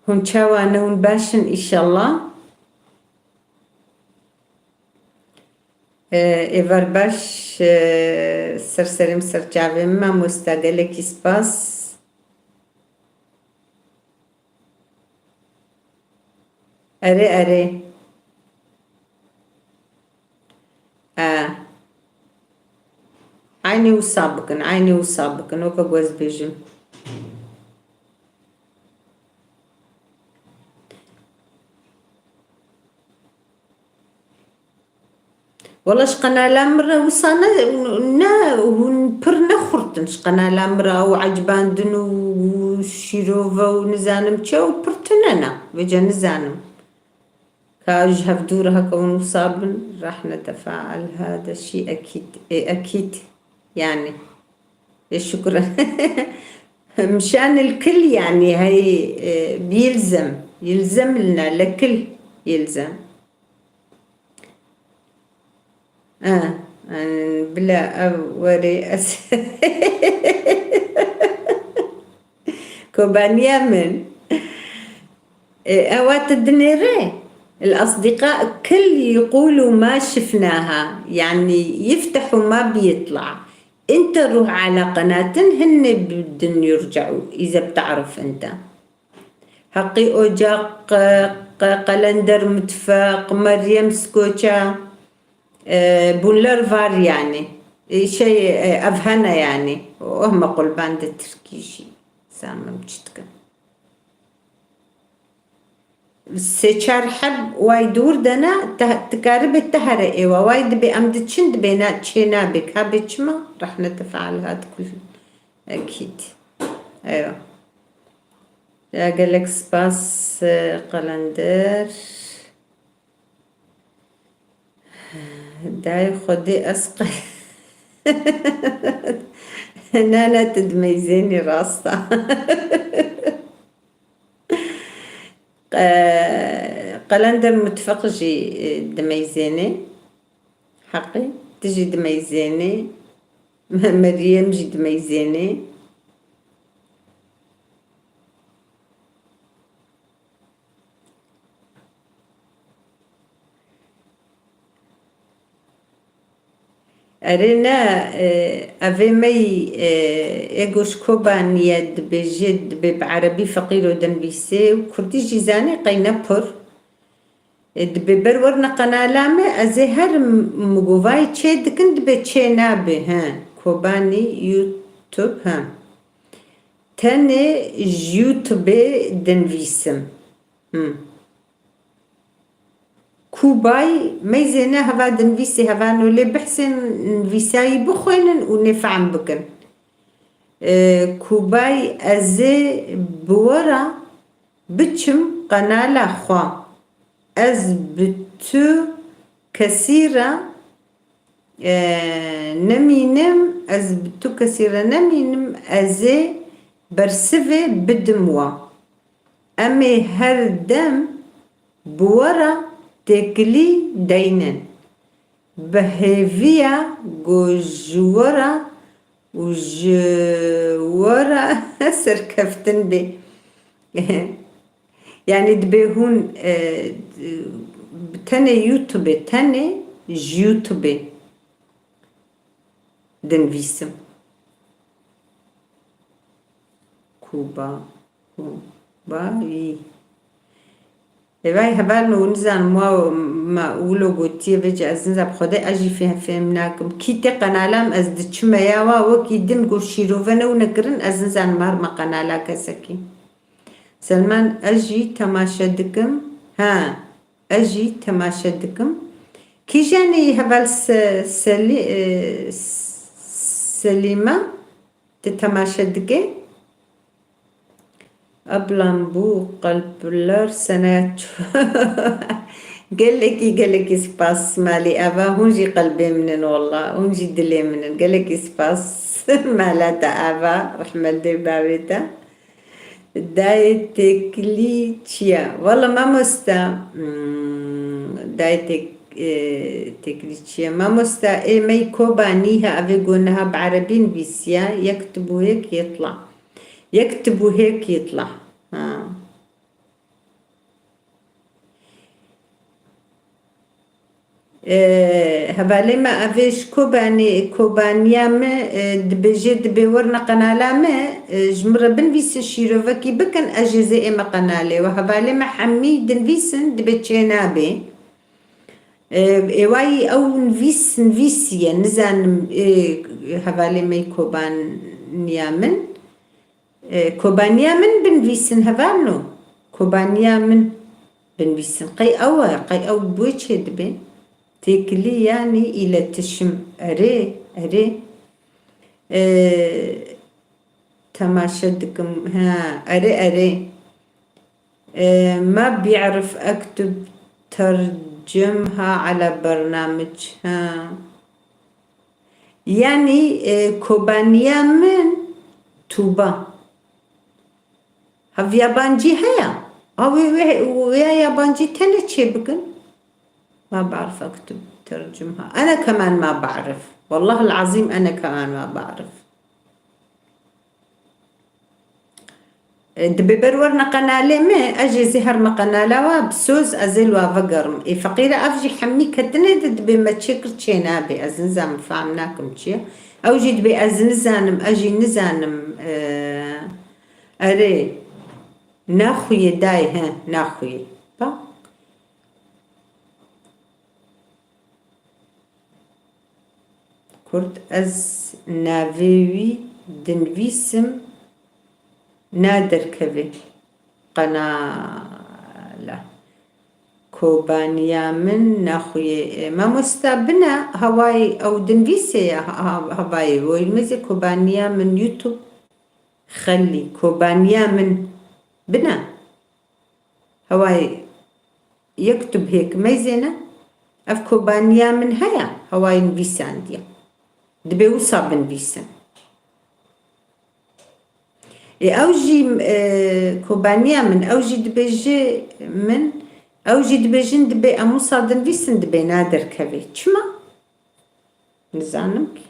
Hûn çawa ne, hûn baş in înşallah? Ee, êvar baş, e, ser serê min, ser çavê min, mamosta, gelekî spas. Erê, erê. E, eynî wisa bikin, eynî wisa bikin, weke ku ez bêjim. Wela ji qenala min re wisa ne, ne, hûn pir nexurtin ji qenala min re, ew ecibandin û şîrove û nizanim çi, ew pir tune ne, vêca nizanim. Ka ji hevdû re heke hûn wisa bin, rehne tefaal hada şî ekîd. Ê, ekîd. Yanî. Ê, şukran. Mişan il kil yanî, hey, e, yilzem. Yilzem lina, lekil yilzem. E, e, bila ev werê ez. Kobaniya min. E, ewa tu dinêre. الأصدقاء كل يقولوا ما شفناها، يعني يفتحوا ما بيطلع. أنت روح على قناتن، هن بدن يرجعوا إذا بتعرف أنت. Heqî Ocak, Q-, Q-, Qelender Mitfeq, Meryem Skoça, e, bunlar var yani. E, şey, e, ev hene yani. Oh me qulban de Tirkî jî. Samim çi dikim. Sê çar heb way dûr de ne, te, dikaribê te here êwa. Way dibê em diçin dibê ne çê nabê. Ka bê çima? Rehne tefaal hat kul. Ekîd. Eywa. Ya gelek spas, e, Qelender. Dayê Xwedê ez qe-, ne, ne, tu dimeyzênî rasta. Qe-, Qelender Mitfeq jî, e, dimeyzênê. Heqî, tu jî dimeyzênê. Me-, Meryem jî dimeyzênê. Erê ne, e, evê me yî, e, ê goş Kobanî ye, dibêje, dibê bi erebî feqîro dinivîsê û kurdî jî zanê qey ne pir. E, dibê ber werine qenala me, ez ê her m-, migovayê çê dikin, dibê çê nabe, he. Kobanî YouTube, he. Tenê ji YouTubeê dinivîsim. Hmm. Kubay, meyzê ne heva dinivîsê heva no lê behsên nivîsayî bixwênin û nê fehm bikin. E, Kubay, ez ê bi we re biçim qenala xwe. Ez bi tu kesî re, e, nemînim, ez bi tu kesî re nemînim, ez ê bersivê bidim we. Em ê her dem bi we re têkilî deynin. Bi hêviya ku ji we re û ji we re serkeftin bê. Yanî dibê hûn, e, tenê YouTubeê, tenê ji YouTubeê dinivîsim. Kuba, Kuba, wî. Ê vay hevalno, nizanim wa me wilo gotiye vêce, ez nizanim xwedê ez jî fê-, fêm nakim. Kî tê qenalam ez diçime ya wa wekî din got şîrove newne kirin, ez nizanim her me qenala kesekî. Selman, ez jî temaşe dikim. Ha, ez jî temaşe dikim. Kîjanî heval Se-, Selî-, e, Selîma, tu temaşe dike? Ablam bu kalpler sana ço-, gelekî, gelekî spas Malî Eva. Hûn jî qelbê min in wallah. Hûn jî dilê min in. Gelekî spas Malata Eva. Rehmet dê bavê te. Dayê têkilî çi ye? Wala mamoste, hmm, dayê têk-, e, têkilî çi ye? Mamoste, ê me yî Kobanî he, evê go niha bi erebî nivîsiye, يكتب هيك يطلع. يكتب هيك يطلع. Ha. E, hevalê me, evê ji Kobanî, Kobaniya me, e, dibêje, dibê werine qenala me, e, ji min re binivîsin, şîrovekî bikin, ez jê zê ême qenalê we. Hevalê me hemî dinivîsin, dibê çê nabê. E, ê wayî ew nivîs, nivîsiye, nizanim, e, hevalê me yî Kobaniya min. E, Kobaniya min binivîsin hevalno. Kobaniya min binivîsin. Qey ew e, qey ew bi wê çê dibe? Têkilî yanî îletişim. Erê, erê. E, temaşe dikim. Ha, erê, erê. E, ma bi'rif ektub tercimha ala bernamij. Ha. Yanî, e, Kobaniya min Tuba. Hev yabancî heye? Ha, wê, wê, wê ya yabancî tenê çê bikin? Ma bi'rif ektub tercimha. Ene keman ma bi'rif. Wallahil azîm ene keman ma bi'rif. E, dibê ber werine qenalê me, ez jê zî herme qenala we, bi soz ez ê li we vegerim. Ê feqîre ev jî hemî ketine de dibê me çêkir çê nabe. Ez nizanim, fehm nakim çi ye. Ew jî dibê ez nizanim, ez jî nizanim, e, erê, naxuyê dayê, he, naxuyê. Bak. Kurd, ez navê wî dinivîsim, naderkeve qenala. Kobaniya min naxuyê, e, mamosta bine hawayê ew dinivîsê ye, ha-, ha-, havayê woy mezê kobaniya min YouTube xelî, kobaniya min bine. Hewayê yektub hêk meyzêne, ev kobaniya min heye, hewayê nivîsandiye. Dibê wisa binivîsin. Ê ew jî, e, kobaniya min, ew jî dibêje min, ew jî dibêjin dibê em wisa dinivîsin, dibê naderkevê. Çima? Nizanim ki.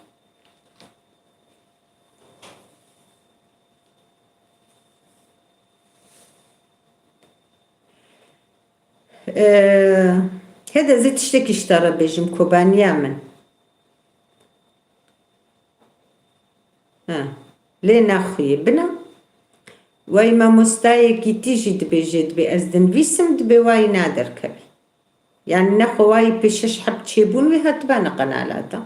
Ee, hede ez ê tiştekî ji te re bêjim, kobaniya min. Ha. Lê naxuyê bina. Wey mamostayekî tî jî dibêje, dibê ez dinivîsim, dibê wayî naderkevî. Yani nexwe wayî pê şeş heb çêbûn wê hatibane qenala te.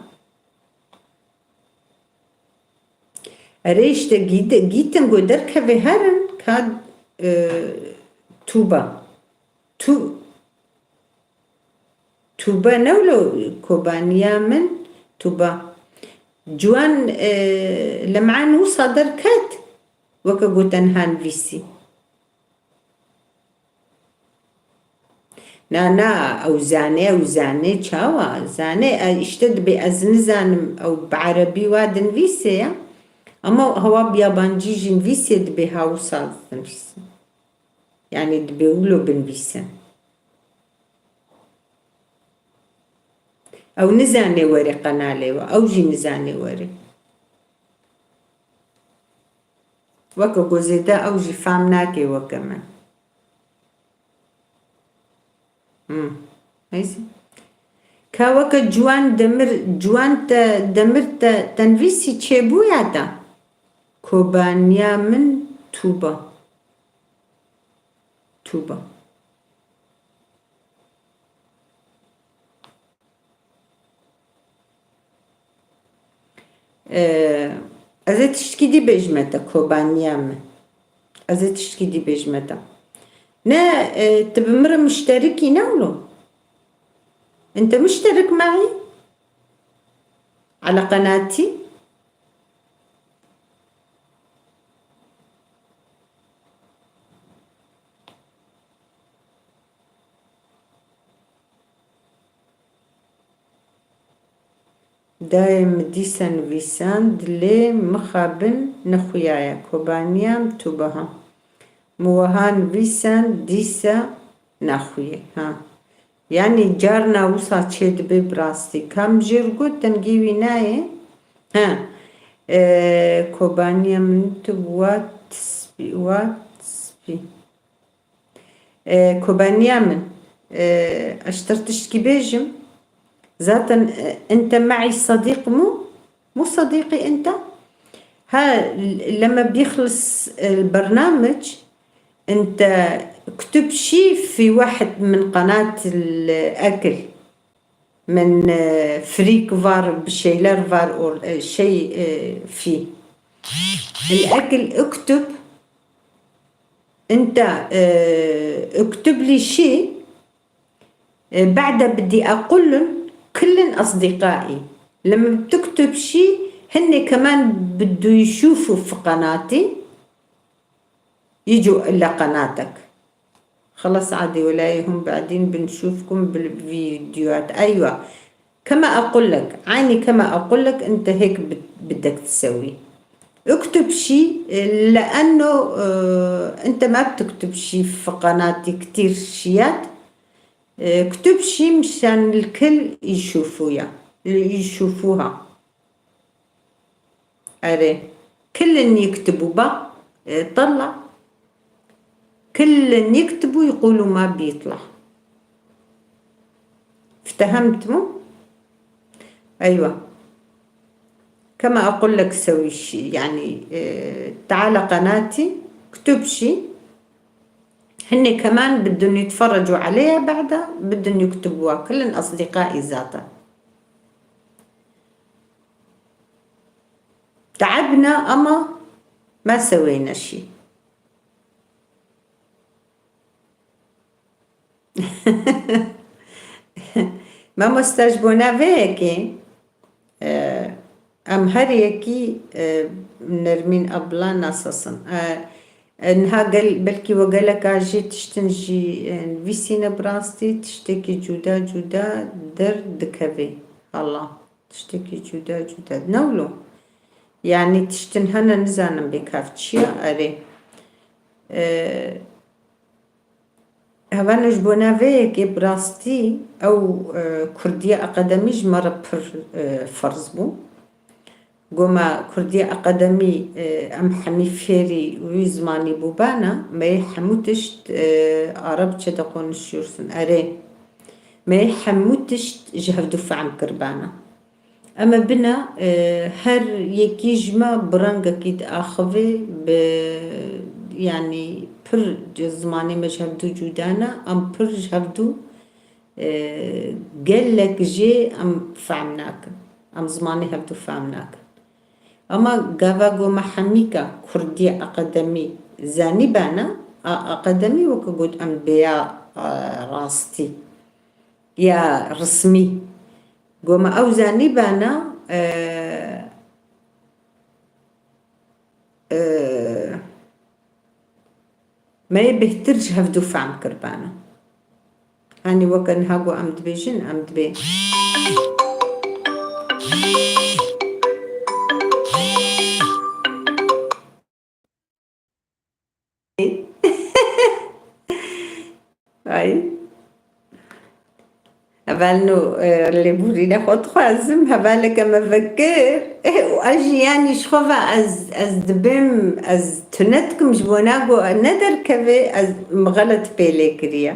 Erê işte gîde-, gîtin go derkeve herin ka, e, Tuba. Tu, Tuba ne wilo kobaniya min, Tuba. Ciwan, e, lem'an wisa derket, weke go te niha nivîsî. Na, na, ew zane, ew zane, çawa? Zane, e, işte dibê ez nizanim, ew bi erebî wa dinivîse ya. Ama hewa bi yabancî jî nivîse dibê ha wisa dinivîse. Yani dibê wilo binivîse. Ew nizane were qenalê we, ew jî nizane were. Weke ku zêde ew jî fam nake weke me. Hmm. Neyse. Ka weke ciwan demir, ciwan te demir te tenvîsî çêbûya da. Kobaniya min Tuba. Tuba. Ee, ez ê tiştkî dî bêjime te, kobaniya min. Ez ê tiştkî dî bêjime te. Ne, e, tu bi min re muşterikî ne wilo? Ente muşterik maî? Ala qenatî? Dayê min dîsa nivîsand, lê mixabin nexuyaye. Kobaniya min Tuba ha. Min wiha nivîsand, dîsa naxuye. Ha. Yanî carna wisa çêdibe bi rastî. Ka min jê re got, dengê wî nayê. Ha. E, kobaniya min tu wa tispî, wa tispî. E, kobaniya min, e, ez ji te re tiştkî bêjim. Zaten, e, ente maî sedîq mû? Mû sedîqî ente? Ha, leme bîxlis, e, bernamec, ente ktub şî fî wehd min qenat el ekil. Min, e, frîk var, bi şeyler var, or-, e, şey, e, fî. El ekil uktub, ente, e, uktub lî şî, e, ba'de bidî aqullun kullin asdîqaî. Lem tuktub şî, hinne keman bidû yişûfu fi qenatî. يجوا إلا قناتك. خلص عادي، ولا هم بعدين بنشوفكم بالفيديوهات. أيوة. كما أقول لك، عيني، كما أقول لك، أنت هيك بت-، بدك تسوي. اكتب شي، لأنه، آه، أنت ما بتكتب شي في قناتي كتير شيات. آه، اكتب شي مشان الكل يشوفويا-، يشوفوها. أري. كلن يكتبوا با، إيه، طلع. كلن يكتبوا يقولوا ما بيطلع. افتهمتوا؟ أيوة. كما أقول لك سوي شي، يعني، إيه، تعال قناتي، اكتب شي. هن كمان بدن يتفرجوا عليها بعدها، بدن يكتبوها. كلن أصدقائي ذاتا. تعبنا أما ما سوينا شي. Mamoste, ji bona vê yekê, e, em her yekî, e, Nermîn abla nasasin. E, e, niha gel-, belkî we geleka jê tiştin jî, e, nivîsîne bi rastî, tiştekî cuda cuda derdikeve. Allah. Tiştekî cuda cuda. Ne wilo? Yanî tiştin hene nizanim bê kav çi ye? Erê. E, hevalno ji bona vê yekê bi rastî ew, e, kurdiya akademî ji me re pir, e, ferz bû. Goma kurdiya akademî, e, em hemî fêrî wî zimanî bûbana, me yê hemû tişt, e, Arabçe de konuşuyorsun. Erê. Me yê hemû tişt ji hevdu fehm kiribana. Em ê bine, e, her yekî ji me bi rengekî diaxivê, bi, yanî pir ji zimanê me ji hevdû cuda ne, em pir ji hevdû, e, gelek jê em fehm nakin. Em zimanê hevdû fehm nakin. Ema gava ku me hemîka kurdî akademî zanîbana, a akademî weke got em bêya, e, rastî ya resmî. Ku me ew zanîbana, e, e, me yê bêhtir ji hevdû fehm kiribana. Hanî weke niha ku em dibêjin, em dibê. Ay. Hevalno, e, lêborîna xwe dixwazim. Hevaleke me vekir. Û ez jî yanî ji xwe ve ez, ez dibêm, ez tune dikim ji bona ku ne derkeve, ez, min xelet pê lê kiriye.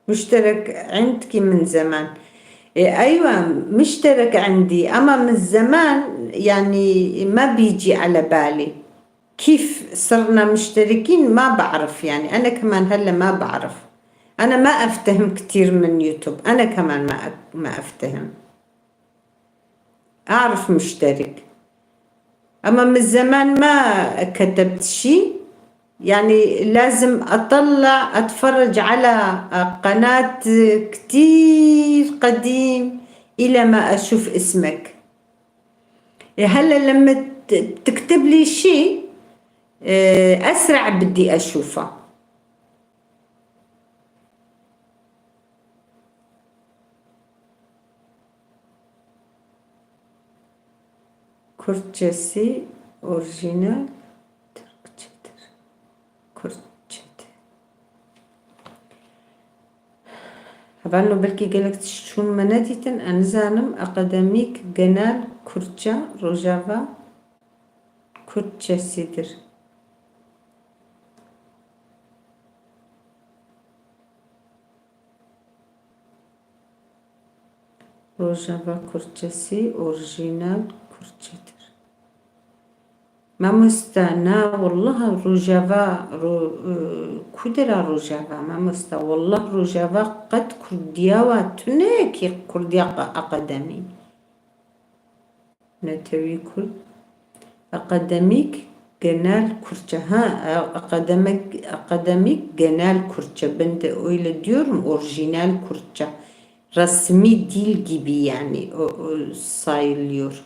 مشترك عندكِ من زمان. إيه، أيوة، مشترك عندي، أما من زمان، يعني، ما بيجي على بالي. كيف صرنا مشتركين؟ ما بعرف، يعني، أنا كمان هلأ ما بعرف. أنا ما أفتهم كتير من يوتيوب، أنا كمان ما أ-، ما أفتهم. أعرف مشترك. أما من زمان ما كتبت شي، يعني لازم أطلع أتفرج على قناة كتير قديم إلى ما أشوف اسمك. هلأ لما ت-، تكتب لي شي، آه، أسرع بدي أشوفه. Kürtçesi orijinal Türkçedir. Kürtçedir. Hevalno belkî gelek tişt hûn me nedîtin, ez nizanim, akademîk genel Kürtçe, Rojava Kürtçesidir. Rojava Kürtçesi orijinal Kürtçedir. Mamosta, na, wallah Rojava, ro-, e, ku dera Rojava, mamosta, wallah Rojava qet Kurdiya wa tune ki Kurdiya qa-, akademî. Netewî Kurd. Akademîk genel Kürtçe. Ha, a-, akademik, akademik genel Kürtçe. Ben de öyle diyorum, orijinal Kürtçe. Resmi dil gibi yani, o, o sayılıyor.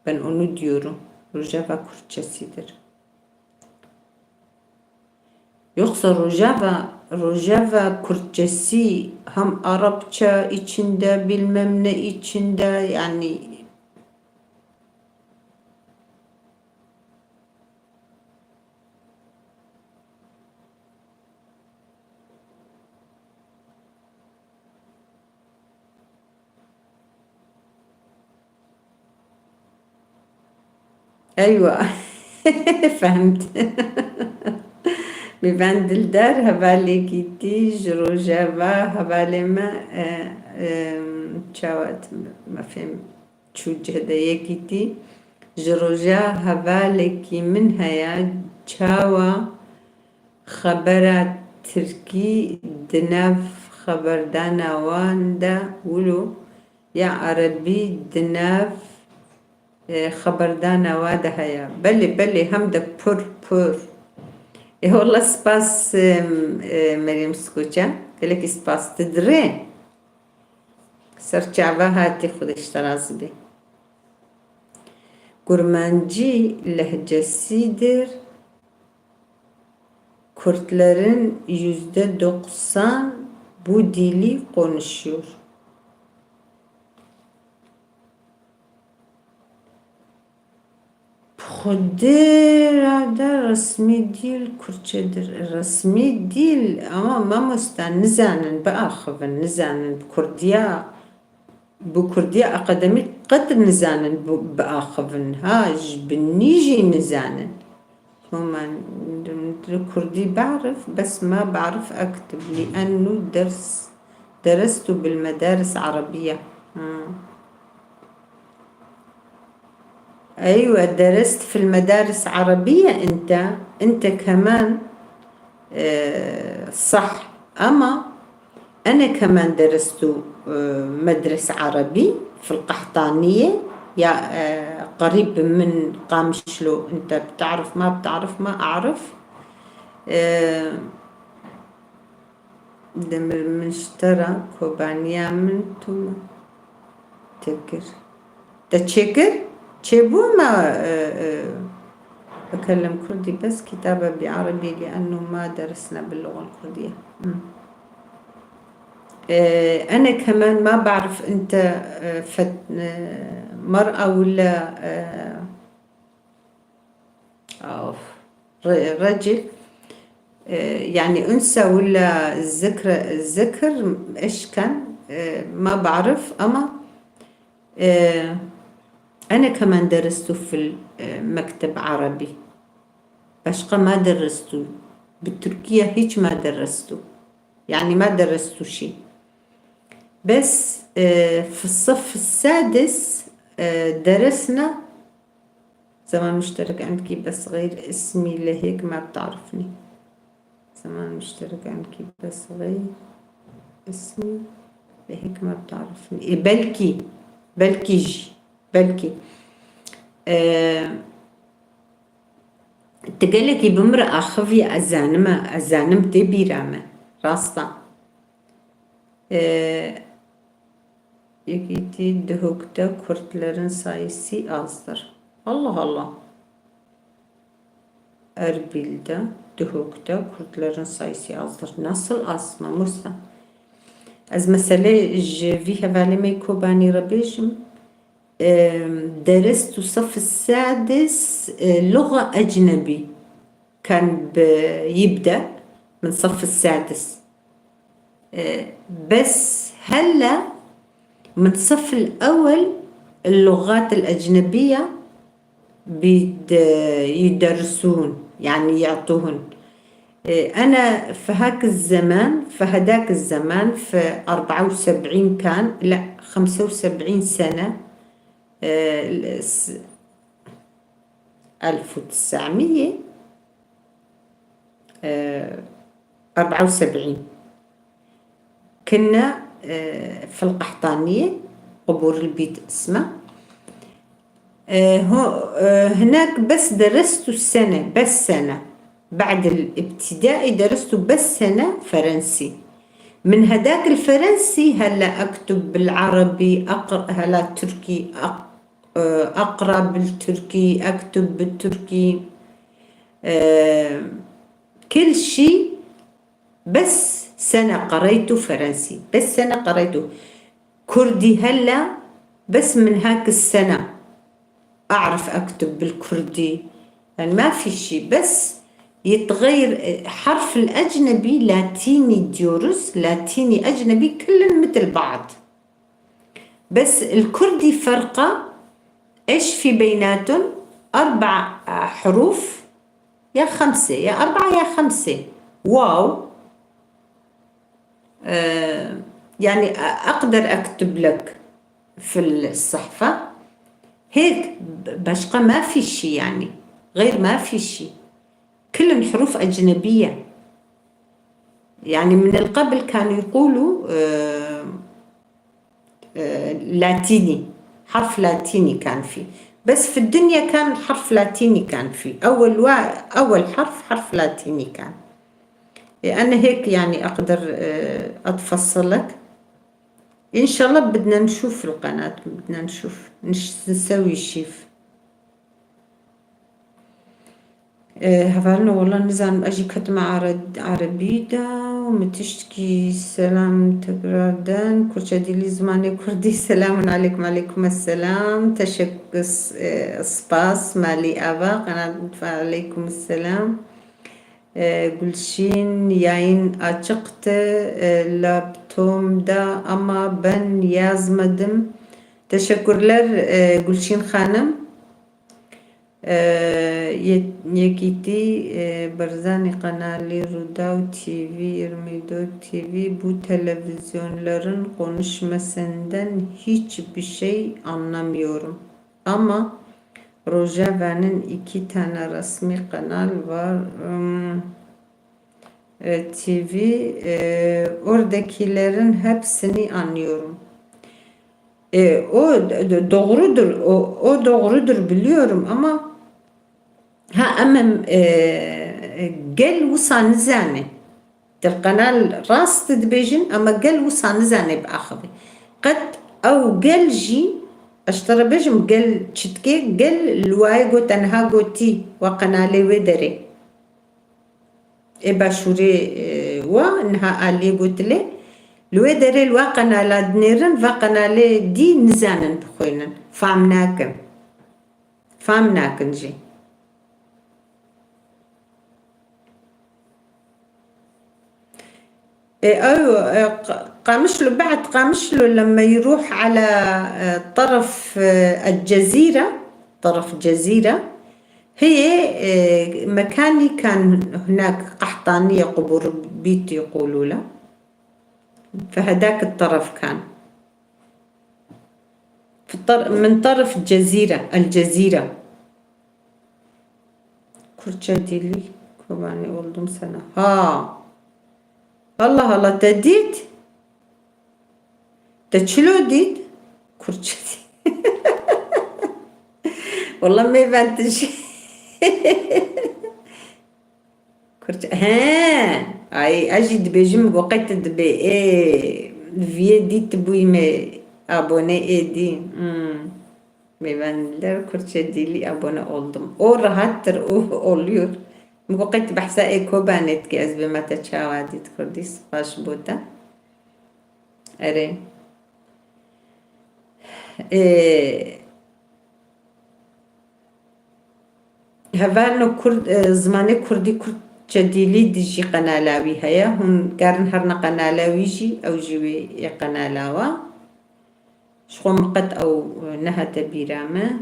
Ben onu diyorum. Rojava Kürtçesidir. Yoksa Rojava, Rojava Kürtçesi hem Arapça içinde, bilmem ne içinde, yani Eywa. Fehmt. Mîvan Dildar, hevalekî tî ji Rojava, hevalê me, e, e, çawa me fêm çû cih de yekî tî. Ji Roja hevalekî min heye, çawa xebera tirkî di nav xeberdana wan de wilo ya erebî di nav, e, xeberdana wa de heye. Belê, belê, hem de pir, pir. E, wallah spas, e, e, Meryem Skoçe. Gelekî spas. Tu dirê. Ser çava hatî, Xwedê ji te razî be. Kurmancî lehcesidir. Kürtlerin yüzde doksan bu dili konuşuyor. Xwedê rade resmî dîl Kürtçedir. Resmî dîl, ama mamosta nizanin biaxivin, nizanin bi Kurdiya, bi Kurdiya akademîk qet nizanin bi-, biaxivin. Ha, ji binî jî nizanin. من كردي بعرف، بس ما بعرف أكتب، لأنه درس، درست بالمدارس عربية. أيوة، درست في المدارس عربية. أنت، أنت كمان، آه، صح. أما أنا كمان درست، آه، مدرسة عربي في القحطانية، يا، آه، قريب من قامشلو. أنت بتعرف، ما بتعرف، ما أعرف. آه، Demirmiştera Kobaniya min tu te kir. Te çêkir? Çêbû me, e, e, بكلم كردي بس كتابة بعربي لأنه ما درسنا باللغة الكردية. أنا كمان ما بعرف أنت، آه، فت-، آه، مرأة ولا، آه، أوف. ر-، رجل، آه، يعني أنثى ولا ذكر، ذكر إيش كان؟ آه، ما بعرف، أما، آه، أنا كمان درست في ال-، آه، مكتب عربي. باشقا ما درست. بالتركية هيك ما درست. يعني ما درست شي. بس، آه، في الصف السادس، آه، درسنا زمان مشترك عندكي بس غير اسمي، لهيك ما بتعرفني. زمان مشترك عندكي بس غير اسمي، لهيك ما بتعرفني. إيه، بلكي، بلكي جي، بلكي. آه، تقلكي بمرأة خفية أزانمة، أزانم تبيرامة. راستا. Ee, Yekîtî Duhok'ta Kürtlerin sayısı azdır. Allah Allah. Erbil'de, Duhok'ta Kürtlerin sayısı azdır. Nasıl az, mamosta? Ez mesele ji vî hevalê me Kobanî re bêjim. Em, درست صف السادس، e, لغة أجنبي. كان ب-، يبدأ من صف السادس. E, بس هلا من صف الأول اللغات الأجنبية بيد-، يدرسون، يعني يعطوهن. E, أنا في هاك الزمان، في هداك الزمان، في أربعة وسبعين كان، لا، خمسة وسبعين سنة، e, ال-، س-، ألف وتسعمية، آه، أربعة وسبعين. كنا، آه، في القحطانية، قبور البيت اسمه. آه، هو، آه، هناك بس درست السنة، بس سنة. بعد الابتدائي درست بس سنة فرنسي. من هداك الفرنسي هلا أكتب بالعربي، أقر-، هلا تركي، أق-، آه، أقرأ بالتركي، أكتب بالتركي. آه، كل شي بس سنة قريته فرنسي، بس سنة قريته كردي. هلا بس من هاك السنة أعرف أكتب بالكردي، يعني ما في شي، بس يتغير حرف الأجنبي، لاتيني diyoruz، لاتيني أجنبي، كلن متل بعض. بس الكردي فرقة، إيش في بيناتن؟ أربع حروف، يا خمسة، يا أربعة يا خمسة. واو. آه، يعني أقدر أكتب لك في الصحفة هيك، ب-، باشقا ما في شي، يعني غير ما في شي. كلن حروف أجنبية. يعني من القبل كانوا يقولوا، آه، آه، لاتيني، حرف لاتيني كان فيه. بس في الدنيا كان حرف لاتيني كان فيه. أول وا-، أول حرف، حرف لاتيني كان. إيه، أنا هيك يعني أقدر، آه، أتفصل لك. إن شاء الله بدنا نشوف القناة، بدنا نشوف، نش-، نسوي شيف. Ee, hevalno, wela nizanim, ez jî ketime are-, erebî de û min tiştkî selam tekrardan, kurçedîlî zimanê kurdî, selamun aleykum, aleykum esselam, teşekkür, e, spas, malî ava, qenat, aleykum selam. E, Gülşin, yayın açıktı, e, laptopumda ama ben yazmadım. Teşekkürler, e, Gülşin Hanım. Ee, Yek-, Yekîtî, e, Barzanî kanalî Rûdaw T V, yirmi dört T V, bu televizyonların konuşmasından hiçbir şey anlamıyorum. Ama Rojava'nın iki tane resmi kanal var. Hmm, e, T V, e, oradakilerin hepsini anlıyorum. E, o d-, d-, doğrudur, o, o doğrudur biliyorum ama ha, em, em, e, e, gel wisa nizane. Di kanal rast dibêjin, ama gel wisa nizane biaxivê. Qet ew gel jî, ez ji te re bêjim, gel çi dike, gel li wayê got, te niha gotî, wa qenalê wê derê. Ê başûrê, e, wa niha aliyê gotilê, li wê derê li wa qenala dinêrin, va qenalê dî nizanin bixwînin, fam nakin. Fam nakin jî. E, ew, e, Q-, Qamişlo, بعد Qamişlo لما يروح على, e, طرف, e, الجزيرة، طرف جزيرة، هي, e, مكان كان هناك قحطانية، قبور بيت يقولوا له، فهداك الطرف كان. في الطر-، من طرف الجزيرة، الجزيرة. Kurçedili, Kobani oldum sana. Ha. Allah Allah, te dît? Te çilo dît? Kurçedili. Wallah mêvan tu jî. Kurçe, he. Ay, ez jî dibêjim, go qey tu dibê. Ê, viyê dî tu bûyî me abone ê dî. Hmm. Mêvanler Kurçedili abone oldum. O rahattir, o oluyor. Min go qey tu behsa ê Kobanê dikî, ez bêma te çawa dît kurdî, spas ji bo te. Erê. Ê, Hevalno Kurd, e, zimanê Kurdî Kurçedîlî dijî qenala wî heye. Hûn karin herine qenala wî jî, ew jî wê yê qenala we. Ji xwe min qet ew, e, nehate bîra me.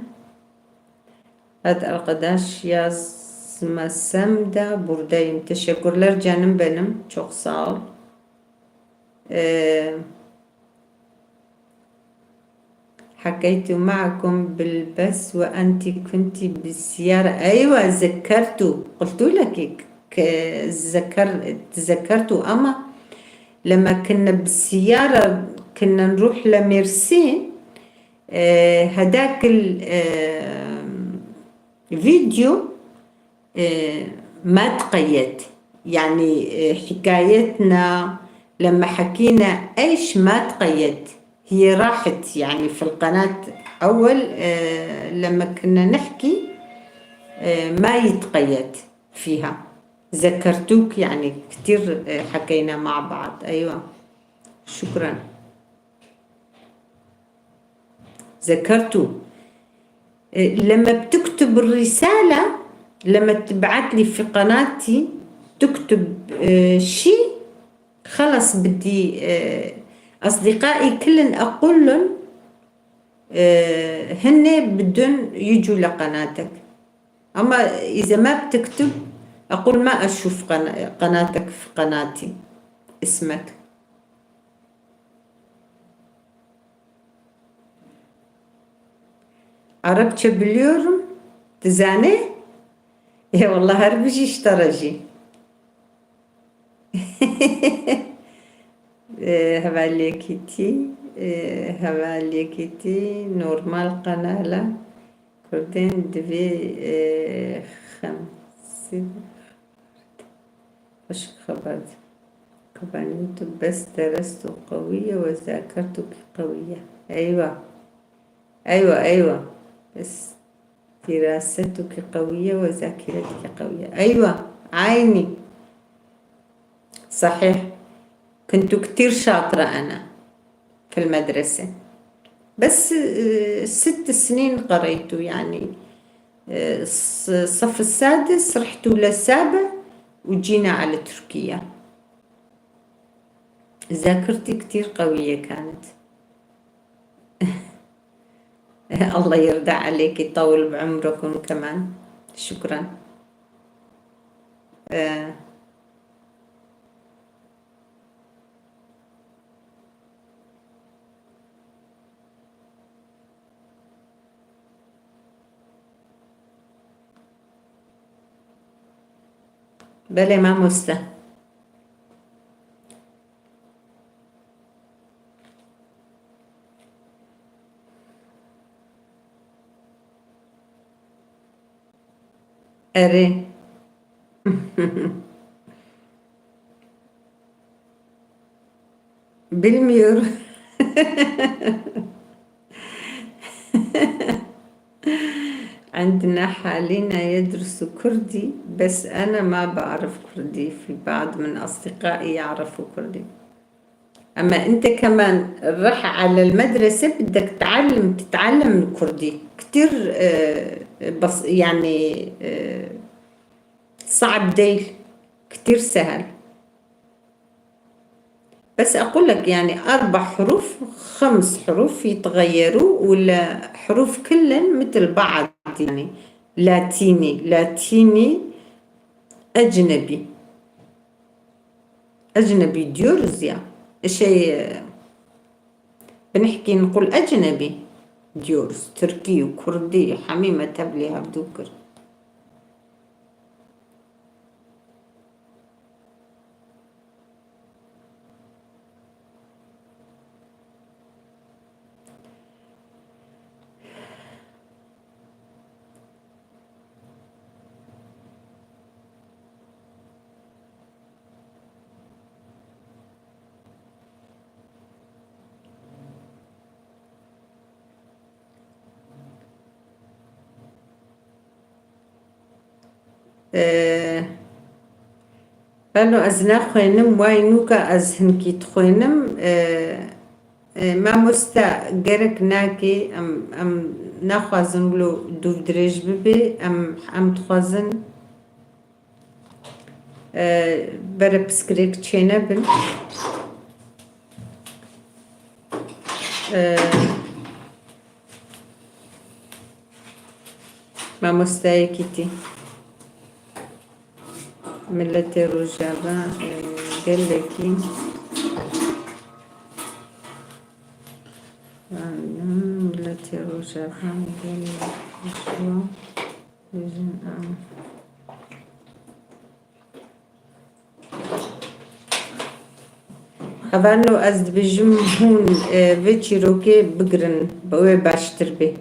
Hadi arkadaş yazmasam da buradayım. Teşekkürler canım benim. Çok sağ ol. E, حكيت معكم بالبث وأنت كنت بالسيارة. أيوة، ذكرت. قلت لك ك-، ذكر-، تذكرت، أما لما كنا بالسيارة كنا نروح لميرسين، آه، هداك ال-، آه، فيديو، آه، ما تقيد. يعني، آه، حكايتنا لما حكينا إيش ما تقيد. هي راحت يعني في القناة أول، آه، لما كنا نحكي، آه، ما يتقيد فيها. ذكرتوك يعني كتير، آه، حكينا مع بعض. أيوة. شكرا. ذكرتو. آه، لما بتكتب الرسالة، لما تبعت لي في قناتي، تكتب، آه، شي، خلص بدي، آه، أصدقائي كلن أقول لن، آه، هن بدون يجوا لقناتك. أما إذا ما بتكتب، أقول ما أشوف قنا-، قناتك في قناتي، اسمك. Arapça biliyorum. Dizane? Ê wallah her bijî ji te re jî. Ê, hevaliyekî tî, ê, hevaliyekî tî normal qenala Kurdên divê, ê, xem-, si-, Xweşik xeber. Kobanî tu bes deresto qewî ye, we zakerto kî qewî ye. Eywa. Eywa, eywa. Bes dîraseto kî qewî ye, we zakîreto kî qewî ye. Eywa. Eynî. Sehîh. Kuntu kitir şatira ena. في المدرسة. بس، آه، ست سنين قريته، يعني، آه، الص-، الصف السادس رحت للسابع وجينا على تركيا. ذاكرتي كتير قوية كانت. الله يرضى عليكي، يطول بعمركم كمان. Şukran. Ee, Belê mamoste. Erê. Bilmiyorum. عندنا حالينا يدرسوا كردي، بس أنا ما بعرف كردي، في بعض من أصدقائي يعرفوا كردي. أما أنت كمان رح على المدرسة بدك تعلم، تتعلم الكردي. كتير، آه، بس يعني، آه، صعب ديل، كتير سهل. بس أقول لك يعني أربع حروف، خمس حروف يتغيروا، ولا حروف كلن متل بعض يعني. لاتيني، لاتيني أجنبي. أجنبي diyoruz ya. Şey, بنحكي نقول أجنبي diyoruz. Tirkî û kurdî hemî me tevlî hevdû kir. Ee, Beno ez naxwênim, way nûka ez hinkî dixwênim. Ee, ee, mamoste gerek nakê, em, em naxwazin wilo dûv dirêj bibe, em, em dixwazin, ee, bere piskirêk çênebin. Ee, Mamosteyekî tî. Miletê Rojava, e, gelekî, miletê Rojava gelekî ji bo dijin a. Hevalno, ez dibêjim hûn, e, vê çîrokê bigirin, bi wê baştir bê.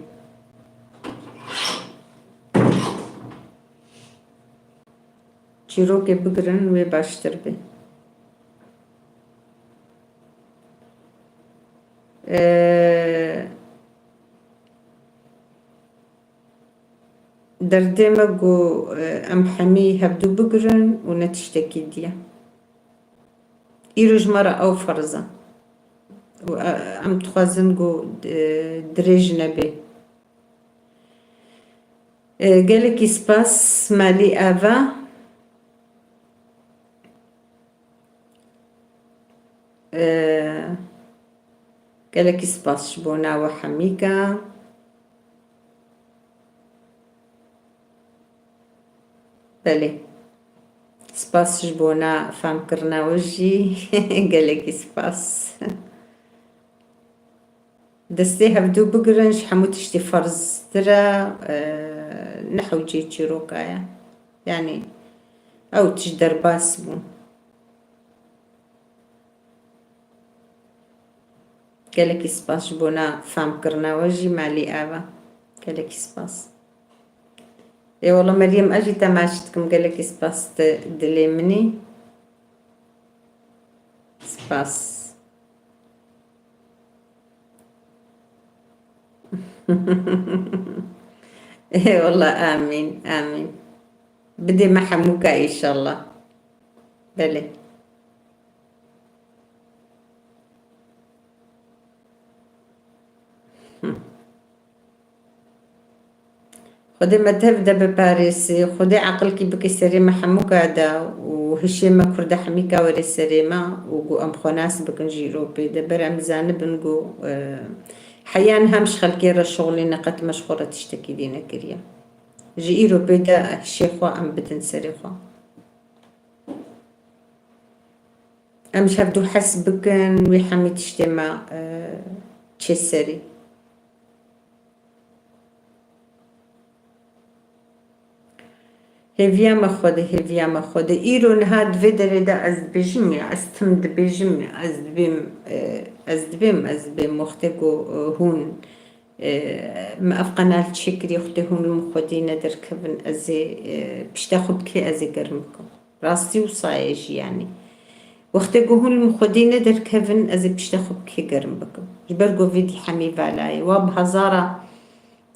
Çîrokê bigirin, wê baştir bê. E, Derdê me ku, e, em hemî hevdû bigirin û ne tiştekî dî ye. Îro ji me re ew ferz e. Û, e, em dixwazin ku, e, dirêj nebe. E, gelekî spas, malî ava. E, gelekî spas ji bona we hemîka. Belê. Spas ji bona famkirina we jî. Gelekî spas. Destê hevdû bigirin, ji hemû tiştî ferztir e, e, ne hewcê çîroka ye. Yanî, ew tişt derbas bû. Gelekî spas ji bona famkirina we jî, malî ava. Gelekî spas. Ê wela Meryem, ez jî temaş dikim, gelekî spas, tu dilê min î. Spas. Ê wela, amîn, amîn. Bidê me hemûka înşallah. Belê. Xwedê me tev de biparêzê, Xwedê aqilkî bike serê me hemûka de û hişê me kurda hemîka were serê me û ku em xwe nas bikin jî îro pê de. Ber em zanibin ku, e, heya niha em ji xelkê re şixulîne, qet me ji xwe re tiştekî dî nekiriye. Ji îro pê de hişê xwe em bidin serê xwe. Em ji hevdû hez bikin, wî hemî tiştê me, e, çê serî. Hêviya me Xwedê, hêviya me Xwedê. Îro niha di vê derê de ez dibêjim ya, ez tim dibêjim ya, ez dibêm, e, ez dibêm, ez dibêm wextê ku, e, hûn, e, me ev qenal çêkiriye, wextê hûn li min Xwedê nederkevin, ez ê, e, pişta xwe bi kê ez ê germ bikim. Rastî wisa ye jî, yanî. Wextê ku hûn li min Xwedê nederkevin, ez ê pişta xwe bi kê germ bikim. Ji ber ku vê dî hemî vala ye. Wa bi hezara,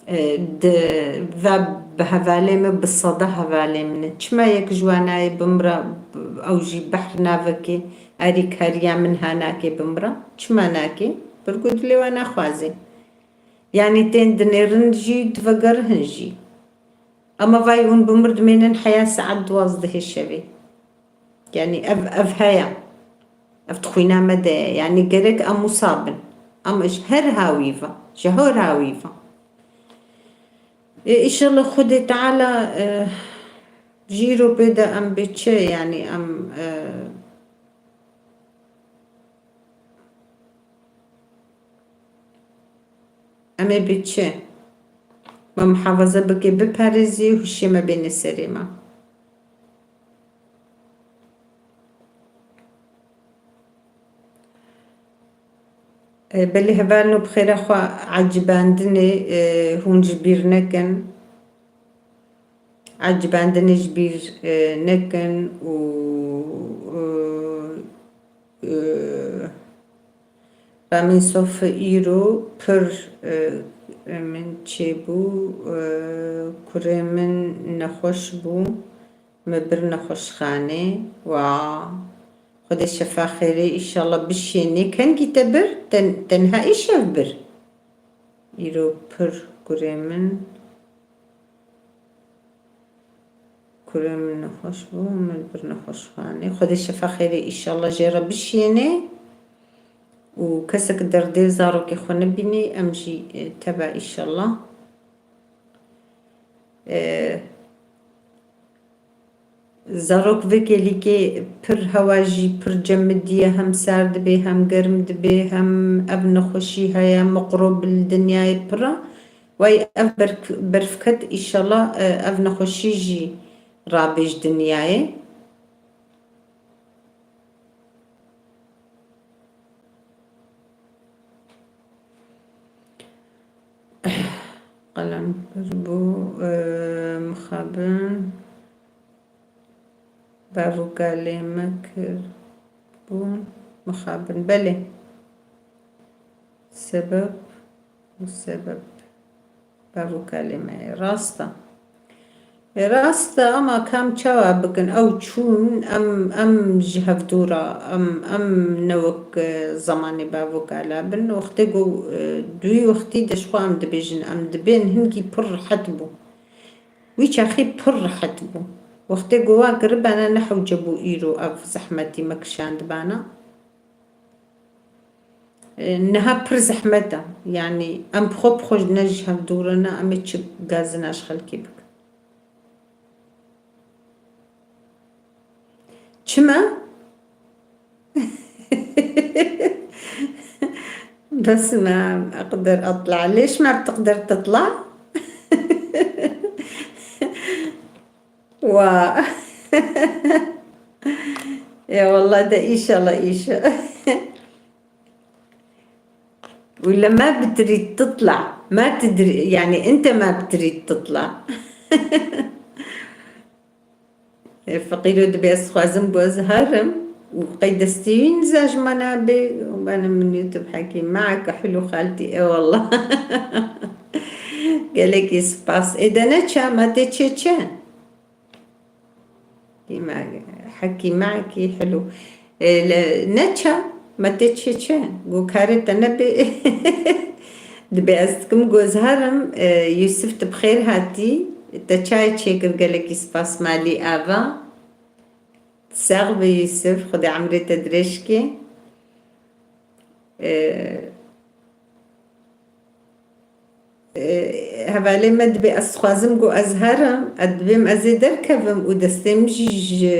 e, di, va bi hevalê min, bi seda hevalê min e. Çima yek ji wan nayê bimre, ew jî behr navekê, alîkariya min ha nake bimre? Çima nake? Ber ku dilê wan naxwaze. Yanî tên dinêrin jî, divegerihin jî. Ama vay hûn bi mir dimênin heya saet duwazdehê şevê. Yanî ev, ev heye. Ev di xwîna me de ye. Yanî gerek em wisa bin. Em ji her hawî ve, ji her hawî ve. Ê, îşallah Xwedê Teala, e, ji îro pê de em bê çi, yanî em, e, em ê bê çi? Me muhafaza bike, biparêzî, hişê me bêne serê me. E, belê hevalno bi xêra xwe ecibandinê, e, hûn ji bîr nekin. Ecibandinê ji bîr, e, nekin û, e, e, Ramîn Sof îro pir, e, min çêbû, e, kurê min nexweş bû, me bir nexweşxanê. Wa, Xwedê şefa xêrê, îşallah bişênê. Kengî te bir? Ten-, tenha îşev bir? Îro pir kurê min. Kurê min nexweş bû, min bir nexweşxanê. Xwedê şefa xêrê îşallah jê re bişêne û kesek derdê zarokê xwe nebînî, em jî, e, teva îşallah. E, Zarok vê kêlîkê pir hewa jî pir cemidî ye, hem sar dibê, hem germ dibê, hem ev nexweşî heye, mikrop li dinyayê pir e. Wey ev berf-, berfket, îşallah, e, ev nexweşî jî rabê ji dinyayê. Qelenpir bû, e, mixabin. Bav û kalê me kir bûn mixabin. Belê. Sebeb û sebeb. Bav û kalê me ye. Rast e. E, rast e, ama kam çawa bikin? Ew çûn, em, em ji hevdû re, em, em ne wek, e, zemanê bav û kala bin. Wextê ku, e, dûyî wextî de ji xwe em dibêjin, em dibên hingî pir rehet bû. Wî çaxî pir rehet bû. Wextê ku wan kiribana ne hewce bû îro ev zehmetî me kişandibana. E, niha pir zehmet e. Yanî em bi xwe bi xwe ne ji hev dûr ne, em ê çi gazina ji xelkê bikin. Çima? بس ما أقدر أطلع. ليش ما بتقدر تطلع؟ و يا والله ده إن شاء الله إن شاء. ولا ما بتريد تطلع، ما تدري، يعني أنت ما بتريد تطلع. Feqîro dibê ez dixwazim guhezharim û qey destê wî niza ji me nabê û bana min YouTube حكي معك حلو خالتي. Ê wallah. Gelekî spas. Ê de ne ça, me tê çê çi? حكي معك حلو. E, le, ne ça? Me tê çê çi? Go karê te nebê. Dibê ez dikim guhezharim, e, Yusuf, tu bi xêr hatî. Te çayê çêkir, gelekî spas malî ava. Sax be Yusuf, Xwedê emrê te dirêj ke. E, Hevalê me dibê ez dixwazim ku ez herim, ez dibêm ez ê derkevim û destê min jî ji,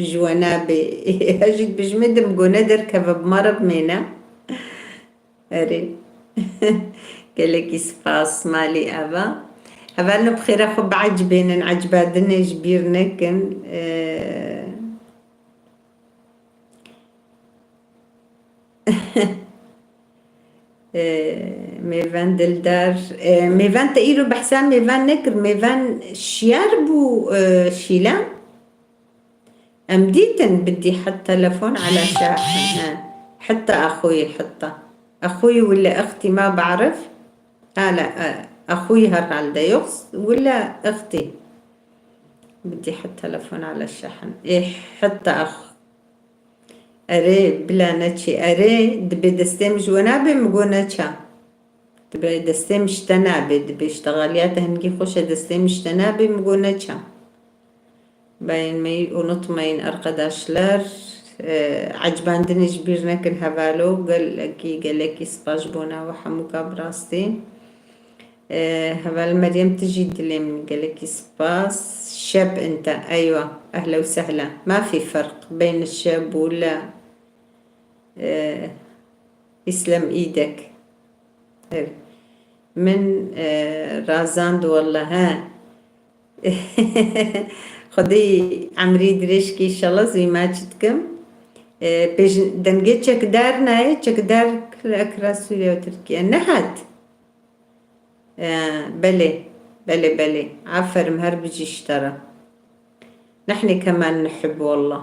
ji we nabê. Ez jî dibêjim ê dim ku nederkeve bi me re bimêne. Erê. Gelekî spas malî eva. Hevalno bi xêra xwe biecibênin, ecba dinê ji bîr nekin. Ee, Ee, mêvan dildar. Ee, mêvan te îro behsa mêvan nekir. Mêvan şiyar bû, ee, Şîla. Em dîtin bidî heta telefon ala şahin. He. Heta axuyî heta. Axuyî wila extî ma baarif. Hala, ee, axuyî herhalde yox. Wila extî. Bidî heta telefon ala şahin. Ê heta ax- Erê, bila neçî. Erê, dibê destê min ji we nabê, min got neça. Dibê destê min ji te nabê, dibê ji te xaliya te hingî xweş e, destê min ji te nabê, min got neça. Bayên me unutmayın arkadaşlar. Ee, ecbandinê ji bîr nekin hevalo, gelekî, gelekî spas ji bona we hemûka bi rastî. Ee, heval Meryem, tu jî dilê min, gelekî spas. Şeb ente, eywa, ehla û sehla. Ma fî ferq beyn şeb û le, ee, îslem îdek. Ev. Min, ee, razand walla, he. Xwedê emrî dirêj kî, înşallah zî maç dikim. Ee, pêj dengê çekdar nayê, çekdar kira, kira Sûriye û Tirkiye. Nehat. Ee, belê, belê, belê. Aferin, her bijî ji te re. نحن كمان نحب والله.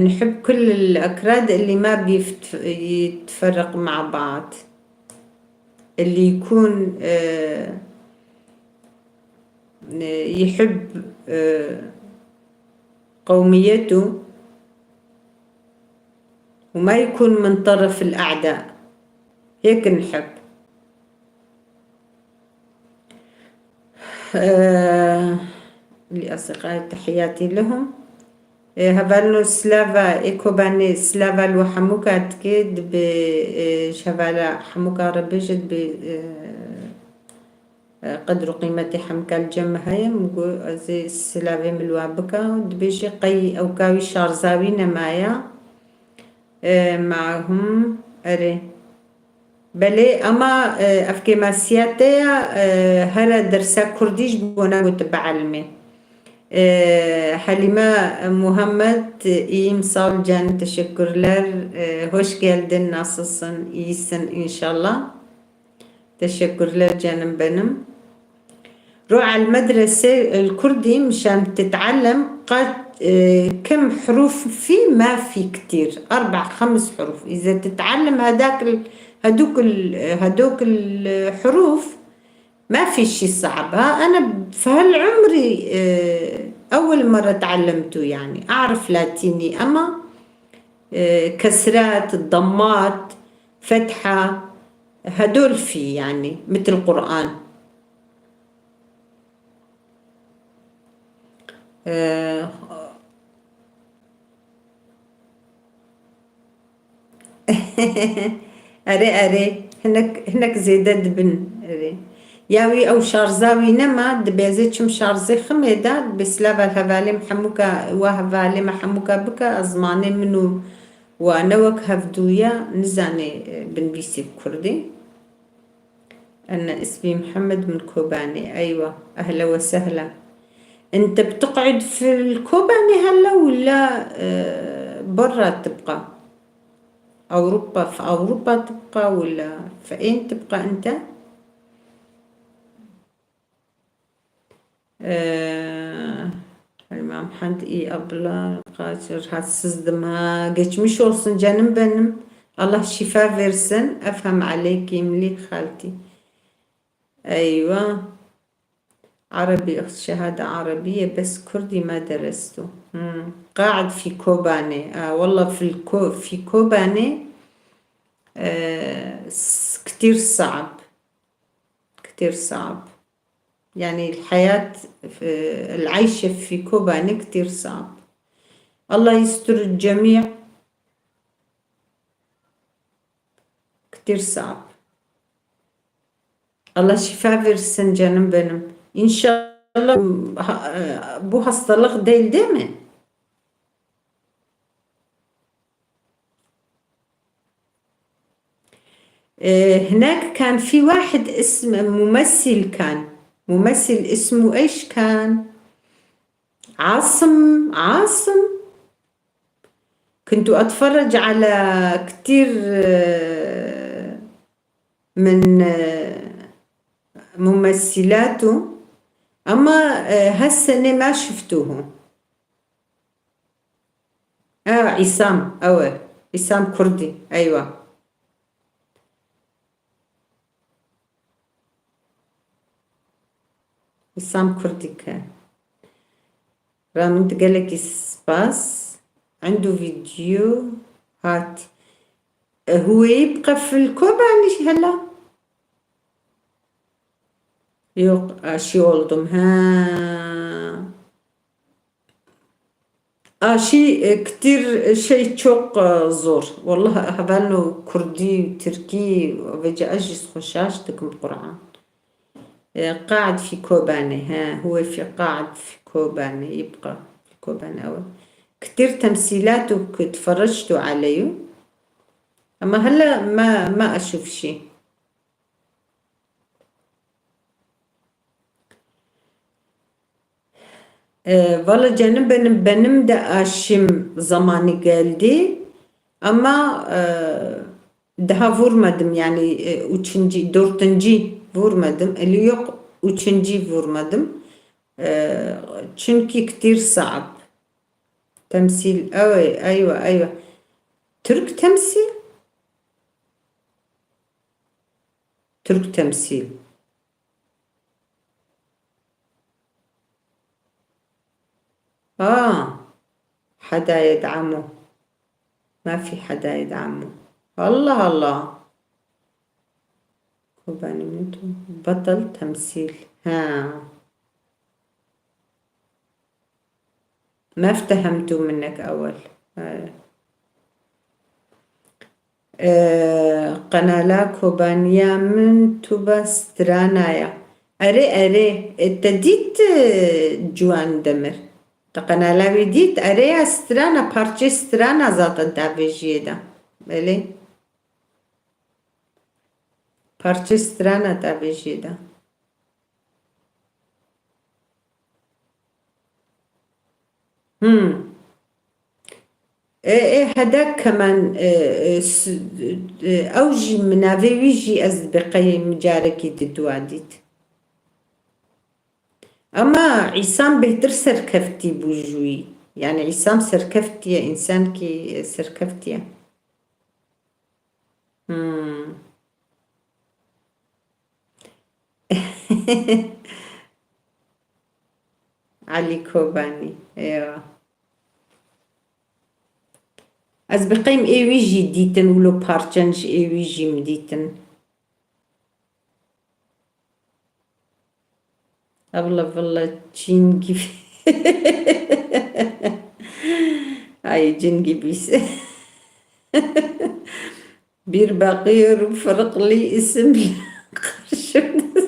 نحب كل الأكراد اللي ما بيتفرق مع بعض، اللي يكون، آه، يحب، آه، قوميته وما يكون من طرف الأعداء. هيك نحب. آه، لأصدقائي تحياتي لهم. Ee, hevalno slava, ê Kobanê slava li we hemûka dike, dibê, ee, ji hevala hemûka re bêje, dibê, ee, ee, qedr û qîmetê hemûka li cem me heye, min got ez ê slavê min li we bika, dibêjê qey ewka wî şarza wî nemaye. Ee, معهم, erê. Belê, ama, e, ev kêmasiya te ya, e, here dersa kurdî ji bona ku tu bielmê. E, Halîme Muhammed, iyiyim, sağ ol canım, teşekkürler. E, hoş geldin, nasılsın, iyisin inşallah. Teşekkürler canım benim. روح على المدرسة الكردي مشان تتعلم قد، آه، كم حروف في، ما في كتير، أربع، خمس حروف. إذا تتعلم هداك ال-، هدوك ال-، هدوك الحروف، ما في شي صعب. ها، أنا في هالعمري، آه، أول مرة تعلمته، يعني، أعرف لاتيني، أما، آه، كسرات، الضمات، فتحة، هدول في، يعني، متل القرآن. Ee, Erê, erê. Hinek, hinek zêde dibin. Erê. Ya wî ew şarza wî nema, dibê ez ê çim şarzê ximê de, dibê slava hevalê me hemûka, wa hevalê me hemûka bike, ez zimanê min û wa ne wek hevdû ye, nizanê, e, binbîsê kurdî. أنا اسمي محمد من كوباني. أيوة، أهلا وسهلا. أنت بتقعد في الكوباني هلا ولا، آه، برا تبقى؟ أوروبا، في أوروبا تبقى ولا في أين تبقى أنت؟ Ee, Halime Hamd, iyi abla, kaç rahatsızdım ha. Geçmiş olsun canım benim. Allah şifa versin. Efhem aleyki, milli halti. Eywa. Arabi, şehade arabiye, bes kurdi ma derestu. Hmm. Qaid fi Kobane. Aa, wallah fil ko-, fi Kobane, ee, s-, ktir saab. Ktir saab. Yani, الحياة، e, العيشة في Kobane ktir saab. الله يستر الجميع. Ktir saab. Allah şifa versin canım benim. İnşallah ha- e, bu hastalık değil, değil mi? إيه، هناك كان في واحد اسم ممثل كان ممثل اسمه إيش كان؟ عاصم عاصم. كنت أتفرج على كتير آه، من آه، ممثلاته. أما آه، هالسنة ما شفتوه. آه عصام أوي. عصام كردي أيوة. عصام كردي كان. رامد قالك سباس. عنده فيديو هات. هو يبقى في الكوباني هلا؟ Yok, aşı oldum. Ha. Aşı e, ktir şey çok e, zor. Vallahi hevalno Kurdî, Tirkî, vêca ez jî xweşaş dikim Qur'an. E, قاعد في كوباني, ha, هو في قاعد في كوباني, يبقى في كوباني أوي. كتير تمثيلات وتفرجت عليه. أما هلا ما ما أشوف شي. E, valla canım benim, benim de aşım zamanı geldi. Ama e, daha vurmadım yani e, üçüncü, dördüncü vurmadım. Eli yok, üçüncü vurmadım. E, çünkü كتير صعب. تمثيل. أيوة، أيوة، أيوة. Türk temsil. Türk temsil. آه، حدا يدعمه. ما في حدا يدعمه. الله الله. كوباني منتو بطل تمثيل. ها. ما افتهمتو منك أول. آه. Ee, qenala Kobaniya min tu be strana ya. Erê, erê, e, te dît, e, Ciwan Demir? Te qenala wî dît? Erê ya strana, parçê strana zaten davêjiyê de. Belê. Parçê strana davêjiyê de. Hmm. Ê, ê, hedek kemen, ê, ê, s-, ê, ew jî min navê wî jî ez bi qey micarekî di dua dît. Ama Îsam bêhtir serkeftî bû ji wî. Yani Îsam serkeftiye, însankî, ê, serkeftiye. Hmm. Elî Kobanî, eywa. Ez bi qeym ê wî jî dîtin, wilo parçen ji ê wî jî min dîtin. Abla valla cin gibi. Ay, cin gibisin. Bir bakıyorum farklı isimler karşımda.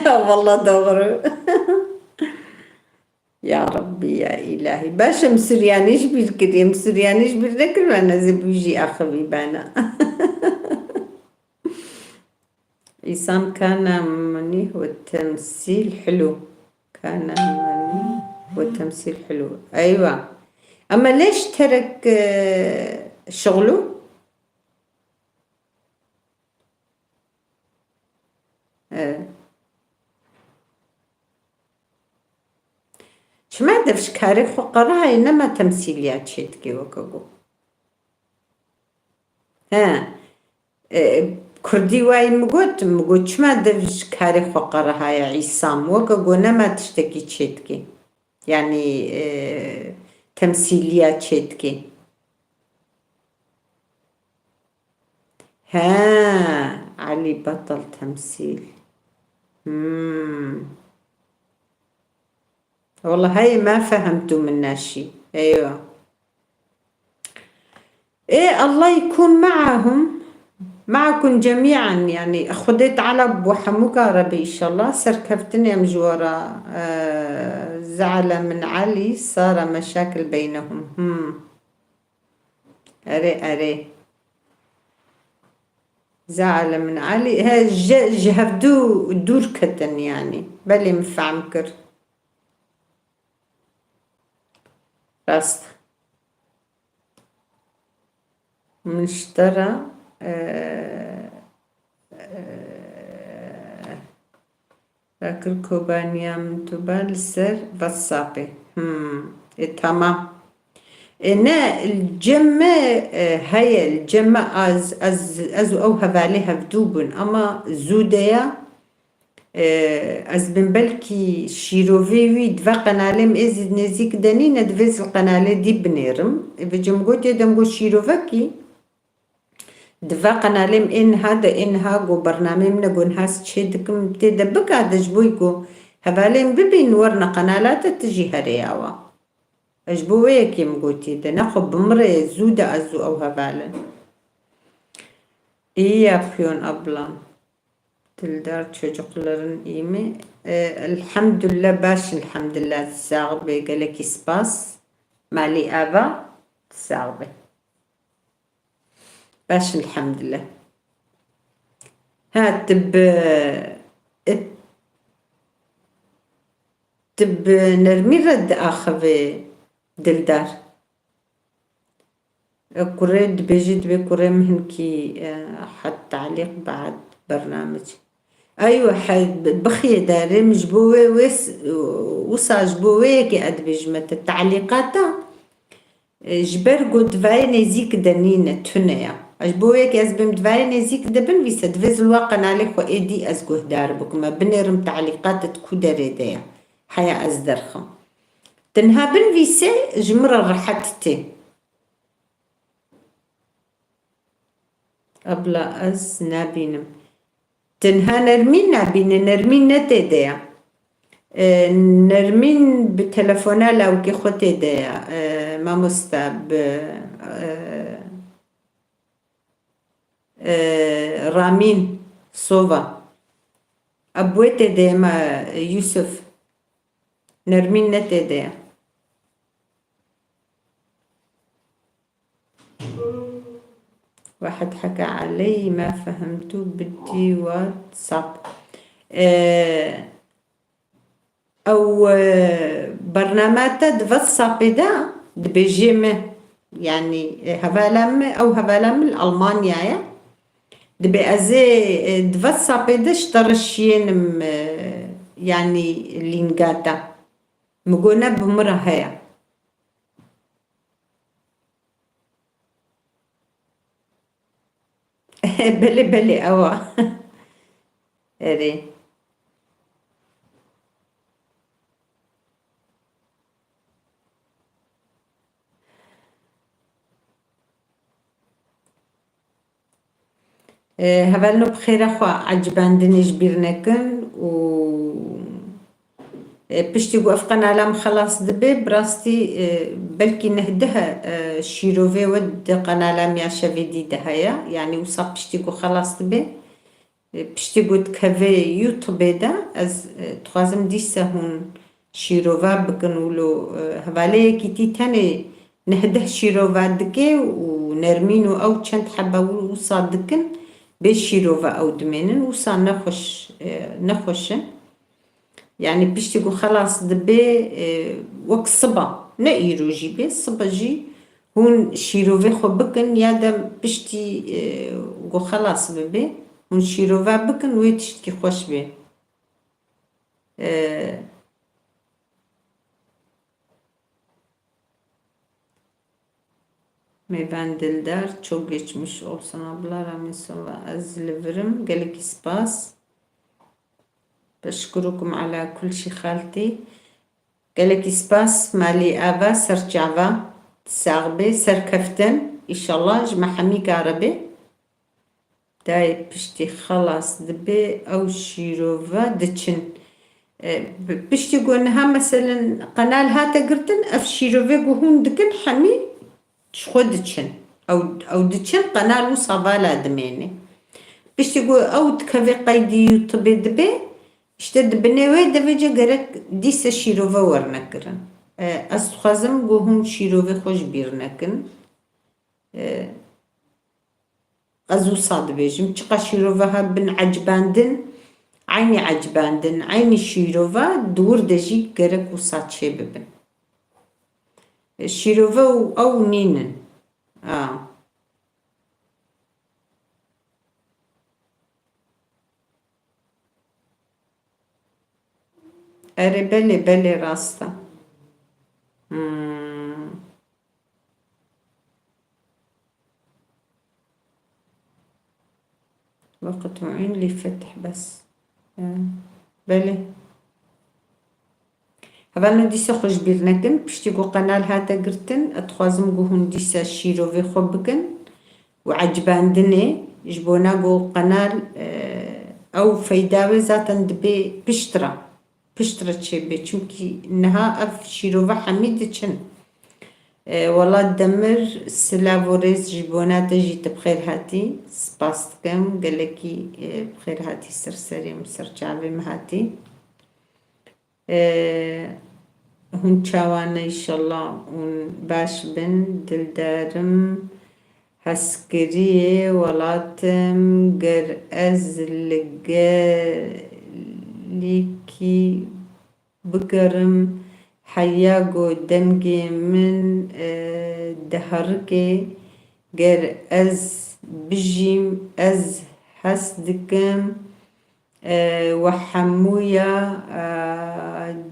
Valla doğru. Ya Rabbi, ya İlahi. Baş em Suryanî ji bîr kirî, em Suryanî ji bîr nekirî, ez ê bi wî jî axivî bana. Îsam kana minî we temsîl hilû. Kana minî we temsîl hilû. Eywa. Ama leş terek, e, şixlu. E. Çima dev ji karê xwe qerihayê nema temsîliya çêdikê weke got? He. E, Kurdî wayî min got, min got, çima dev ji karê xwe qerihaya Îsam? Weke got nema tiştekî çêdikê. Yanî, e, temsîliya çêdikê. He, Elî Betel temsîl. Hmm. Wala heyê me fehemtû min neşî. Eywa. Ê, Allah yekûn me'ahum. معكم جميعا، يعني، Xwedê Teala bi hemûka re be, inşallah. Serkeftinê em ji we re, e, زعل من علي صار مشاكل بينهم. Hmm. Erê, erê. زعل من علي. He, ji, ji hevdû dûr ketin, yani. Belê min fehm kir. Rast. Min ji te re, e, e, rakir Kobaniya min tu ba li ser WhatsAppê. Hmm. E, tamam. E, ne, li cem me, e, heye, li cem me az, ez, ez û ew hevalê hevdû bûn, ama zû de ya, e, ez bin belkî şîrovê wî di va qenalê min ê zî nêzîk de nîne, divê ez li qenalê dî binêrim. E, vêca min gotê, dem got şîrovekî, di va qenalê min ê niha de, ê niha got bernameyê min e, got niha ez çê dikim, tê de bika de ji bo ku hevalên bibîn werine qenala te, tu jî herê awa. Ez ji bo wê yekê min gotî de, nexwe bimire zû de ez û ew heval in. İyi yapıyorsun ablam. Dildar çocukların iyi mi? E, elhamdülillah, baş elhamdülillah, sax be, gelekî spas. Malî ava, sax be. Baş elhamdülillah. Ha, tu bi, e, tu bi nermî re diaxivê Dildar. E, kurê dibêjî, dibê kurê min hinkî, e, het talîq bad bernamec. Eywe, he, bixiyê derê min ji bo wê, wê s-, wisa ji bo wê yekê ez dibêjime te talîqata, e, ji ber ku divayê nêzîk de nîne, tune ya. Ji bo wê yekê ez bêm divayê nêzîk de binivîse, divê zilwa qenalê xwe êdî ez guhdar bikime, binêrim talîqat di ku derê de ye. Heya ez derxim. Tenha binivîse ji min re rehet tê. Abla ez nabînim. Tenha Nermîn nabîne, Nermîn ne tê de ya. E, Nermîn bi telefona lawikê xwe tê de ya. E, mamosta bi, e, e, Ramîn Sova. Ebwê tê de ye ma Yusuf. Nermîn ne tê de ye. واحد حكى علي ما فهمته بدي واتساب. Ee, ew, e, bername te di WhatsAppê de dibêjê me, yanî, e, hevala me, ew hevala min li Almanyaya. Dibê ez ê, e, di WhatsAppê de ji te re şiyênim, e, yanî lînga te. Min got ne bi min re heye. Belê, belê, ew a. Erê. E, hevalno bi xêra xwe ecibandinê ji bîr nekin û, e, piştî ku ev qenala min xelas dibe, bi rastî, e, belkî neh deh, e, şîrovê we di qenala min ya şevê dî de heye. Yanî wisa piştî ku xelas dibe, e, piştî ku dikeve YouTube-ê de, ez, e, dixwazim dîsa hûn şîrova bikin wilo, e, hevalê yekîtî tenê neh deh şîrova dike û Nermîn û ew çend hebe wisa dikin, bê şîrova ew dimênin, wisa nexweş, e, nexweş in. Yanî piştî ku xelas dibe, e, wek siba, ne îro jî bê, siba jî hûn şîrovê xwe bikin, ya dem piştî, e, ku xelas bibe, hûn şîrova bikin, wê tiştkî xweş bê. E, Mêvan Dildar, çok geçmiş olsun abla, Ramin Sova, ez li vir im, gelekî spas. Beşkurukum ala kul şî xaltî. Gelekî spas, malî ava, serçava, sax bê, serkeftin, îşallah ji me hemî kare bê. Dayê piştî xelas dibe ew şîrove diçin. E, bi-, piştî ku niha meselen qenal hate girtin, ev şîrove ku hûn dikin hemî ji xwe diçin. Ew, ew diçin qenal wisa vala dimêne. Piştî ku ew dikeve qeydî YouTubeê dibe, işte di binê wê de vêce gerek dîse şîrove werine kirin. E, ez dixwazim ku hûn şîrovê xwe ji bîr nekin. E, ez wisa dibêjim, çiqa şîrove hebin ecibandin, eynî ecibandin, eynî şîrove di wir de jî gerek wisa çêbibin. E, şîrove û ew nînin. A. Erê, belê, belê, rast e. Hmm. وقت معين لفتح بس. Ee, belê. Hevalno dîsa xwe ji bîr nekin. Piştî ku qenal hate girtin, ez dixwazim ku hûn dîsa şîrovê xwe bikin û ecibandinê. Ji bona ku qenal, e, ew feyda wê zaten dibê piştre. Piştre çêbê. Çimkî niha ev şîrove hemî diçin. E, Welat Demir, silav û rêz ji bona te jî, tu bi xêr hatî. Spas dikim. Gelekî, e, bi xêr hatî ser serê min, ser çavê min hatî. E, hûn çawa ne, înşallah hûn baş bin. Dildarim, hezkiriyê welatim, ger ez li gelîkî bigerim, heya ku dengê min, e, diherike, ger ez bijîm, ez hez dikim, e, we hemûya, e,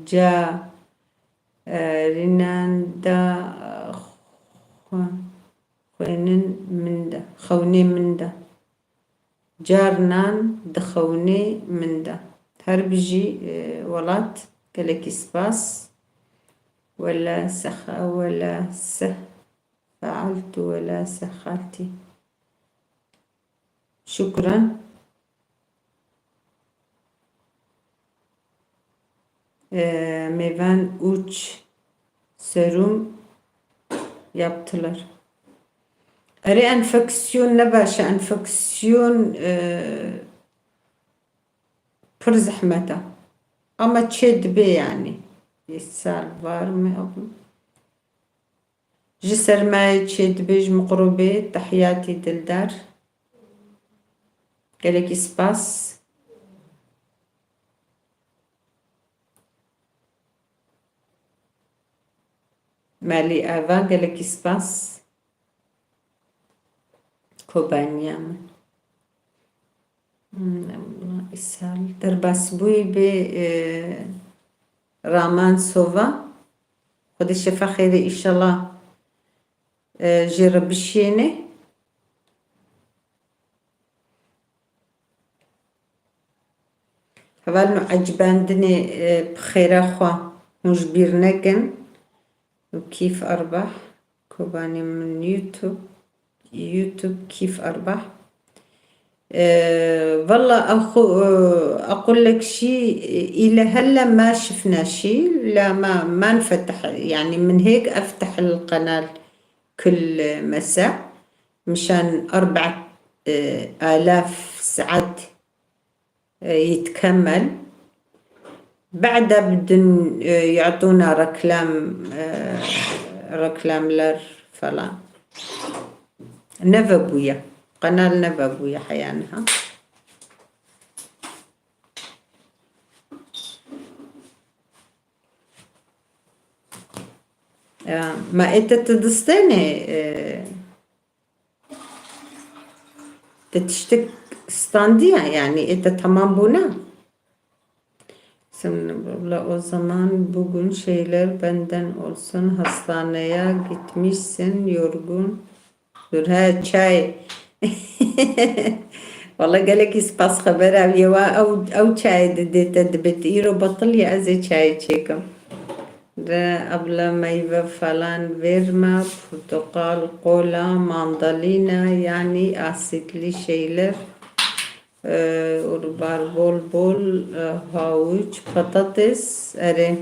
ca, e, rînan de, e, xwe-, xwênin min de, xewnê min de. Carinan di xewnê min de. Her bijî, e, welat, gelekî spas. Wela sexa, wela seh, fealtu, wela sexaltî. Şukran. E, mêvan uç serum yaptılar. Erê, enfeksiyon ne baş e, enfeksiyon, e, pir zehmet e. Ama çê dibe yani. Îsal var mı abim? Ji sermayê çê dibe ji miqrobê, tehiyatî dildar. Gelekî spas. Melî Eva, gelekî spas. Kobaniya min. Hmm, îsal derbasbûyî bê, e, Raman Sova. Xwedê şefa xêrê, îşallah, e, jê re bişiyêne. Hevalno ecibandinê, e, bi xêra xwe hûn ji bîr nekin. Û kîf erbah. Kobanê min YouTube. YouTube kîf erbah. E, valla أخو، e, أقول لك شي، إلى هلا ما شفنا شي، لا ما، ما انفتح، يعني من هيك أفتح القناة كل مساء مشان أربعة، e, آلاف ساعات، e, يتكمل. بعدها بدن، e, يعطونا ركلام، e, ركلاملر falan. Ne vebûye. Qenal ne vebûye heya niha. Ya, ma ê te tu distênê, e, Te tiştek standiye, yani ê te tamam bûne? Sen abla, o zaman bugün şeyler benden olsun, hastaneye gitmişsin, yorgun. Dur, he, çay. Valla gelekî spas xeber ev ye wa ew, ew çayê didê te dibê tu îro betil ye, ez ê çayê çêkim. Re abla meyve falan verme, portakal, kola, mandalina, yani asitli şeyler. Ee, urbar bol bol, e, havuç, patates, erê.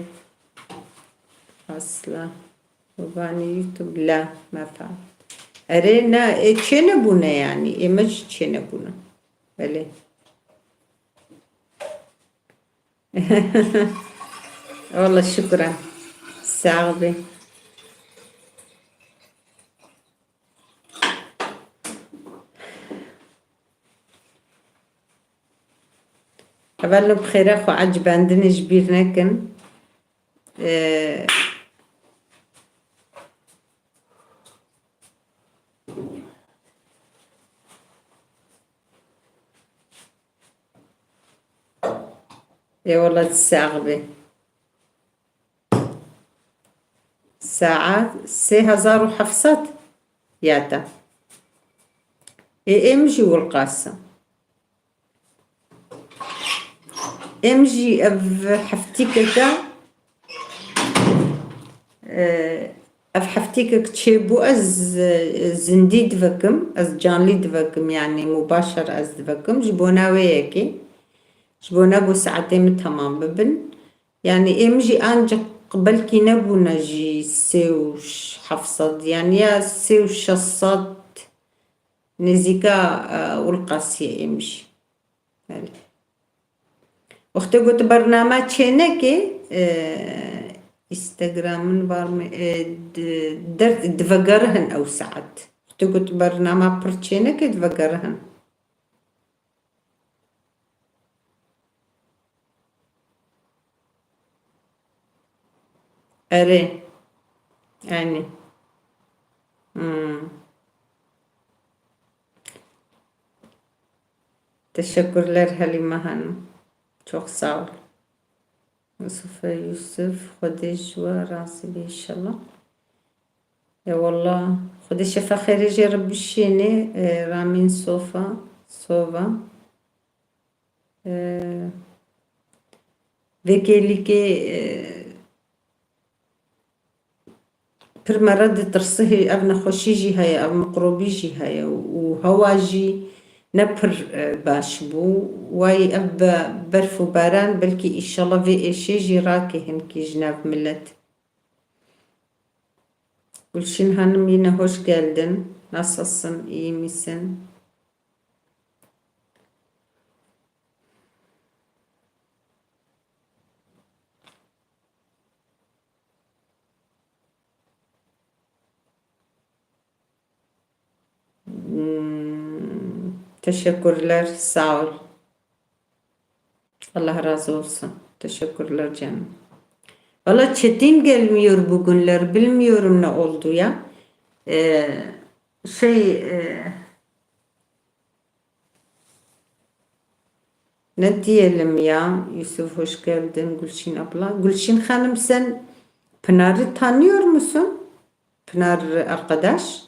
Asla. Urbanî YouTube la mefa. Erê ne, e, çênebûne yani, ê me jî çênebûne. Belê. Wala şukran. Sağ ol. Hevalno bi xêre xwe ecibendinê ji bîr nekin. Ee, Ê wela sax bê. Saet sê hezar û heft sed ya te. Ê, êm jî wilqas e. Êm jî ev heftîkeke, e, ev heftîkek çêbû, ez, e, zindî divekim, ez canlî divekim, yanî mubaşer ez divekim, ji bona wê yekê, ji bona ku saetê min temam bibin. Yanî êm jî ancak belkî nebûne jî sê û heft sed, yanî ya sê û şeş sed nêzîka, e, wilqasiyê êm jî. Belê. Wextê ku tu bername çênekê, e, Instagram min var mı, e, di-, der-, divegerihin ew saet. Wextê ku tu bername pir çênekê divegerihin. Erê. Yanî. Hmm. Teşekkürler Halime Hanım. Çok sağ ol. Yusuf, Yusuf, Xwedê ji we razî be inşallah. Ewallah, Xwedê şefa xêrê jê re bişêne, e, Ramîn Sofa, Sova. E, vê kêlîkê, e, Pir me re ditirsihê, ev nexweşî jî heye, ev mikrobî jî heye û hewa jî ne pir, e, baş bû. Wayî ev be-, berf û baran belkî îşallah vê êşê jî rakê hinkî ji nav milet. Gülşin Hanım, yine hoş geldin. Nasılsın? İyi misin? Hmm, teşekkürler, sağ ol. Allah razı olsun. Teşekkürler canım. Valla çetin gelmiyor bugünler. Bilmiyorum ne oldu ya. Ee, şey, e, Ne diyelim ya? Yusuf, hoş geldin. Gülşin abla. Gülşin Hanım, sen Pınar'ı tanıyor musun? Pınar arkadaş.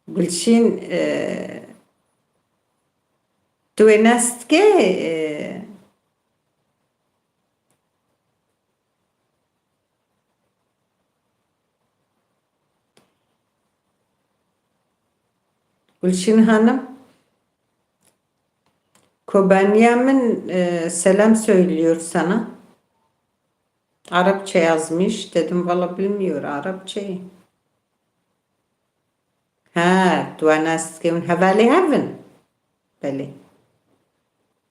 Gülşin, e, tu wê nas dikê, e, Gülşin Hanım, Kobaniya min, e, selam söylüyor sana. Arapça yazmış. Dedim, valla bilmiyor Arapçayı. Ha, tu nas dikê, hûn hevalê hev in? Belê.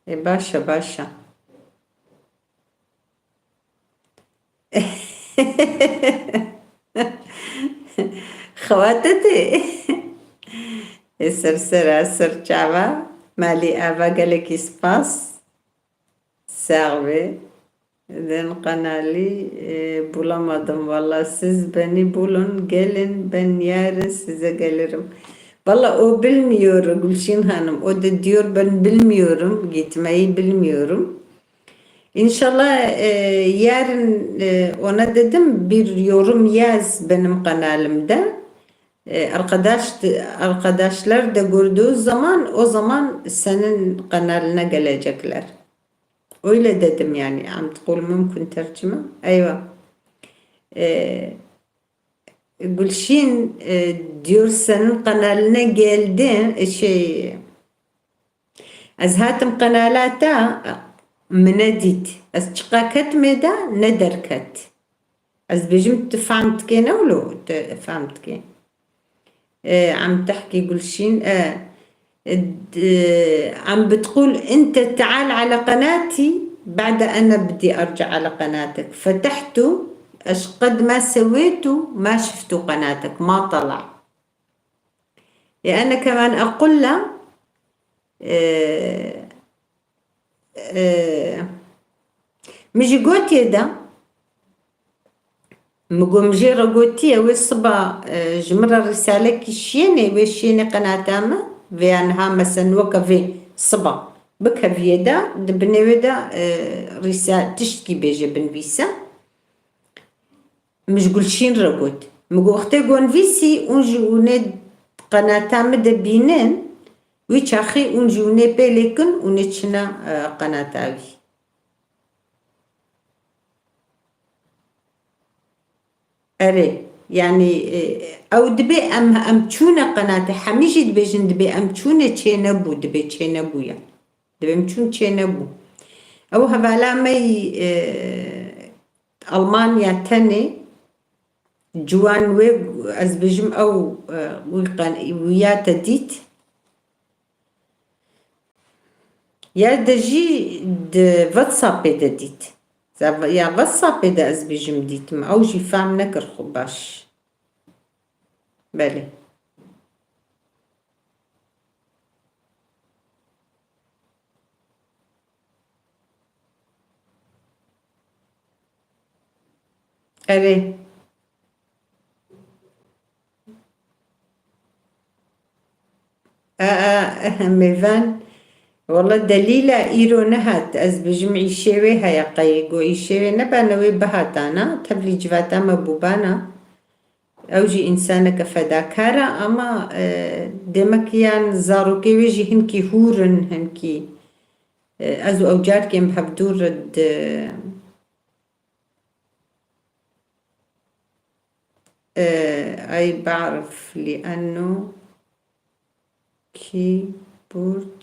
E, baş e, baş e. Xewate tê. E, ser sera, ser çava. Malî ava, gelekî spas. Sağ be. Ben kanalı, e, bulamadım. Valla siz beni bulun, gelin, ben yarın size gelirim. Valla o bilmiyor Gülşin Hanım. O da diyor, ben bilmiyorum, gitmeyi bilmiyorum. İnşallah, e, yarın, e, ona dedim, bir yorum yaz benim kanalımda. E, arkadaş, arkadaşlar da gördüğü zaman, o zaman senin kanalına gelecekler. Öyle dedim yani. Am tqul mümkün tercüme. Eywa. E, Gulşîn, e, diyor senin kanaline geldim, e, şey, ez hatim qenala te, e, min nedît. Ez çiqa ketmê de ne derket. Ez bêjim tu fehm dikê ne wilo tu fehm dikê. E, em tehkî Gulşîn, e, e, d-, em بتقول انت تعال على قناتي بعد انا بدي ارجع على قناتك. فتحته، اش قد ما سويته ما شفته قناتك، ما طلع. E, ene keman aqulla, e, e, min jî gotiye de, min got, min jê re gotiye, wê siba, e, ji min re rîsalekî şiyênê, wê şiyênê qenata min, vêya niha mesen weke vê siba bikeviye de, di binê wê de, e, rîsa-, tiştkî bêje binivîse. Min ji Gulşîn re got. Min got, wextê gonvîsî ûn ji ûnê qenata min de bînin, wî çaxî ûn ji ûnê pêlê kin ûnê çine, e, qenata wî. Erê, yanî, e, ew dibê em, em çûne qenatê, hemî jî dibêjin dibê em çûne çê nebû, dibê çê nebûye. Dibê em çûn çê nebû. Ew hevala me yî, e, Almanya tenê ciwan wê, ez bêjim ew, e, wî qen-, wîya te dît. Ya de jî di WhatsAppê de dît. Ya WhatsAppê de ez bêjim dîtim. Ew jî fehm nekir xwe baş. Belê. Erê. A, a, mêvan, wela Delîla îro nehat, ez bijim îşê wê heye qey, go îşê wê nebane wê bihatana, tevlî civata me bûbana. Ew jî însaneke fedakar e, ama, e, demek yan zarokê wê jî hinkî hûr in, hinkî, e, ez û ew carkên bi hevdû re di, e, ay بعرف لأنه kîbord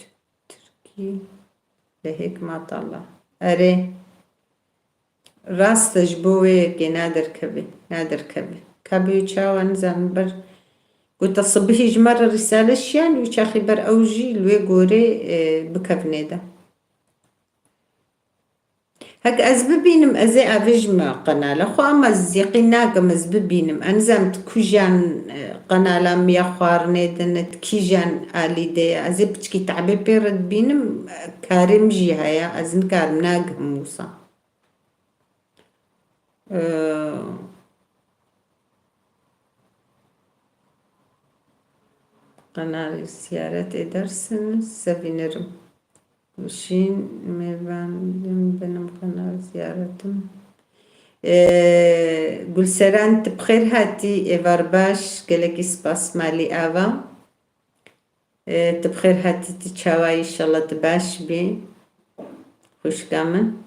tirkî lehêk matala. Erê. Rast e, ji bo wê yekê naderkeve, naderkeve. Ka bi wê çawa nizanim ber, ku te sibihî ji me re rîsale şiyan, wî çaxî ber ew jî li wê gorê, e, bikevnê de. Hek ez bibînim, ez ê avêjime qenala xwe, ama ez yekîn nakim ez bibînim. Ez nizanim tu kujan, e, qenala min ya xwarinê de ne, tu kîjan alî de ye. Ez ê piçkî te'bê pê re dibînim, e, karê min jî heye, ez nikarim nagihim wisa. Ee, Qenalê ziyaret edersiniz, sevinirim. Şîn, mêvan, benim qenal ziyaretim. Ee, Gulseren, tu bi xêr hatî, êvar baş, gelekî spas malî ava. Ee, tu bi xêr hatî, tu çawa, înşallah tu baş bî. Xwişka min.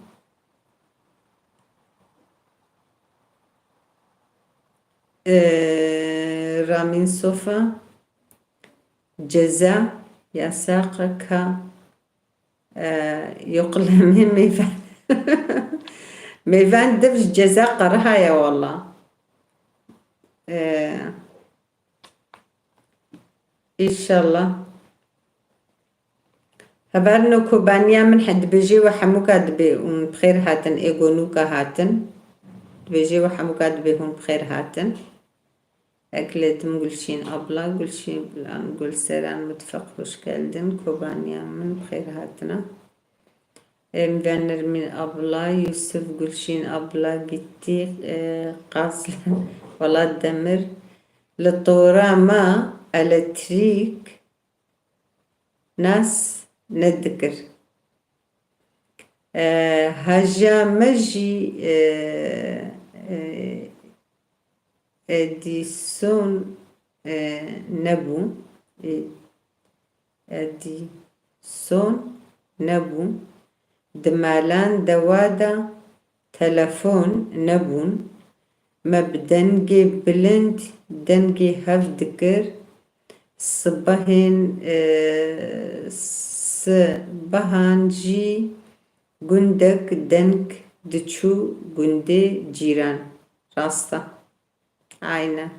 Ee, Ramin Sofa, ceza, yasaqa ka, ee, yoqlemê mêvan. Mêvan dev ji ceza qeriha ye walla. Ee, Înşallah. Hevalino, Kobaniya min he dibêjê we hemûka dibê hûn bi xêr hatin, ê gonûka hatin. Dibêjê we hemûka dibê hûn bi xêr hatin. Ekledim Gulşîn abla, Gulşîn Bilan, Gulseren Mutfak, hoş geldin. Kobaniya min bi xêr hatina. Em ve Nermîn abla, Yusuf, Gulşîn abla, gitti, e, qaz, Welat Demir. Li tora me elektrîk nas nedikir. E, haja me jî, e, e, Edîson, e, nebû. E, Edîson nebû. Di malan dewa de telefon nebûn. me bi dengê bilind dengê hev dikir. Sibehên, e, sibehan jî gundek deng diçû gundê cîran. Rast e. Aynen.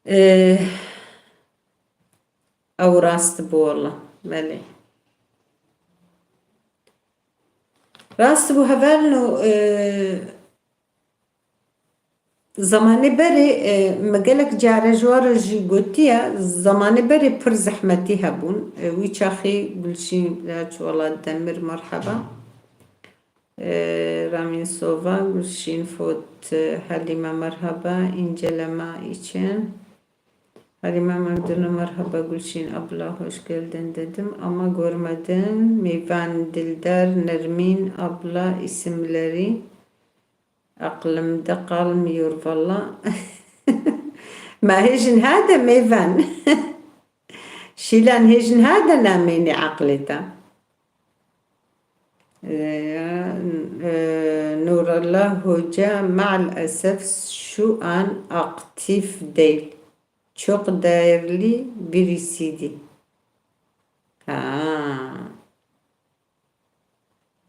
E, ew rast bû wela. Belê. Rast bû hevalno, e, Zemanê berê, e, me gelek care ji we re jî gotiye, zemanê berê pir zehmetî hebûn. E, wî çaxî Gulşîn Laç Welat Demir, merheba. E, Ramîn Sova, Gulşîn Fot, e, Helîme, merheba. İnceleme için. Halime Merdin'e merhaba Gülşin abla, hoş geldin dedim ama görmedim. Meyvan, Dildar, Nermin abla isimleri aklımda kalmıyor valla. Ma hêjin hade Meyvan. Şîlan hêjin hade namênî aqlê te. Ee, e, Nurallah Hoca maalesef şu an aktif değil. Çok değerli birisiydi. Ha.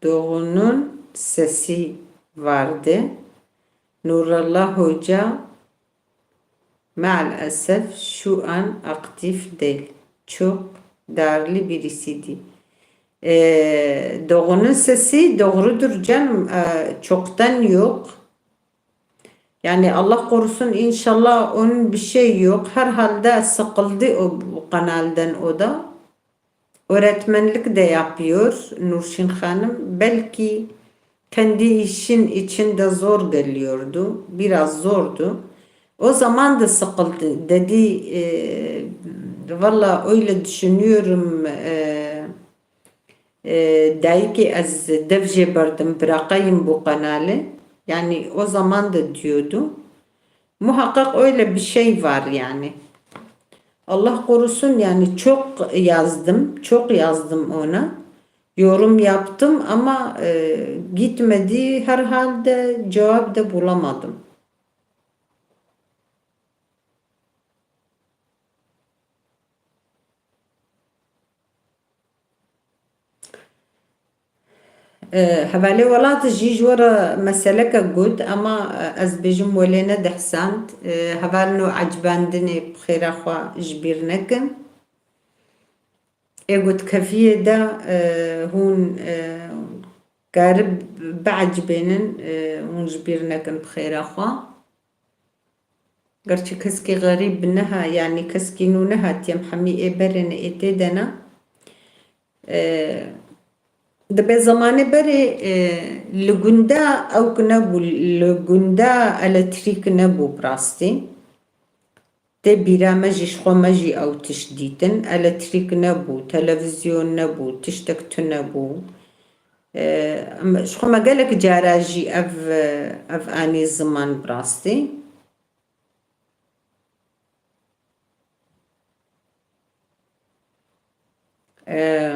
Doğunun sesi vardı. Nurallah Hoca maalesef şu an aktif değil. Çok değerli birisiydi. Ee, Doğu'nun sesi doğrudur canım. Ee, çoktan yok. Yani Allah korusun, inşallah onun bir şey yok. Herhalde sıkıldı o, bu kanaldan o da. Öğretmenlik de yapıyor Nurşin Hanım. Belki kendi işin içinde zor geliyordu. Biraz zordu. O zaman da sıkıldı. Dedi, e, valla öyle düşünüyorum, e, e, dayikê ez dev jê berdim, biraqeyim bu kanali. Yani o zaman da diyordu. Muhakkak öyle bir şey var yani. Allah korusun yani, çok yazdım, çok yazdım ona. Yorum yaptım ama, e, gitmedi, herhalde cevap da bulamadım. E, hevalê welat jî ji we re meseleke got, ema, e, ez bêjim welê nedihsand. E, hevalno ecibandinê bi xêra xwe ji bîr nekin. Ê gotkeviyê de, e, hûn, e, karib biecibênin, e, hûn ji bîr nekin bi xêra xwe. Gerçi keskî xerîb neha, yanî keskî nû nehatiye, em hemî ê berê ne, ê tê de ne. E, dibe zemanê berê, e, li gunda ewk nebû, li gunda elektrik nebû bi rastî. Tê bîra me jî, ji xwe me jî ew tişt dîtin. Elektrik nebû, televîzyon nebû, tiştek tune bû. E, em, ji xwe me gelek cara jî ev, ev anî ziman bi rastî. E,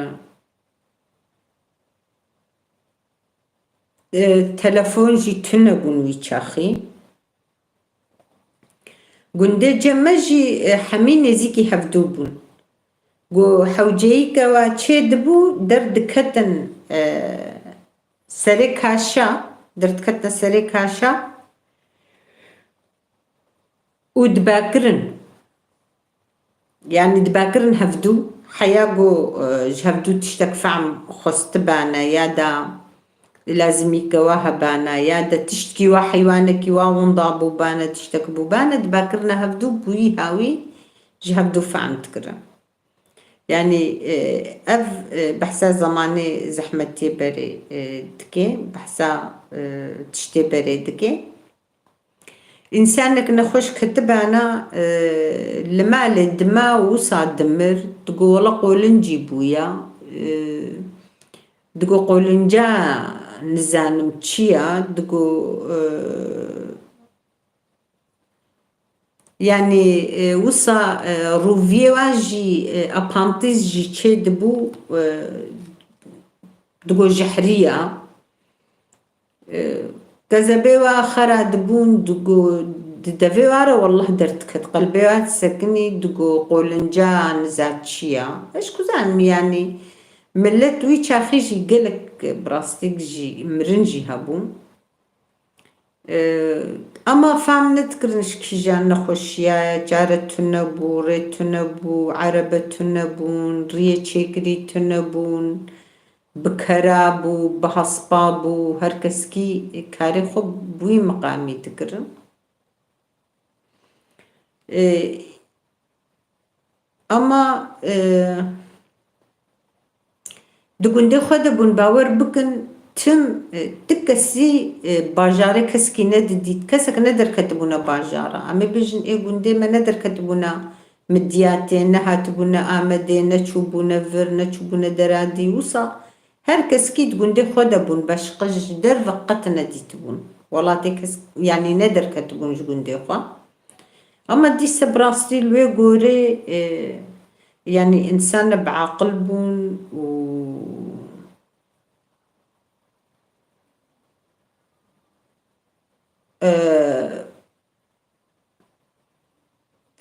e, telefon jî tune bûn wî çaxî. Gundê cem me jî, e, hemî nêzîkî hevdû bûn. Ku hewceyî ke we çê dibû, derdiketin, e, serê kaşa, derdiketin serê kaşa û dibekirin. Yanî dibekirin hevdû, heya ku, e, ji hevdû tiştek fehm xwestibane ya da lazimî ke we hebane ya da tiştkî we heywanekî we winda bûbane, tiştek bûbane, dibekirine hevdû, bûyî hawî ji hevdû fehm dikirin. Yanî, e, ev, e, behsa zemanê zehmetiyê berê, e, dike, behsa, e, tiştê berê dike. Însanek nexweş ketibana, e, li malê dima wisa dimir, digo wela qolincî bûya, e, digo qolinca nizanim çi ya, digo, e, yanî, e, wisa, e, rûviyê wa jî, e, apantîz jî çê dibû, e, digo jehriya. E, Kezebê wa xera dibûn, digo, di devê wa re wallah derdiket. Qelbê wa disekinî, digo qolinca niza çi ya. Ez ku zanim, yanî millet wî çaxî jî gelek bi rastî jî mirin jî hebûn. Ee, Ama fam nedikirin ji kîjan nexweşiya ye, care tune bû, rê tune bû, erebe tune bûn, riyê çêkirî tune bûn, bi kera bû, bi hespa bû, her kesekî karê xwe bi wî miqamî dikirin. Ee, Ama, e, di gundê xwe de bûn, bawer bikin, tim, e, ti kesî, e, bajarê kesekî nedidît, kesek nederketibûne bajara. Em ê bêjin, ê gundê me nederketibûne Midyatê, nehatibûne Amedê, neçûbûne vir, neçûbûne Deradî. Wisa her kesekî di gundê xwe de bûn, beşqe ji derve qet nedîtibûn. Welatê kes, yanî nederketibûn ji gundê xwe. Ama dîse bi rastî li wê gorê, e, yanî însan ne bi aqil bûn û, e,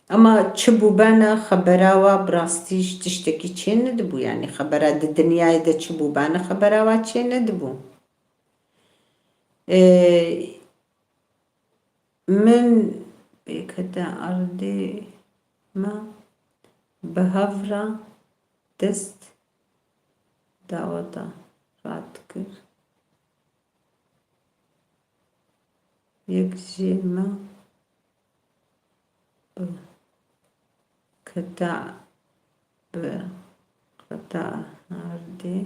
ama çi bûbene xebera wa bi rastî ji tiştekî çê nedibû, yanî xebera di dinyayê de çi bûbene xebera wa çê nedibû. E, Min pêkete erdê me bi hev re dest daweta radikir. Yek jê me bi keta bi qeta erdê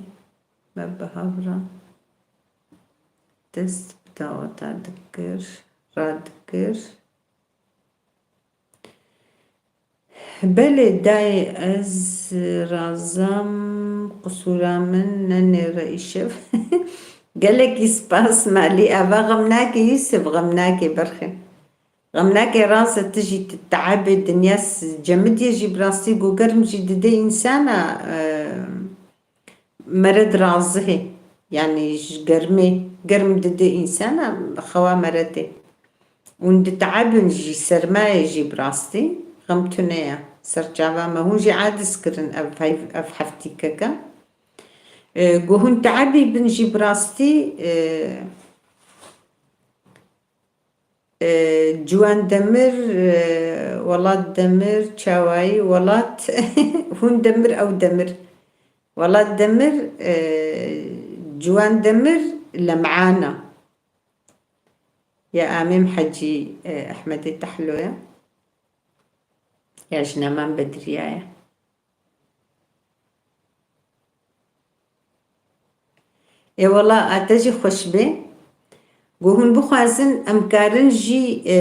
me bi hev re dest bi daweta dikir, radikir. Belê dayê, ez razam, qisûra min nenêre îşev. Gelekî spas Malî, eva xem nake Yûsif, xem nake berxê. Xem nake, rast e, tu jî tu teebê dinya s-, cemidiyê jî bi rastî ku germ jî dide însana, e, mere dirazihê. Yanî ji germê, germ dide însana xewa mere tê. Hûn diteebin jî, sermayê jî bi rastî xem tune ye. Ser çava me hûn jî aciz kirin ev heyv-, ev heftîkeke. E, ku hûn teebî bin jî bi rastî, e, E, Ciwan Demir, e, Welat Demir, çawayî, Welat, hûn Demir, ew Demir. Welat Demir, e, Ciwan Demir, Lem'ana. Ya Amêm Hecî, e, Ehmedê Tehlo ye. Ya ji Neman Bedriya ye. Ê wela, a te jî xweş bê. Ku hûn bixwazin, em karin jî, e,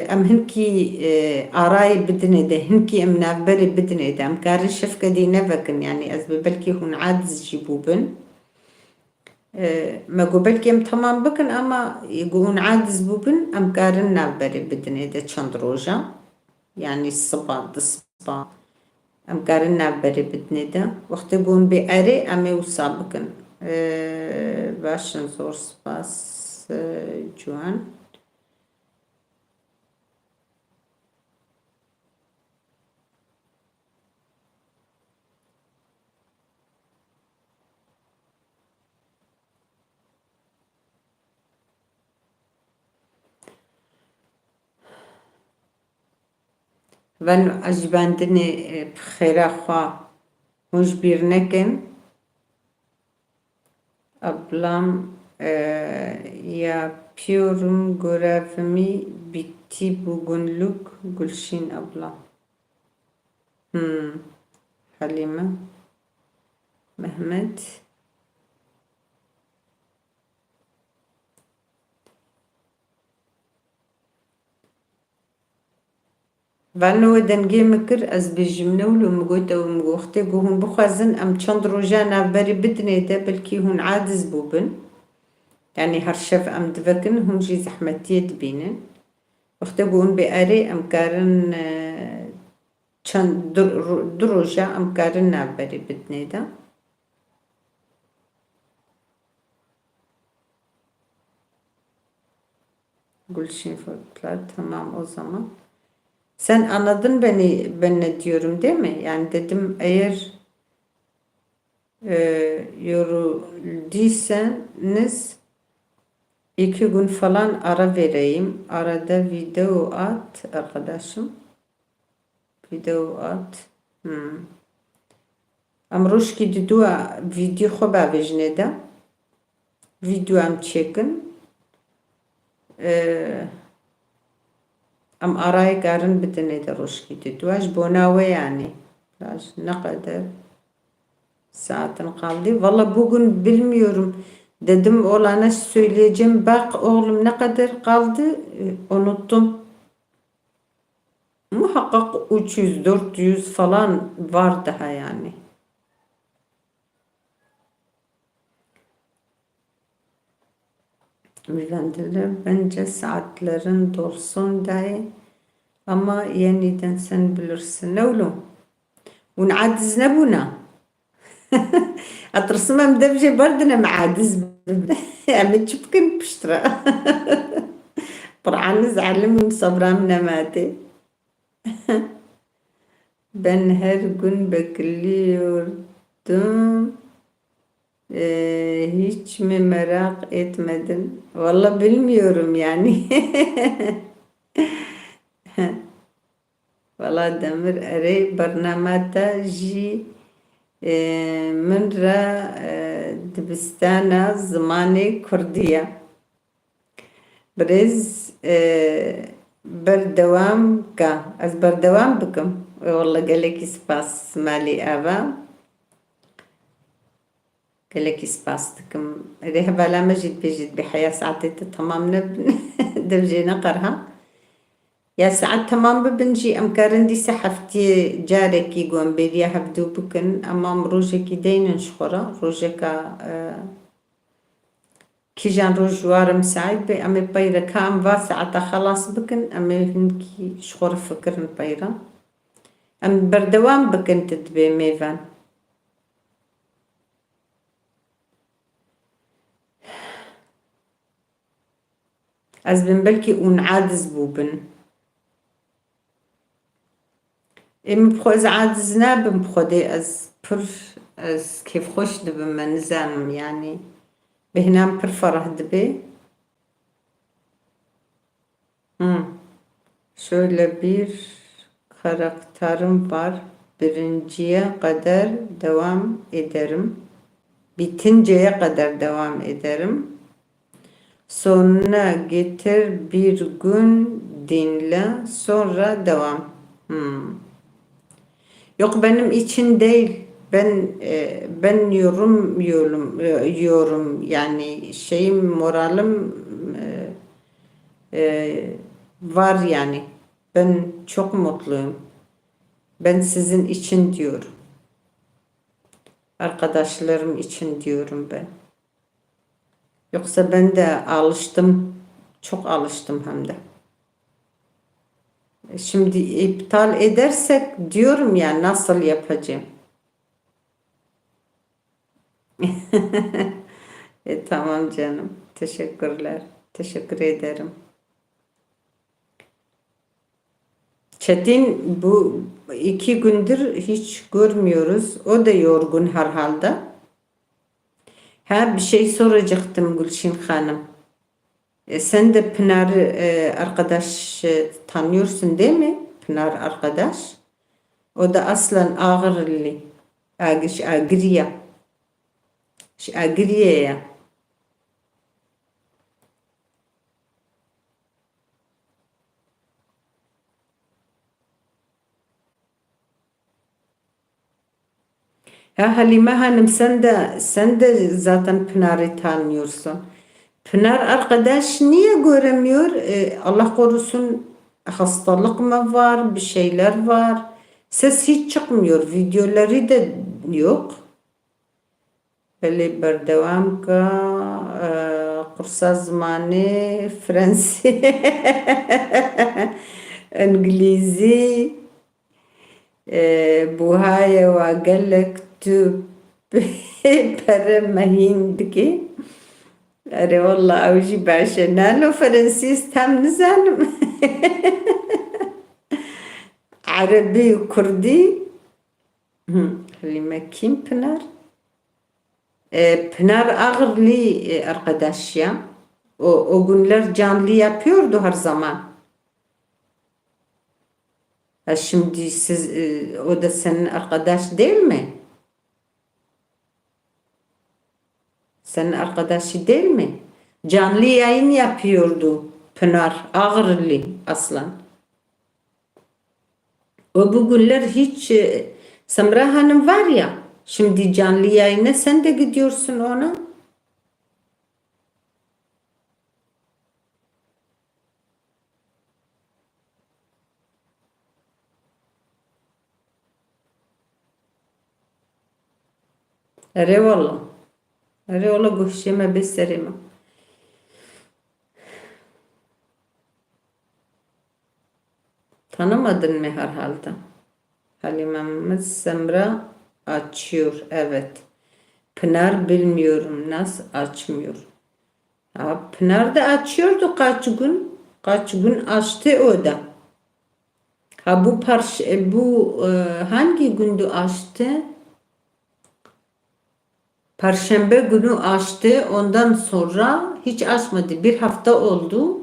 em hinkî, e, arayê bidinê de, hinkî em navberê bidinê de. Em karin şefketî nevekin, yanî ez bi belkî hûn aciz jî bûbin. E, me got belkî em temam bikin, ama, e, ku hûn aciz bûbin, em karin navberê bidinê de çend roja. Yanî siba, di siba. Em karin navberê bidinê de. Wextê ku hûn bê erê, em ê wisa bikin. E, baş in, zor spas, e, Ciwan. Vano ez ji bandinê, e, bi xêra xwe hûn ji bîr nekin. Ablam, e, yapıyorum görevimi, bitti bugünlük, Gülşin abla. Hmm. Halime. Mehmet. Vano we dengê min kir, ez bêjim ne wilo, min got ew, min got, wextê ku hûn bixwazin, em çend roja navberê bidinê de, belkî hûn aciz bûbin. Yanî her şev em divekin, hûn jî zehmetiyê dibînin. Wextê ku hûn bê erê, em karin, e, çend, du, ro-, du roja em karin navberê bidinê de. Gülşin Fırtlar, tamam o zaman. Sen anladın beni, ben ne diyorum, değil mi? Yani dedim, eğer e, yorulduysanız iki gün falan ara vereyim. Arada video at arkadaşım. Video at. Hmm. Em rojkî diduwa vîdyo xwe bavêjinê de. Vîdyo em çêkin. Ee, em arayê karin bidinê de rojkî diduwa. Ji bona we yanî. Biraz ne kadar saatin kaldı? Valla bugün bilmiyorum. Dedim oğlana söyleyeceğim. Bak oğlum ne kadar kaldı? Ee, unuttum. Muhakkak üç yüz, dört yüz falan var daha yani. Müvendiler bence saatlerin dolsun dahi ama yeniden sen bilirsin. Ne oğlum? Hûn aciz nebûna? Etirsim em dev jê berdin, em aciz bin. Em ê çi bikin piştre? Qur'an ez elim im, sebra min nemate. Ben her gün bekliyordum. Ee, hiç mi merak etmedin? Valla bilmiyorum yani. Valla Demir, erê, bernama te jî, e, min re, e, dibistana zimanê kurdî ye. Birêz, e, berdewam ke. Ez berdewam bikim. E, walla gelekî spas, malî ava. Gelekî spas dikim. Erê, hevala me jî dibêjî, dibê heya saetê te temam nebin. Dev jê neqerha. Ya saet temam bibin jî, em karin dîsa heftiyê carekî ku em bêriya hevdû bikin. Em am rojekî deynin ji xwe re. Rojeka, e, kîjan roj ji wa re misaît be, em ê peyre ka em va saeta xelas bikin, em ê hinkî ji xwe re fikirin peyre. Em berdewam bikin, tu dibê mêvan. Ez bin belkî hûn aciz bûbin. Ê min bi xwe ez aciz nabim, bi Xwedê ez pir, ez kêfxweş dibim, me nizanim, yanî bêhna min pir ferah dibe. Hmm. Şöyle bir karakterim var. Birinciye kadar devam ederim. Bitinceye kadar devam ederim. Sonuna getir, bir gün dinle, sonra devam. Hmm. Yok, benim için değil. Ben, e, ben yorum, yorum, e, yorum. Yani şeyim, moralim, e, e, var yani. Ben çok mutluyum. Ben sizin için diyorum. Arkadaşlarım için diyorum ben. Yoksa ben de alıştım. Çok alıştım hem de. Şimdi iptal edersek diyorum ya, nasıl yapacağım? E, tamam canım. Teşekkürler. Teşekkür ederim. Çetin, bu iki gündür hiç görmüyoruz. O da yorgun herhalde. Ha, bir şey soracaktım Gülşin Hanım. E, sen de Pınar, e, arkadaş, e, tanıyorsun değil mi? Pınar arkadaş. O da aslen Ağrılı. Ag-, Agriye. Agriye ya. Ya Halime Hanım, sen de, sen de zaten Pınar'ı tanıyorsun. Pınar arkadaş niye göremiyor? E, Allah korusun, hastalık mı var, bir şeyler var. Ses hiç çıkmıyor, videoları da yok. Belê berdewam ke, e, kursa zimanê, fransî, îngilîzî, e, buhaye wa gelek tu pere mehîn dikî. Erê wallah, ew jî baş e. Nalo Fransîz tam nizanim. Erebî, Kurdî. Hı, Halîme kim, Pinar? E, Pinar Ağırlı, e, arkadaş ya. O, o günler canlı yapıyordu her zaman. Ha, şimdi siz, e, o da senin arkadaş değil mi? Senin arkadaşı değil mi? Canlı yayın yapıyordu Pınar Ağırlı Aslan. O bu günler hiç, e, Semra Hanım var ya, şimdi canlı yayına sen de gidiyorsun ona. Erê wala. Erê wala, guhşê me bê serê me. Tanımadın mı herhalde? Halime, Semra açıyor, evet. Pınar bilmiyorum nasıl açmıyor. Ha, Pınar da açıyordu kaç gün. Kaç gün açtı o da. Ha, bu parş-, e, bu, e, hangi gündü açtı? Perşembe günü açtı. Ondan sonra hiç açmadı. Bir hafta oldu.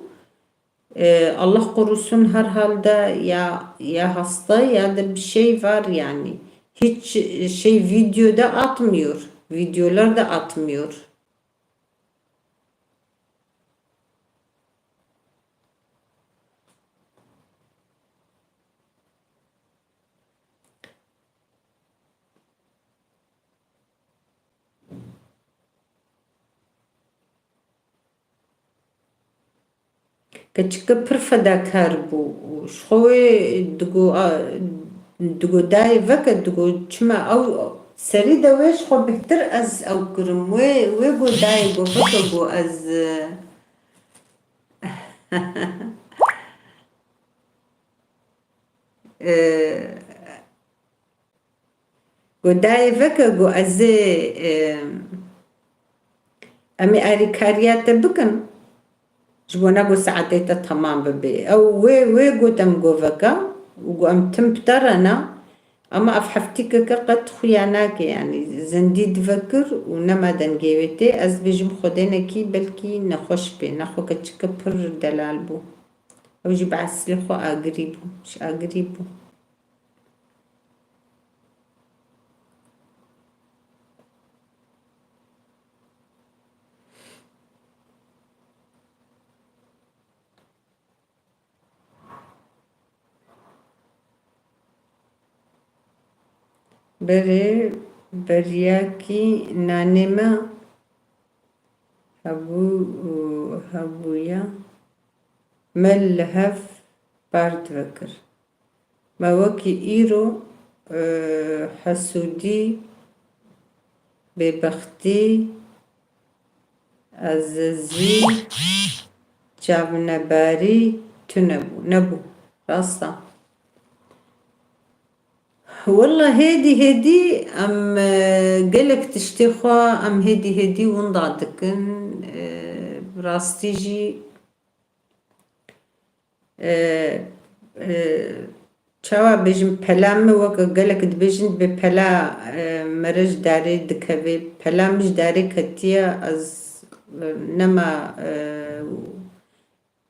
E, Allah korusun, herhalde ya, ya hasta ya da bir şey var yani. Hiç, e, şey videoda atmıyor. Videolar da atmıyor. Keçike pir fedakar bû. Ji xwe wê digo, a, digo dayê veke, digo çima ew serî de wê ji xwe bihtir ez ew kirim. Wê, wê go dayê go veke go ez, e, e, Go dayê veke, go ez ê, e, em ê alîkariya te bikin. Ji bona go saetê te temam bibe. Ew wê, wê got em go veke û go em tim bi te re ne. Ama ev heftîkeke qet xuya nake, yanî zindî divekir û nema dengê wê tê. Ez bêjim Xwedê nekî belkî nexweş bê. Nexwe keçike pir delal bû. Ew jî bi eslê xwe agirî bû. Ji agirî bû. Berê beriyakî nanê me hebû, hebûya me li hev perd vekir. Me wekî îro, e, hesûdî, bêbextî, ezizî, çavnebarî tune bû. Nebû. Rast e. Wela hêdî hêdî em, e, gelek tiştê xwe em hêdî hêdî winda dikin. E, rastî jî, e, e, çawa bêjim, pela min weke gelek dibêjin, dibê pela, e, mere ji darê dikeve, pela min ji darê ketiye, ez, e, nema, e,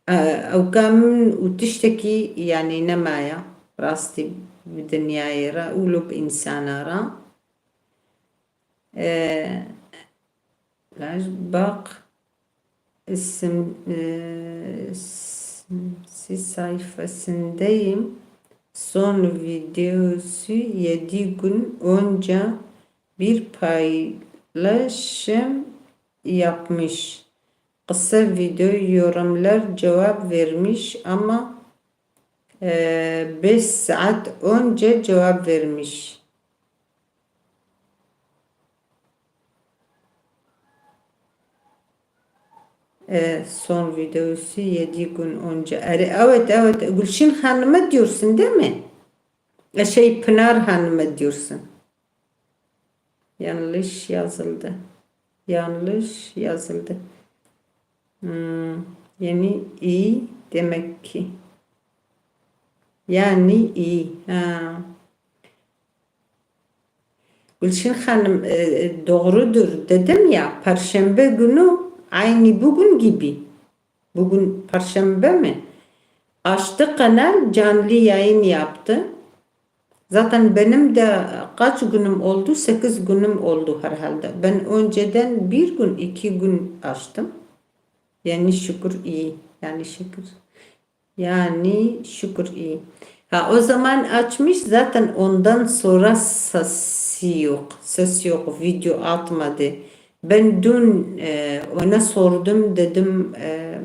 e, ewka min û tiştekî, yanî, nemaye rastî bi dinyayê re û lo bi însana re. E, Laj bak isim, e, s-, si sayfasındayım. Son videosu yedi gün önce bir paylaşım yapmış. Kısa video yorumlar cevap vermiş ama, e, beş saat önce cevap vermiş. E, son videosu yedi gün önce. Erê, evet, evet. Gülşin Hanım'ı diyorsun, değil mi? E, şey, Pınar Hanım'ı diyorsun. Yanlış yazıldı. Yanlış yazıldı. Hmm, yani iyi demek ki. Yani iyi. Ha. Gülşin Hanım, e, e, doğrudur dedim ya, Perşembe günü aynı bugün gibi. Bugün Perşembe mi? Açtı kanal, canlı yayın yaptı. Zaten benim de kaç günüm oldu? Sekiz günüm oldu herhalde. Ben önceden bir gün, iki gün açtım. Yani şükür iyi. Yani şükür. Yani şükür iyi. Ha, o zaman açmış, zaten ondan sonra sesi yok. Ses yok. Video atmadı. Ben dün, e, ona sordum, dedim, e,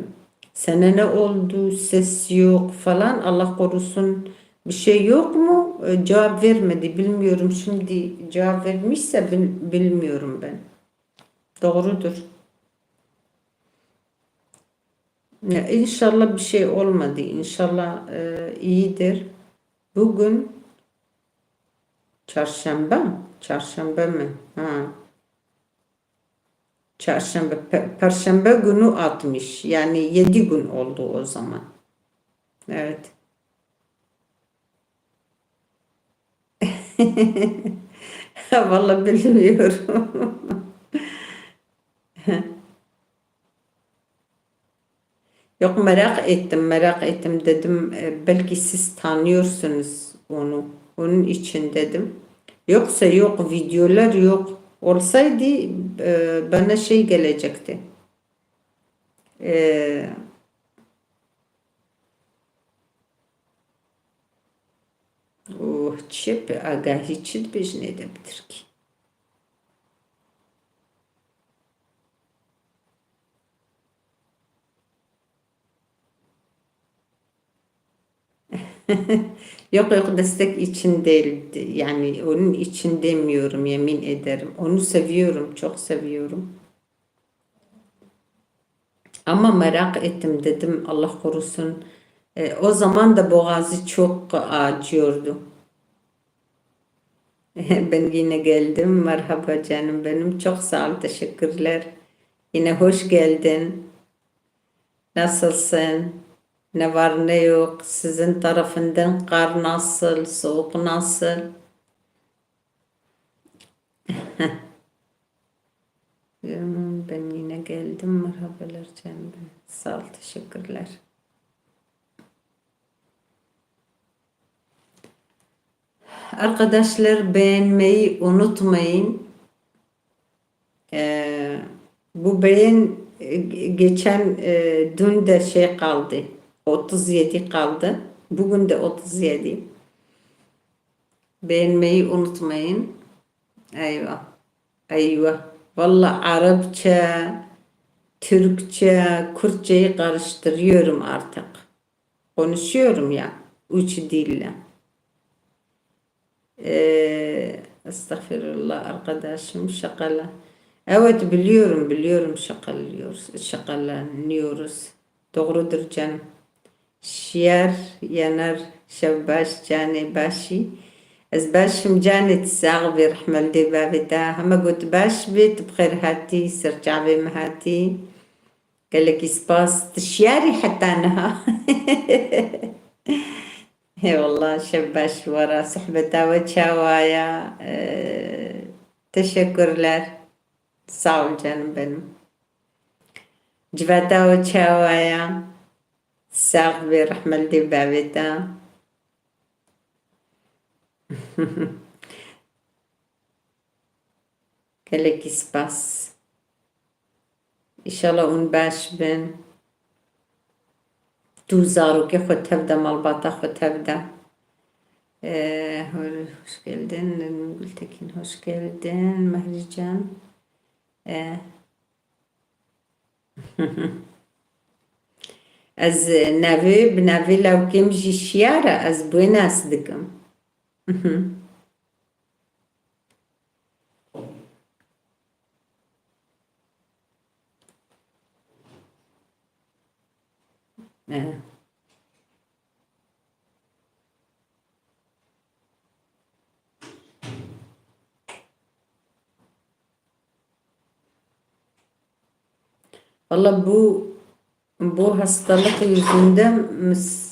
sana ne oldu, ses yok falan, Allah korusun, bir şey yok mu? E, cevap vermedi, bilmiyorum, şimdi cevap vermişse bil-, bilmiyorum ben. Doğrudur. Ya, inşallah bir şey olmadı. İnşallah, e, iyidir. Bugün çarşamba mı? Çarşamba mı? Ha. Çarşamba, pe-, perşembe günü atmış. Yani yedi gün oldu o zaman. Evet. Vallahi bilmiyorum. Yok, merak ettim, merak ettim dedim, e, belki siz tanıyorsunuz onu. Onun için dedim. Yoksa yok, videolar yok. Olsaydı, e, bana şey gelecekti. E, Oh, çi bi agahî çi dibêjinê de bi tirkî? Yok, yok, destek için değil. Yani onun için demiyorum, yemin ederim. Onu seviyorum, çok seviyorum. Ama merak ettim dedim, Allah korusun. E, o zaman da boğazı çok acıyordu. Ben yine geldim. Merhaba canım benim. Çok sağ ol, teşekkürler. Yine hoş geldin. Nasılsın? Ne var ne yok? Sizin tarafından kar nasıl? Soğuk nasıl? Canım, ben yine geldim. Merhabalar canım benim. Sağ ol, teşekkürler. Arkadaşlar, beğenmeyi unutmayın. Ee, bu beğen, e, geçen, e, dün de şey kaldı. Otuz yedi kaldı. Bugün de otuz yedi. Beğenmeyi unutmayın. Eyvah. Eyvah. Valla Arapça, Türkçe, Kürtçeyi karıştırıyorum artık. Konuşuyorum ya, üç dille. Ee, estağfirullah arkadaşım, şakala. Evet, biliyorum, biliyorum, şakalıyoruz, şakalanıyoruz. Doğrudur canım. Şiyar, Yener, şev baş, canê başî. Ez baş im, canê, tu sax bî, rehme li dê bavê te. Heme got baş bê, tu bi xêr hatî, ser çavê min hatî. Gelekî spas, tu şiyar î heta niha. Hê wallah, şev baş were, sohbeta we çawa ye? Ee, teşekkürler. Sağ ol canım benim. Civata we çawa ye? Sax bê, rehme li dê bavê te. Gelekî spas. Înşallah hûn baş bin. Tu zarokê xwe tev de, malbata xwe tev de. Ee, hoş geldin Gültekin, hoş geldin Mehrican. Ee, Ez navê, bi navê lawkê min jî Şiyar e, ez Buenas dikim. Eh. Valla bu Bu hastalık yüzünden mis-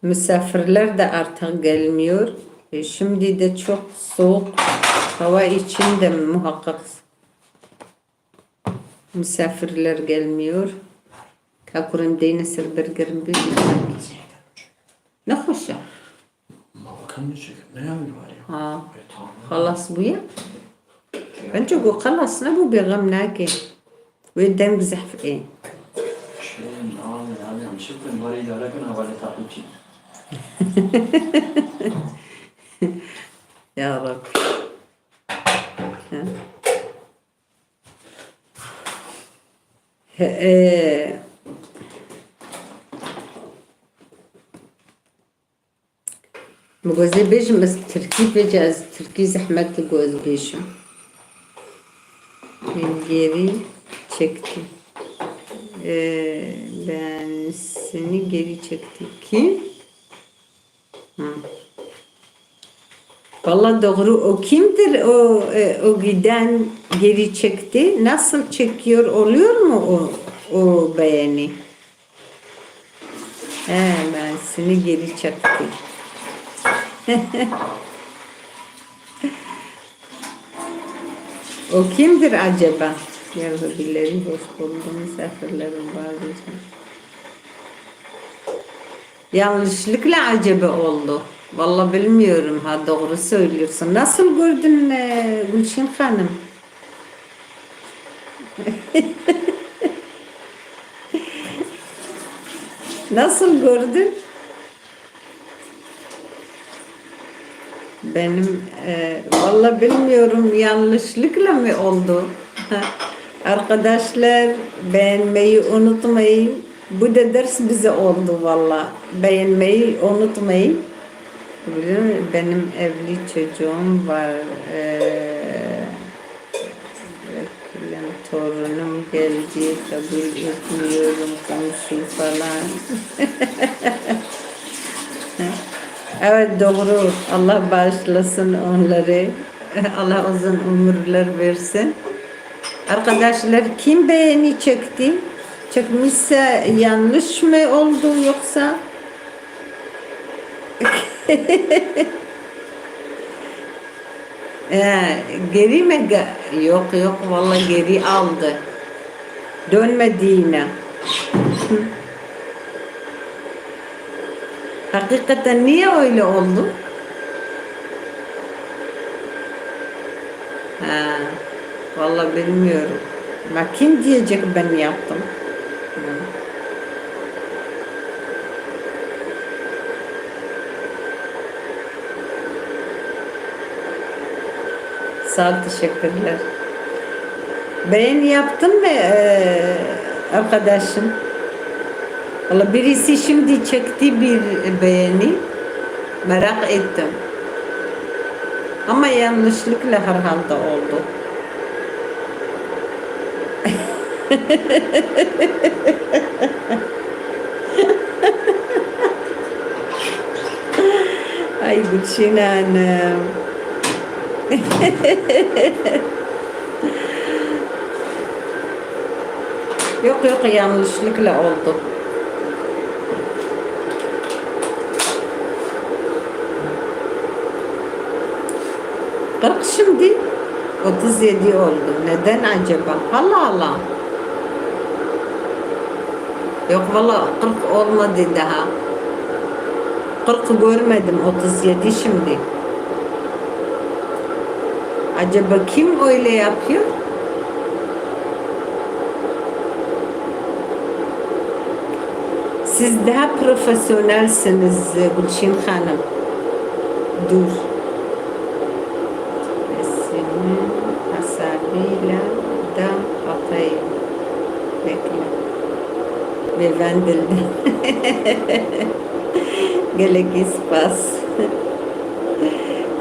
misafirler de artık gelmiyor. E, şimdi de çok soğuk hava için de muhakkak misafirler gelmiyor. Ka kurê min deyne ser bergerim bê. Nexweş e. Ma bakalım ne çekiyor? Ne yapıyor var ya? Ha. E, tamam. Xelas bûye? Bence ku xelas nebû, bêxem nake. Wê deng zehf ê. Şey, abi, abi, yanlışlıkla bari idare edin, havale takipçi. Ya Rabbi. Ha. He, e, Min got, ez ê bêjim, ez tirkî bêje, ez tirkî zehmet digo ez bêjim. Min geri çekti. Ee, ben seni geri çekti. Kim? Hı. Valla doğru. O kimdir? O, e, o giden geri çekti. Nasıl çekiyor? Oluyor mu o, o beğeni? He, ben seni geri çekti. O kimdir acaba? Yahudileri hoş buldu, misafirlerin bazı. Yanlışlıkla acaba oldu. Vallahi bilmiyorum ha, doğru söylüyorsun. Nasıl gördün, e, Gülçin Hanım? Nasıl gördün? Benim, e, valla bilmiyorum, yanlışlıkla mı oldu? Arkadaşlar, beğenmeyi unutmayın. Bu da ders bize oldu valla. Beğenmeyi unutmayın. Biliyor musun? Benim evli çocuğum var. E, Reklam, torunum geldi, kabul etmiyorum komşu falan. Evet, doğru. Allah bağışlasın onları. Allah uzun ömürler versin. Arkadaşlar, kim beğeni çekti? Çekmişse yanlış mı oldu yoksa? Ee, geri mi ge-, yok, yok, vallahi geri aldı. Dönmedi yine. Hakikaten niye öyle oldu? Ha, vallahi bilmiyorum. Ma kim diyecek ben yaptım? Hı. Sağ ol, teşekkürler. Beğeni yaptın mı, e, arkadaşım? Valla birisi şimdi çekti bir beğeni. Merak ettim. Ama yanlışlıkla herhalde oldu. Ay Gülçin Hanım. Yok, yok, yanlışlıkla oldu. Kırk şimdi otuz yedi oldu. Neden acaba? Allah Allah. Yok valla, kırk olmadı daha. Kırk görmedim, otuz yedi şimdi. Acaba kim öyle yapıyor? Siz daha profesyonelsiniz, Gülçin Hanım. Dur. Resmin hasabıyla da atayım. Bekle. Ve ben dilde. Gelek spas.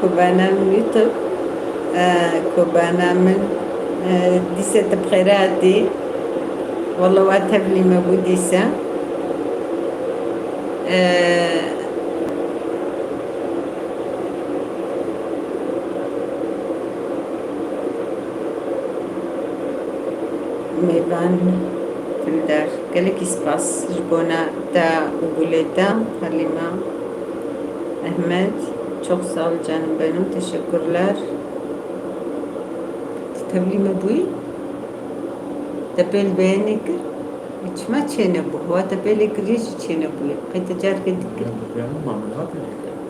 Kubana YouTube. Ee, Kubana min, ee, dîse te bi xêre hatî. Walla wa tevlî me bû dîse. Ee, Mêvan Fildar. Gelekî spas ji bona te û gulê te, Halîma Ehmed. Çok sağ ol canım benim. Teşekkürler. Tevlî me bûyî? Te pêl beyanê kir? Çima çênebû? Hewa te pêlê kiriye jî çênebûye. Qey te carkê dikir? Yanî ma min hat.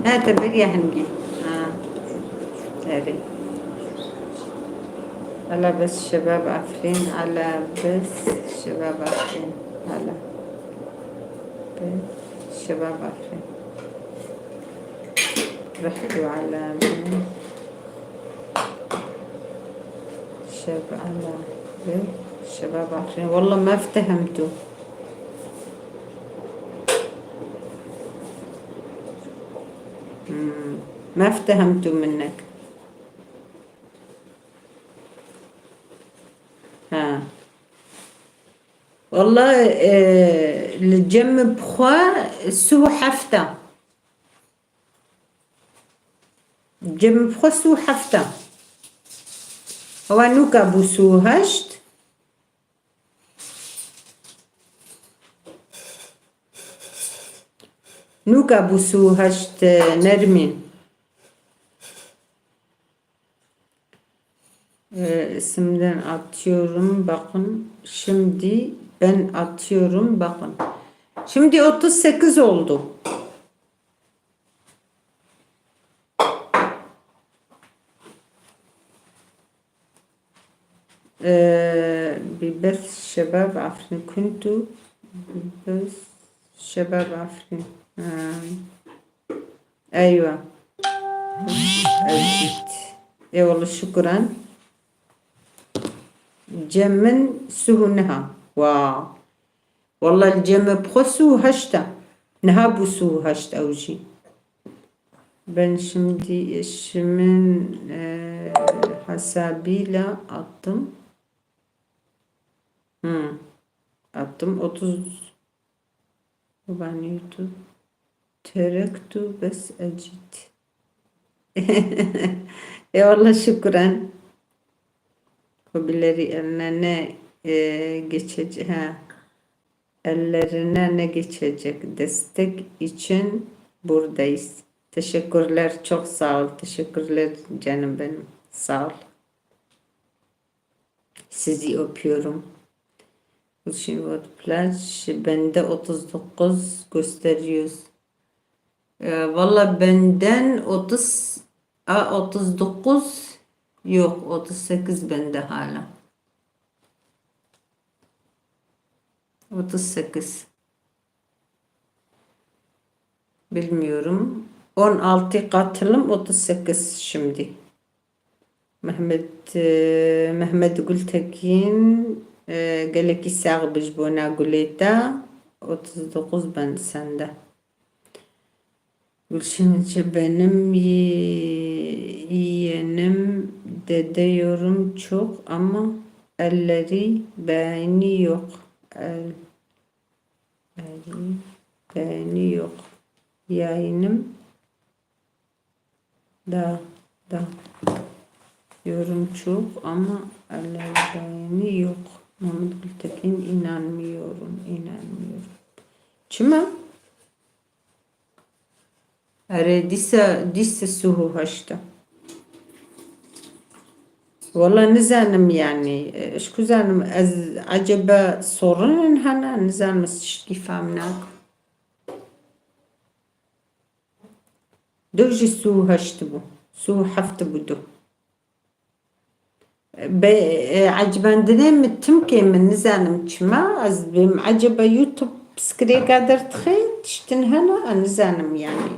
He, te beriya hingî. Ha. Erê. Ala bes şebab Afrin, ala bes şebab Afrin, ala bes şebab Afrin. Rihtu ala bes şeb ala bes şebab Afrin. Wallah ma ftehemtu. Hmm. Ma ftehemtu minnek. Ha. Wallah, e, li cem bi xwe sih û heft e. Cem bi xwe sih û heft e. Ewa nûka bû sih û heşt. Nûka bû sih û heşt, e, Nermîn. Ee, isimden atıyorum, bakın. Şimdi ben atıyorum, bakın. Şimdi otuz sekiz oldu. Ee, bi bes şebab Afrin kuntu. Bi bes şebab Afrin. Ha. Eywa. Ewcît. Eyvallah, şukran. Cem min sih û neh e. Wa. Wallah, li cem bi xwe sih û heşt e. Niha bû sih û heşt ew jî. Ben şimdi eşimin, e, hesabıyla attım. Hmm. Attım otuz. Kurban YouTube. Terektu bes ecit. Eyvallah, şükran. Hobileri eline ne, e, geçecek? Ha. Ellerine ne geçecek? Destek için buradayız. Teşekkürler, çok sağ ol. Teşekkürler canım benim. Sağ ol. Sizi öpüyorum. Şimdi plaj bende otuz dokuz gösteriyoruz. Ee, valla benden otuz, a, otuz dokuz yok, otuz sekiz bende hala. Otuz sekiz. Bilmiyorum. On altı katılım, otuz sekiz şimdi. Mehmet, e, Mehmet Gültekin, e, gelekî sax bi ji bona gulê te. Otuz dokuz ben sende. Gülşen'e benim ye-, yeğenim dede yorum çok ama elleri beğeni yok. El, eli beğeni yok. Yayınım da, da yorum çok ama elleri beğeni yok. Mehmet Gültekin inanmıyorum, inanmıyorum. Çima? Erê, dîsa, dîsa sih û heşt e. Wala nizanim, yanî, e, ji ku zanim, ez ecebe sorinin hene, nizanim, ez tiştkî fam nakim. Dew jî sih û heşt bû, sih û heft bû dew. Be, e, ecibandinê min tim kê min nizanim çima, ez bêm ecebe YouTube piskirêka derdixê, tiştin hene, ez nizanim yanî.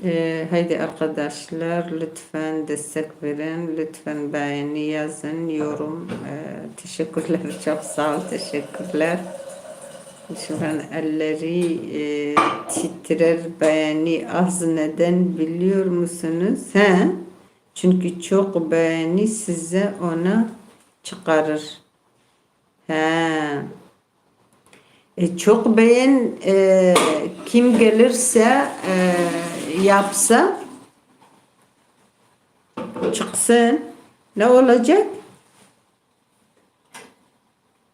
Ee, haydi arkadaşlar, lütfen destek verin, lütfen beğeni yazın, yorum. Ee, teşekkürler, çok sağ ol, teşekkürler. Şu an elleri, e, titrer, beğeni az, neden biliyor musunuz? He? Çünkü çok beğeni size ona çıkarır. He. E, çok beğen, e, kim gelirse, e, yapsa, çıksın. Ne olacak?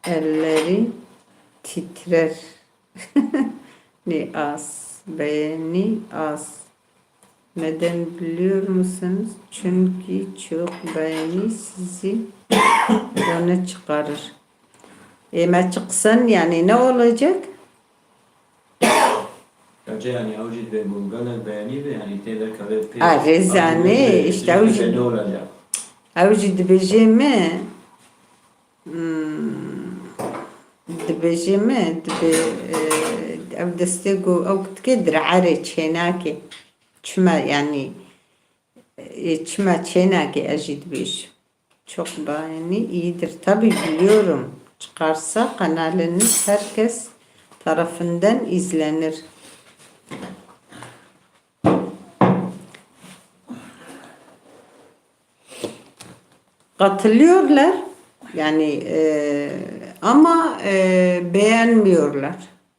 Elleri titrer. Ne az, beğeni az. Neden biliyor musunuz? Çünkü çok beğeni sizi öne çıkarır. E, me çıksın yani ne olacak? Kaçê yanî ew jî dibê ku gelek beyanî be, yanî tê de kevê pê. Ha, rêzanê, işte ew jî, ne olacak? Ew jî dibêje me, hmm, dibêje me, dibê, e, ew destê ku ew dikê direrê çênakê. Çima, yanî, e, çima çênakê ez jî dibêjim. Çok beğeni iyidir. Tabii biliyorum. Çıkarsa kanalınız herkes tarafından izlenir. Katılıyorlar. Yani, e, ama, e, beğenmiyorlar.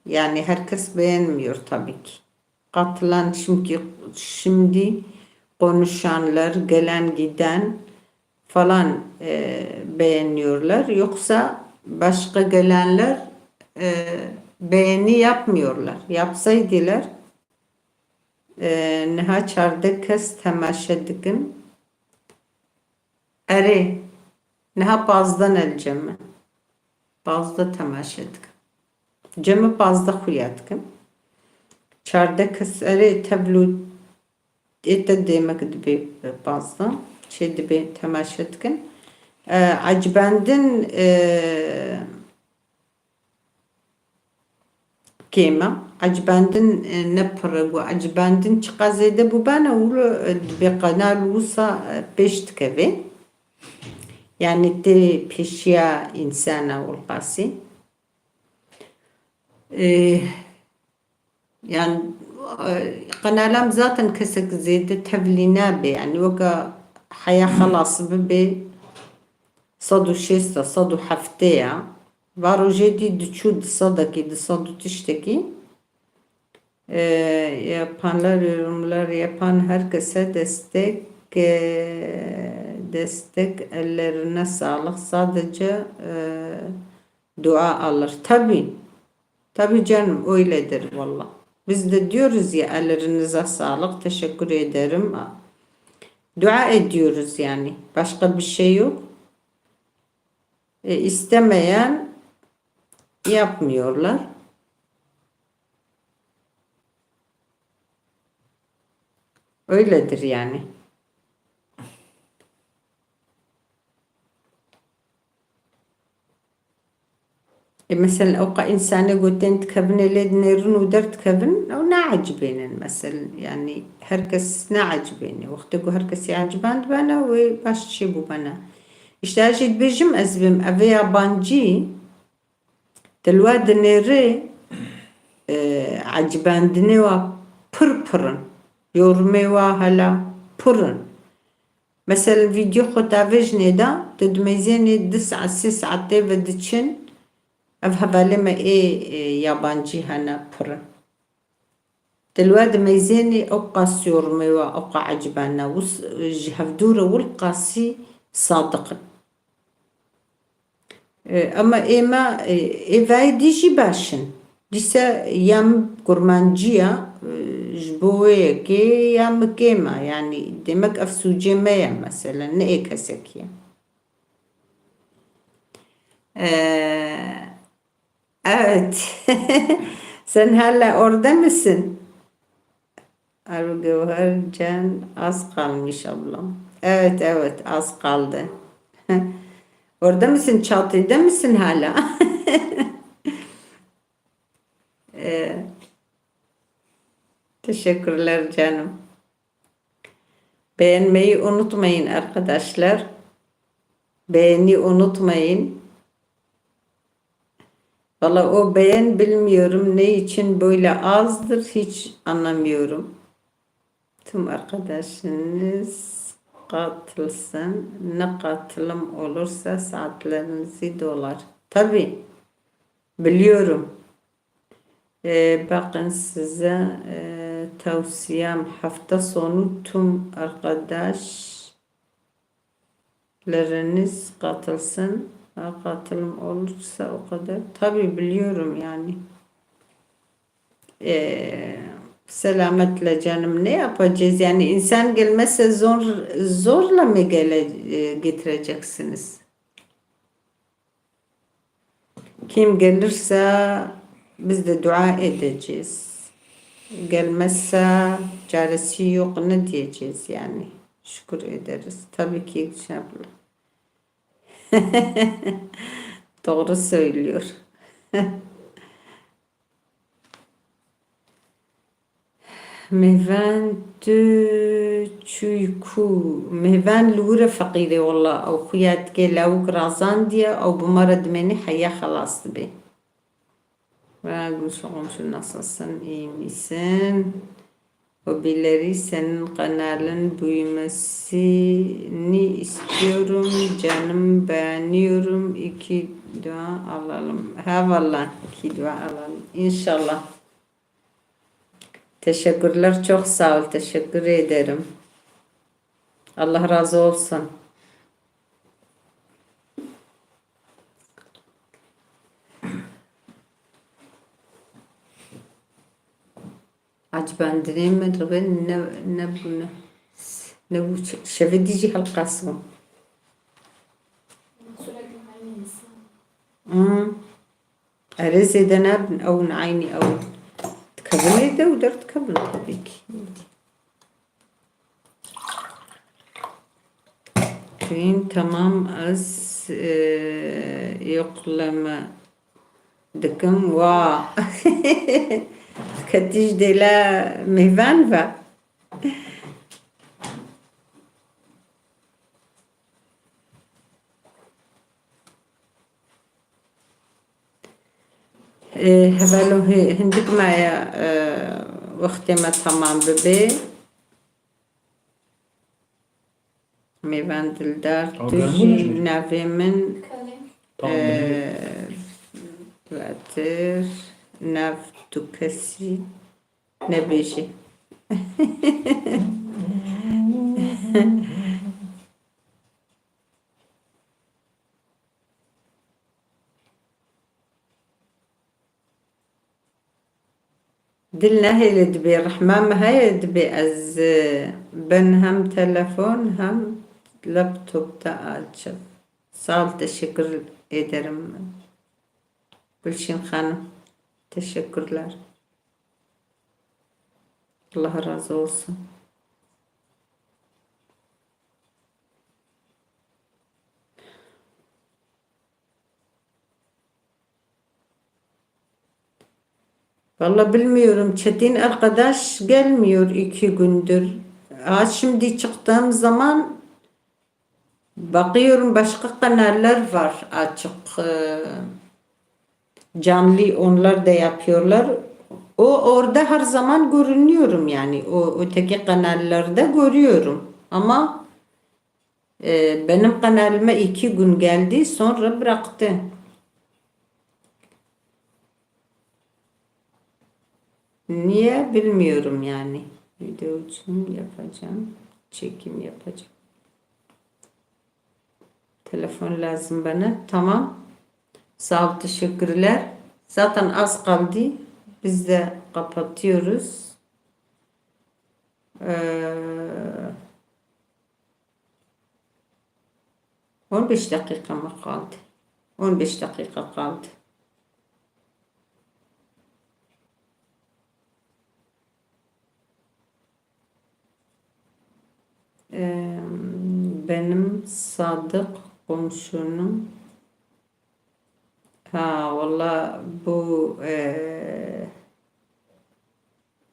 Yani herkes beğenmiyor tabii ki. Katılan, şimdi, şimdi konuşanlar, gelen giden falan, e, beğeniyorlar. Yoksa başka gelenler, e, beğeni yapmıyorlar. Yapsaydılar, e, niha çardeh kes temaşe dikin. Erê, niha pazdeh ne li cem me. Pazdeh temaşe dikin. Cem me pazdeh xuya dikin. Çardeh kes, erê, tevlû ê te demek dibê pazdeh. Çê dibê temaşe dikin. E, ecibendin, e, kêm e. Ecibendin, e, ne pir e, ku ecibendin çiqas zêde bûbane, wilo, e, dibê qenal wisa, e, pêş dikeve. Yani tê pêşiya însana wilqasî. E, yani, e, qenalam zaten kesek zêde tevlî nabe. Yani weke heya xelas bibe sed û şêst e, sed û heftê ya. Va rojê dî diçû di sedekî, di sed û tiştekî. E, yapanlar, yorumlar yapan herkese destek, e, destek ellerine sağlık. Sadece, e, dua alır. Tabii. Tabii canım, öyledir valla. Biz de diyoruz ya, ellerinize sağlık, teşekkür ederim. Dua ediyoruz yani. Başka bir şey yok. E, istemeyen yapmıyorlar. Öyledir yani. E, mesela, ewqa însanê ku tên dikevin ê lê dinêrin û derdikevin, ew naecibênin, mesela. Yani, her kes naecibêne. Wextê ku her kesî ecibandibene, wê baş çêbûbene. Îşte, ez jî dibêjim, ez bêm, evê yabancî, te li we dinêrê, e, ecibandinê we pir pir in. Yorumê we hela pir in. Mesela, vîdyo xwe tavêjinê de, tu dimeyzênê du saet, sê saetê ve diçin, ev hevalê me ê, ê yabancî hene pir in. Tu li we dimeyzênê ew qas yormê we, ew qas ecibane, wis-, ji hevdû re wilqasî sadiq in. E, ama ê me, e, ê vayê dî jî baş in. Dîse ya min kurmancî ye, e, ji bo wê yekê ya min kêm e. Yanî demek ev sûcê me ye mesela, ne ê kesekî ye. E, evet. Sen hala orada mısın? Arı Gevher Can, az kalmış ablam. Evet, evet, az kaldı. Orada mısın? Çatıda mısın hala? Ee, teşekkürler canım. Beğenmeyi unutmayın arkadaşlar. Beğeni unutmayın. Valla o beğen bilmiyorum ne için böyle azdır, hiç anlamıyorum. Tüm arkadaşınız katılsın. Ne katılım olursa saatlerinizi dolar. Tabii. Biliyorum. Ee, bakın size, ee, tavsiyem, hafta sonu tüm arkadaşlarınız katılsın. Ha, katılım olursa o kadar. Tabii biliyorum yani. Ee, selametle canım, ne yapacağız? Yani insan gelmezse zor, zorla mı gele, e, getireceksiniz? Kim gelirse biz de dua edeceğiz. Gelmezse çaresi yok, ne diyeceğiz yani? Şükür ederiz. Tabii ki şey yapıyor. Doğru söylüyor. Mêvan tu çûyî ku? Mêvan li wir e feqîr e wela. Ew xuya dike lawik razandiye, ew bi me re dimêne heya xelas dibe. Ve Gülşah'ım şu nasılsın, iyi misin? Hobileri senin kanalın büyümesini istiyorum. Canım beğeniyorum. İki dua alalım. Ha valla, iki dua alalım. İnşallah. Teşekkürler, çok sağ ol. Teşekkür ederim. Allah razı olsun. Acibandinê me dibe ne, ne bûne. Ne bû şevê dî jî helqas bû. Hmm. Erê zêde nabin, ew in eynî ew in. Dikevin ê de û derdikevin tabii ki. Tuyîn, tamam, ez, e, yokleme dikim. Wa. Ketî ji dêla mêvan ve. Ê, hevelo hi-, hindik maye, e, wextê me temam bibe. Mêvan Dildar, tu jî navê min, Tamam, e, Bedir, nav tu kesî nebêjî. Dil nehêle dibê, rehma me heye dibê ez, e, ben hem telefon hem laptopta açık. Sağ ol, teşekkür ederim. Gülşin Hanım, teşekkürler. Allah razı olsun. Vallahi bilmiyorum. Çetin arkadaş gelmiyor iki gündür. Ha, şimdi çıktığım zaman bakıyorum, başka kanallar var açık. Ee, canlı onlar da yapıyorlar. O orada her zaman görünüyorum yani. O öteki kanallarda görüyorum. Ama e, benim kanalıma iki gün geldi, sonra bıraktı. Niye bilmiyorum yani. Video için yapacağım. Çekim yapacağım. Telefon lazım bana. Tamam. Sağ ol, teşekkürler. Zaten az kaldı. Biz de kapatıyoruz. Ee, on beş dakika mı kaldı? On beş dakika kaldı. Ee, benim sadık komşunun, ha, valla bu, ee,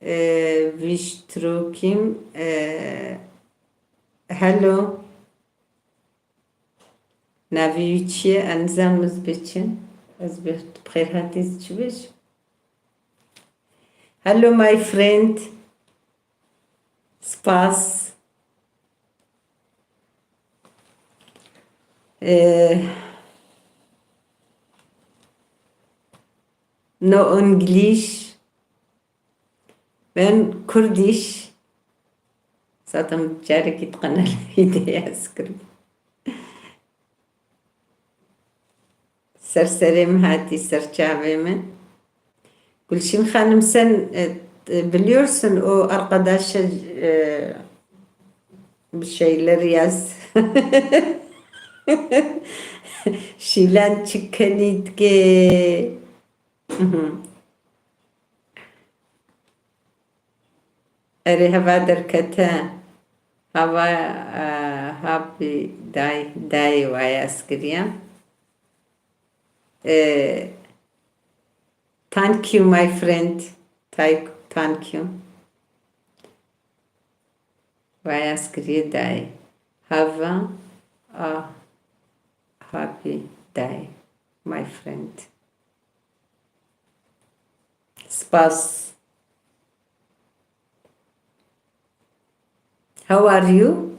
ee, Viştrokim, ee, hello. Navê wî çi ye? Ez nizanim ez bê çi. Ez bê bi xêr hatî ez çi bêjim? Hello my friend. Spas. Eh, no English. Ben Kurdiş. Zaten carekî di qenalê de ez Kurd. Ser serê min hatî, ser çavê min. Gülşin Hanım, sen, e, e, biliyorsun o arkadaşa, e, bir şeyler yaz. Şîlan çi kenî dike. Mhm. Erê, heva derkete. Hava, e, happy day, day waya ez kiriye. E, thank you, my friend. Thank, thank you. Waya ez kiriye day. Hava a happy day, my friend. Spas. How are you?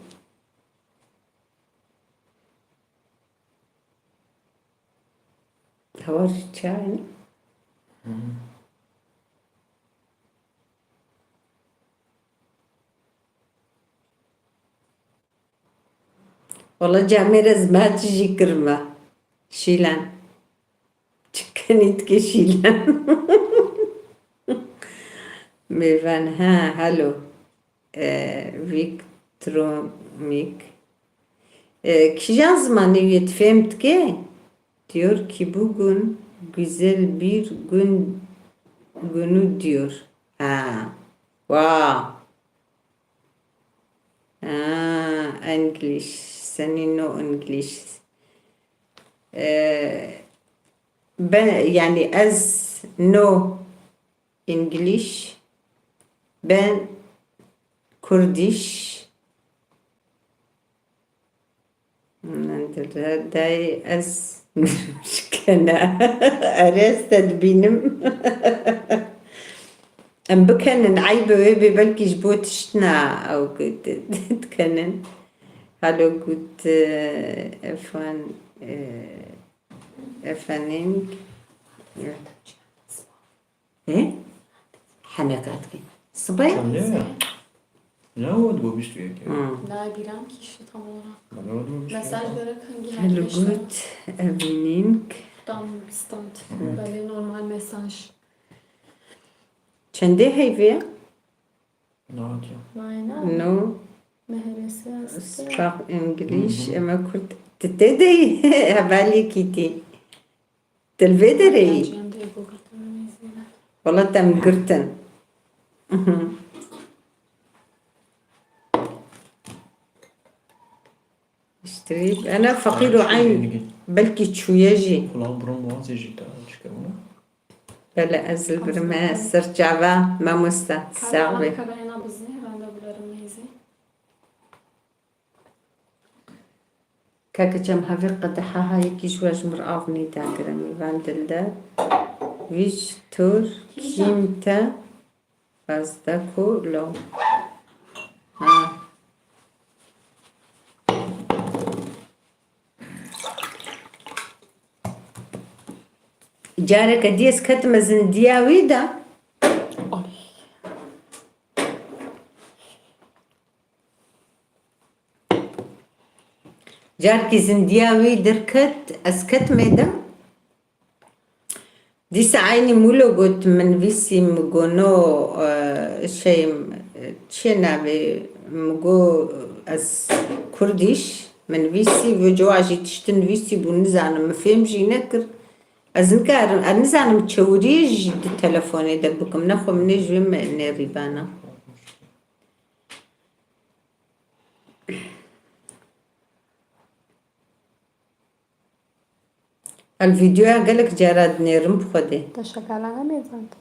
How are you, China? Wala camêr ez me tijî kirime. Şîlan. Çi kenî dike Şîlan? Mêvan, ha, hello. E, Viktromik. E, kîjan zimanê wî yê tu fêm dike? Diyor ki bugün güzel bir gün, günü diyor. Ha. Wow. Ha, English. Senî no English. Ee, ben, yani ez no English. Ben Kurdiş. Dayê ez kene. Erê, ez te dibînim. Em bikenin, eyb e wê bê, belkî ji bo tiştina ew dikenin. Halo gut, e, efan, e, efenîn. Hê? Heneka dikî. Sibê? Çendê ye? Ne, o dibo bîst û yek e. Hmm. Na, bîram kişi tam olarak. Bana o dibo bîst û yek. Mesaj gerek hangi Hello, good evening. Tam stand. Hmm. Böyle normal mesaj. Çendê heyvê? Nadia. Mayna. No. Meheresi hasta. Sprach English, hı hı, eme Kurd. Ti tê de hevalî kîtî. Di li vê derê yî? Wala te min girtin. Îştirî, ena feqîr û eyn belkî çûye jî. Xula birin wazê jî ta çikemine. Bele ez li birime ser çava mamoste. Sax be. Keke çem hevî qediha ha yekî ji we ji mir av nîda giremî van dilde. Vî ji tur kîm te ez de ku lo. Ha. Careke dî ez ketime zindiya wî de. Carkî zindiya wî derket, ez ketime de. Dîsa eynî Mulo got, min vîsî, min got no, e, şey, e, çi navê, min got ez Kurdîş, min vîsî, vê cowa jî tiştin vîsî bû, nizanim, min fêm jî nekir. Ez nikarim, ez nizanim çewirî jî di telefonê de bikim, nexwe min ê ji wê me nêrîbana. El vîdeoya gelek cara dinêrim bi Xwedê. Te şekala nemêzand?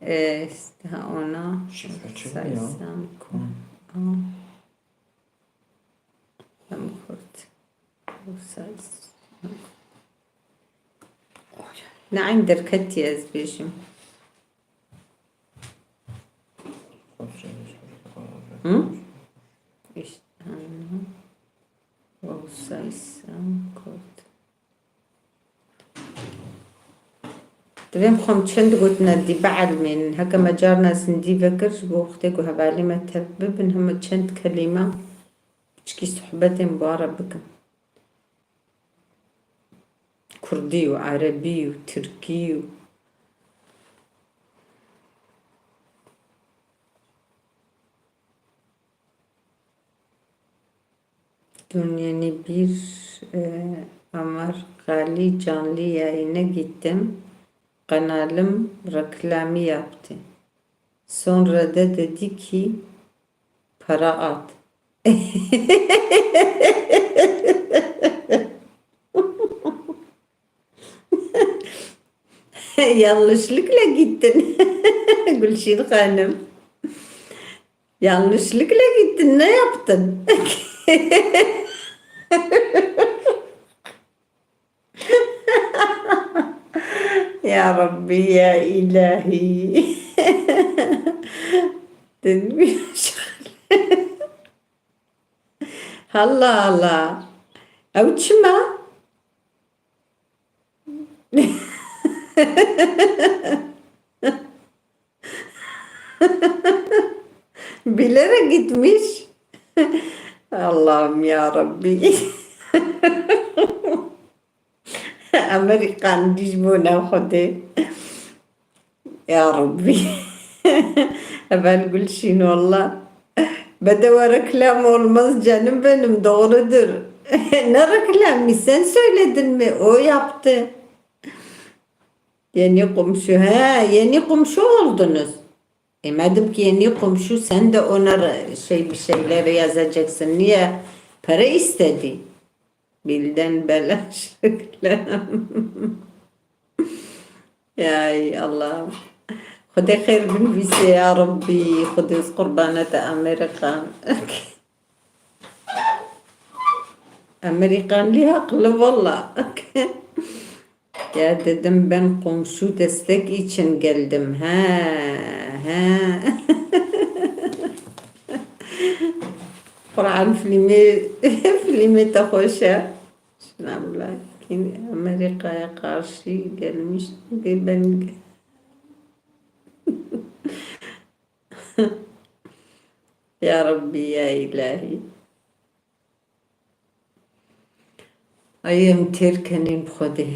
E, ha, ona. Şeker çi ya? Saysam ku. Hı. Aa. Em xurt. Bu saysam. Ne eyn derketî ez bêjim. Hı? İşte, hı. Olsaysam kurt. Divê em xwe em çend gotina dî bielmênin. Heke me carna zindî vekir, ji bo wextê ku hevalê me tev bibin, hema çend kelîme, piçkî sohbetên bi wan re bikin. Kurdî û erebî û tirkî û Dün yeni bir, e, Amerîkalî canlı yayına gittim. Kanalım reklamı yaptı. Sonra da dedi ki, "Para at." Yanlışlıkla gittin, Gülşin Hanım. Yanlışlıkla gittin, ne yaptın? Ya Rabbi, ya ilahi. Dedim, Allah Allah. Ew çima? Bilerek gitmiş. Allah'ım ya Rabbi. Amerîkan dî ji bo nav Xwedê. Ya Rabbi. Heval Gülşin, valla. Bedava reklam olmaz canım benim, doğrudur. Ne reklamı, sen söyledin mi? O yaptı. Yeni komşu. He, yeni komşu oldunuz. E, madem ki yeni komşu, sen de ona re-, şey, bir şeyler yazacaksın. Niye? Para istedi. Bilden belaş reklam. Ay Allah'ım. Xwedê xêr binivîse ya Rabbî. Xwedê ez qurbana te Amerîkan. Amerîkanlî haklı valla. Ya dedim ben komşu destek için geldim. He, he. Kur'an filmi, filmi te xweş e. Şuna bula. Kim Amerika'ya karşı gelmiş ve ben Ya Rabbi, ya ilahi. Ay em têr kenîn bi Xwedê.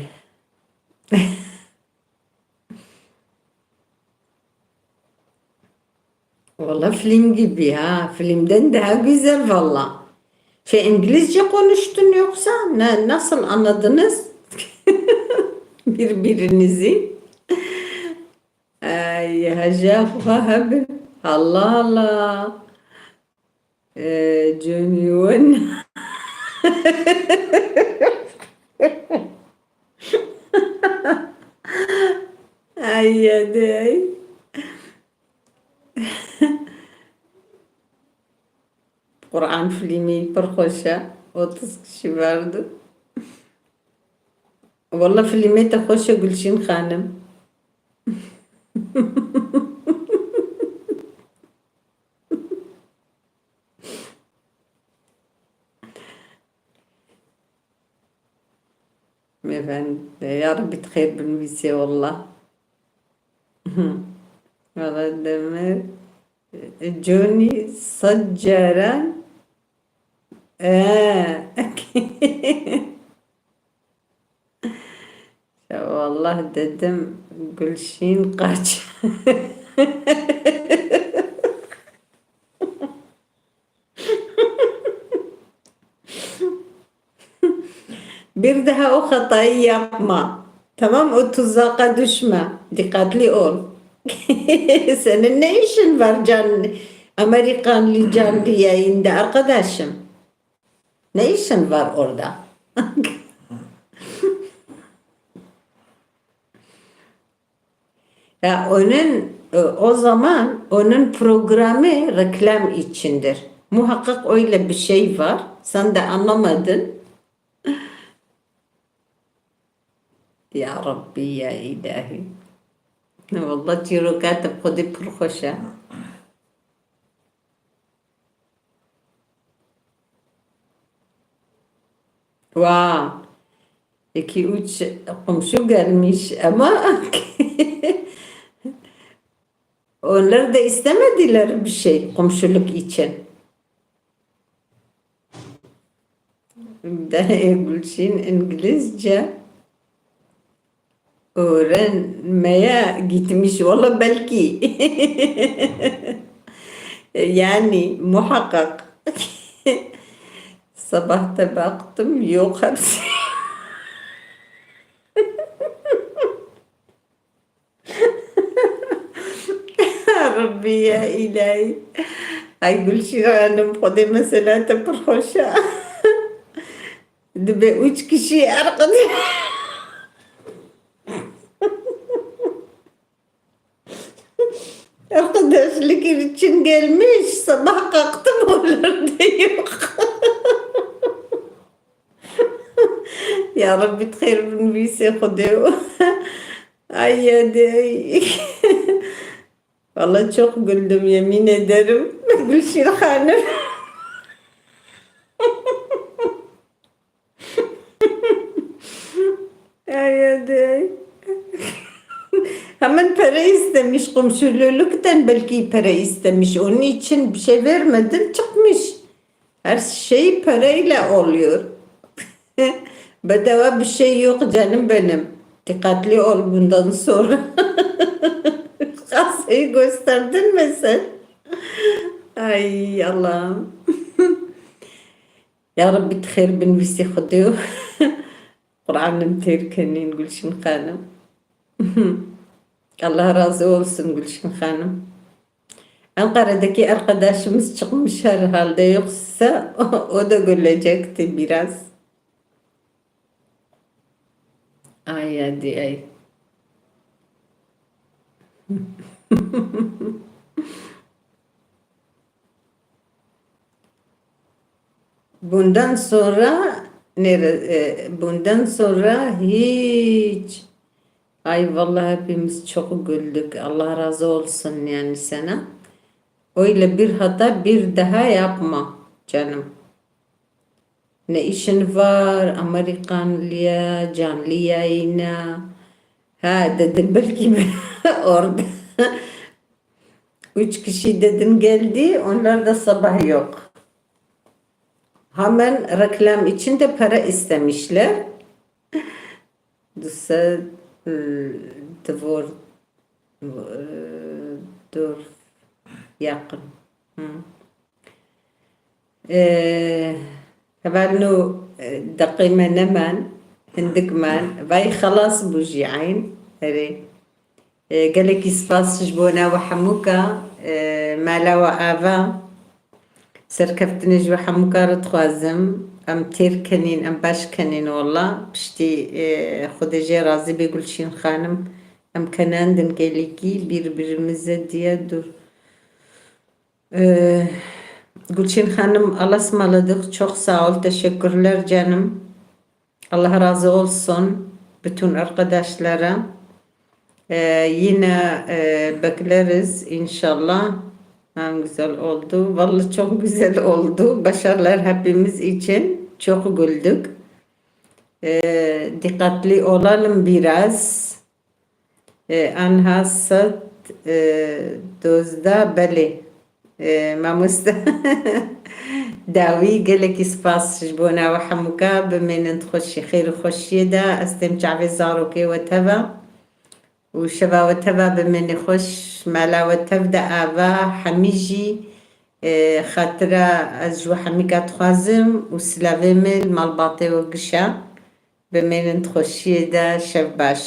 Valla film gibi ha. Filmden daha güzel valla. Şey, İngilizce konuştun yoksa ne, nasıl anladınız birbirinizi? Ay, heja xwe hebin. Allah Allah. Ee, Johnny Won. Ay, hadi ay. Kur'an filmî pir xweş e. Otuz kişi vardı. Valla filmê te xweş e Gülşin Xanim. Efendim, ya Rabbi xêr binivîse valla. Valla deme, Johnny sed caran. Ee. Ya vallahi dedim Gülşin kaç. Bir daha o hatayı yapma. Tamam, o tuzağa düşme. Dikkatli ol. Senin ne işin var can, Amerikanlı canlı yayında arkadaşım? Ne işin var orada? Ya onun, e, o zaman onun programı reklam içindir. Muhakkak öyle bir şey var. Sen de anlamadın. Ya Rabbi, ya ilahi. Vallahi çîroka te bi Xwedê pir xweş e. Wa, iki üç komşu gelmiş ama Onlar da istemediler bir şey komşuluk için. De Gülçin İngilizce öğrenmeye gitmiş. Valla belki. Yani muhakkak. Sabah da baktım, yok hepsi. Rabbi ya ilahi. Ay Gülşira Hanım, Xwedê mesela te pir xweş e. Dibe üç kişi arkadaş. Arkadaşlık için gelmiş, sabah kalktım, onlar da yok. Ya Rabbi, xêr bin vîsê Xwedê. Ay, hadi, ay. Vallahi çok güldüm, yemin ederim. Gülşir Hanım. Ay, hadi, ay. Hemen para istemiş, komşuluktan belki para istemiş. Onun için bir şey vermedim, çıkmış. Her şey parayla oluyor. Bedava bir şey yok canım benim. Dikkatli ol bundan sonra. Kasayı gösterdin mi sen? Ay Allah'ım. Ya Rabbi, xêr bin vîsê Xwedê. Kur'anım têr kenîn Gülşin Hanım. Allah razı olsun Gülşin Hanım. Ankara'daki arkadaşımız çıkmış herhalde, yoksa o da gülecekti biraz. Ay, hadi, ay. Bundan sonra nere, e, bundan sonra hiç. Ay vallahi hepimiz çok güldük. Allah razı olsun yani sana. Öyle bir hata bir daha yapma canım. Ne işin var Amerikanlıya, canlı yayına? Ha, dedim belki orada. Üç kişi dedin geldi, onlar da sabah yok. Hemen reklam için de para istemişler. Düsseldorf, e, Dorf yakın. Hı. E, hevalno, e, deqê me nemen, hindik men. Vay xelas bû jî eyn. Erê. E, gelekî spas ji bo we hemûka, e, mala we ava. Serkeftinê ji we hemûka re dixwazim. Em têr kenîn, em baş kenîn wela. Piştî, e, Xwedê jê razî bê Gulşîn xanim. Em kenandin gelekî, birbirimize diye dur. Ee, Gülçin Hanım, Allah'a ısmarladık. Çok sağ ol, teşekkürler canım. Allah razı olsun bütün arkadaşlara. Ee, yine, e, bekleriz inşallah. Hem güzel oldu. Vallahi çok güzel oldu. Başarılar hepimiz için. Çok güldük. Ee, dikkatli olalım biraz. E, anha sed, e, dozda belê. E, mamoste dawî gelekî spas ji bo we hemûka, bimênin di xweşî, xêr û xweşiyê de. Ez têm çavê zarokê we teva û şeva we teva bimênê xweş, mala we tev de ava, hemî jî, e, xatira ez ji we hemîka dixwazim û silavê min li malbatê we giş e. Bimênin di xweşiyê de, şev baş.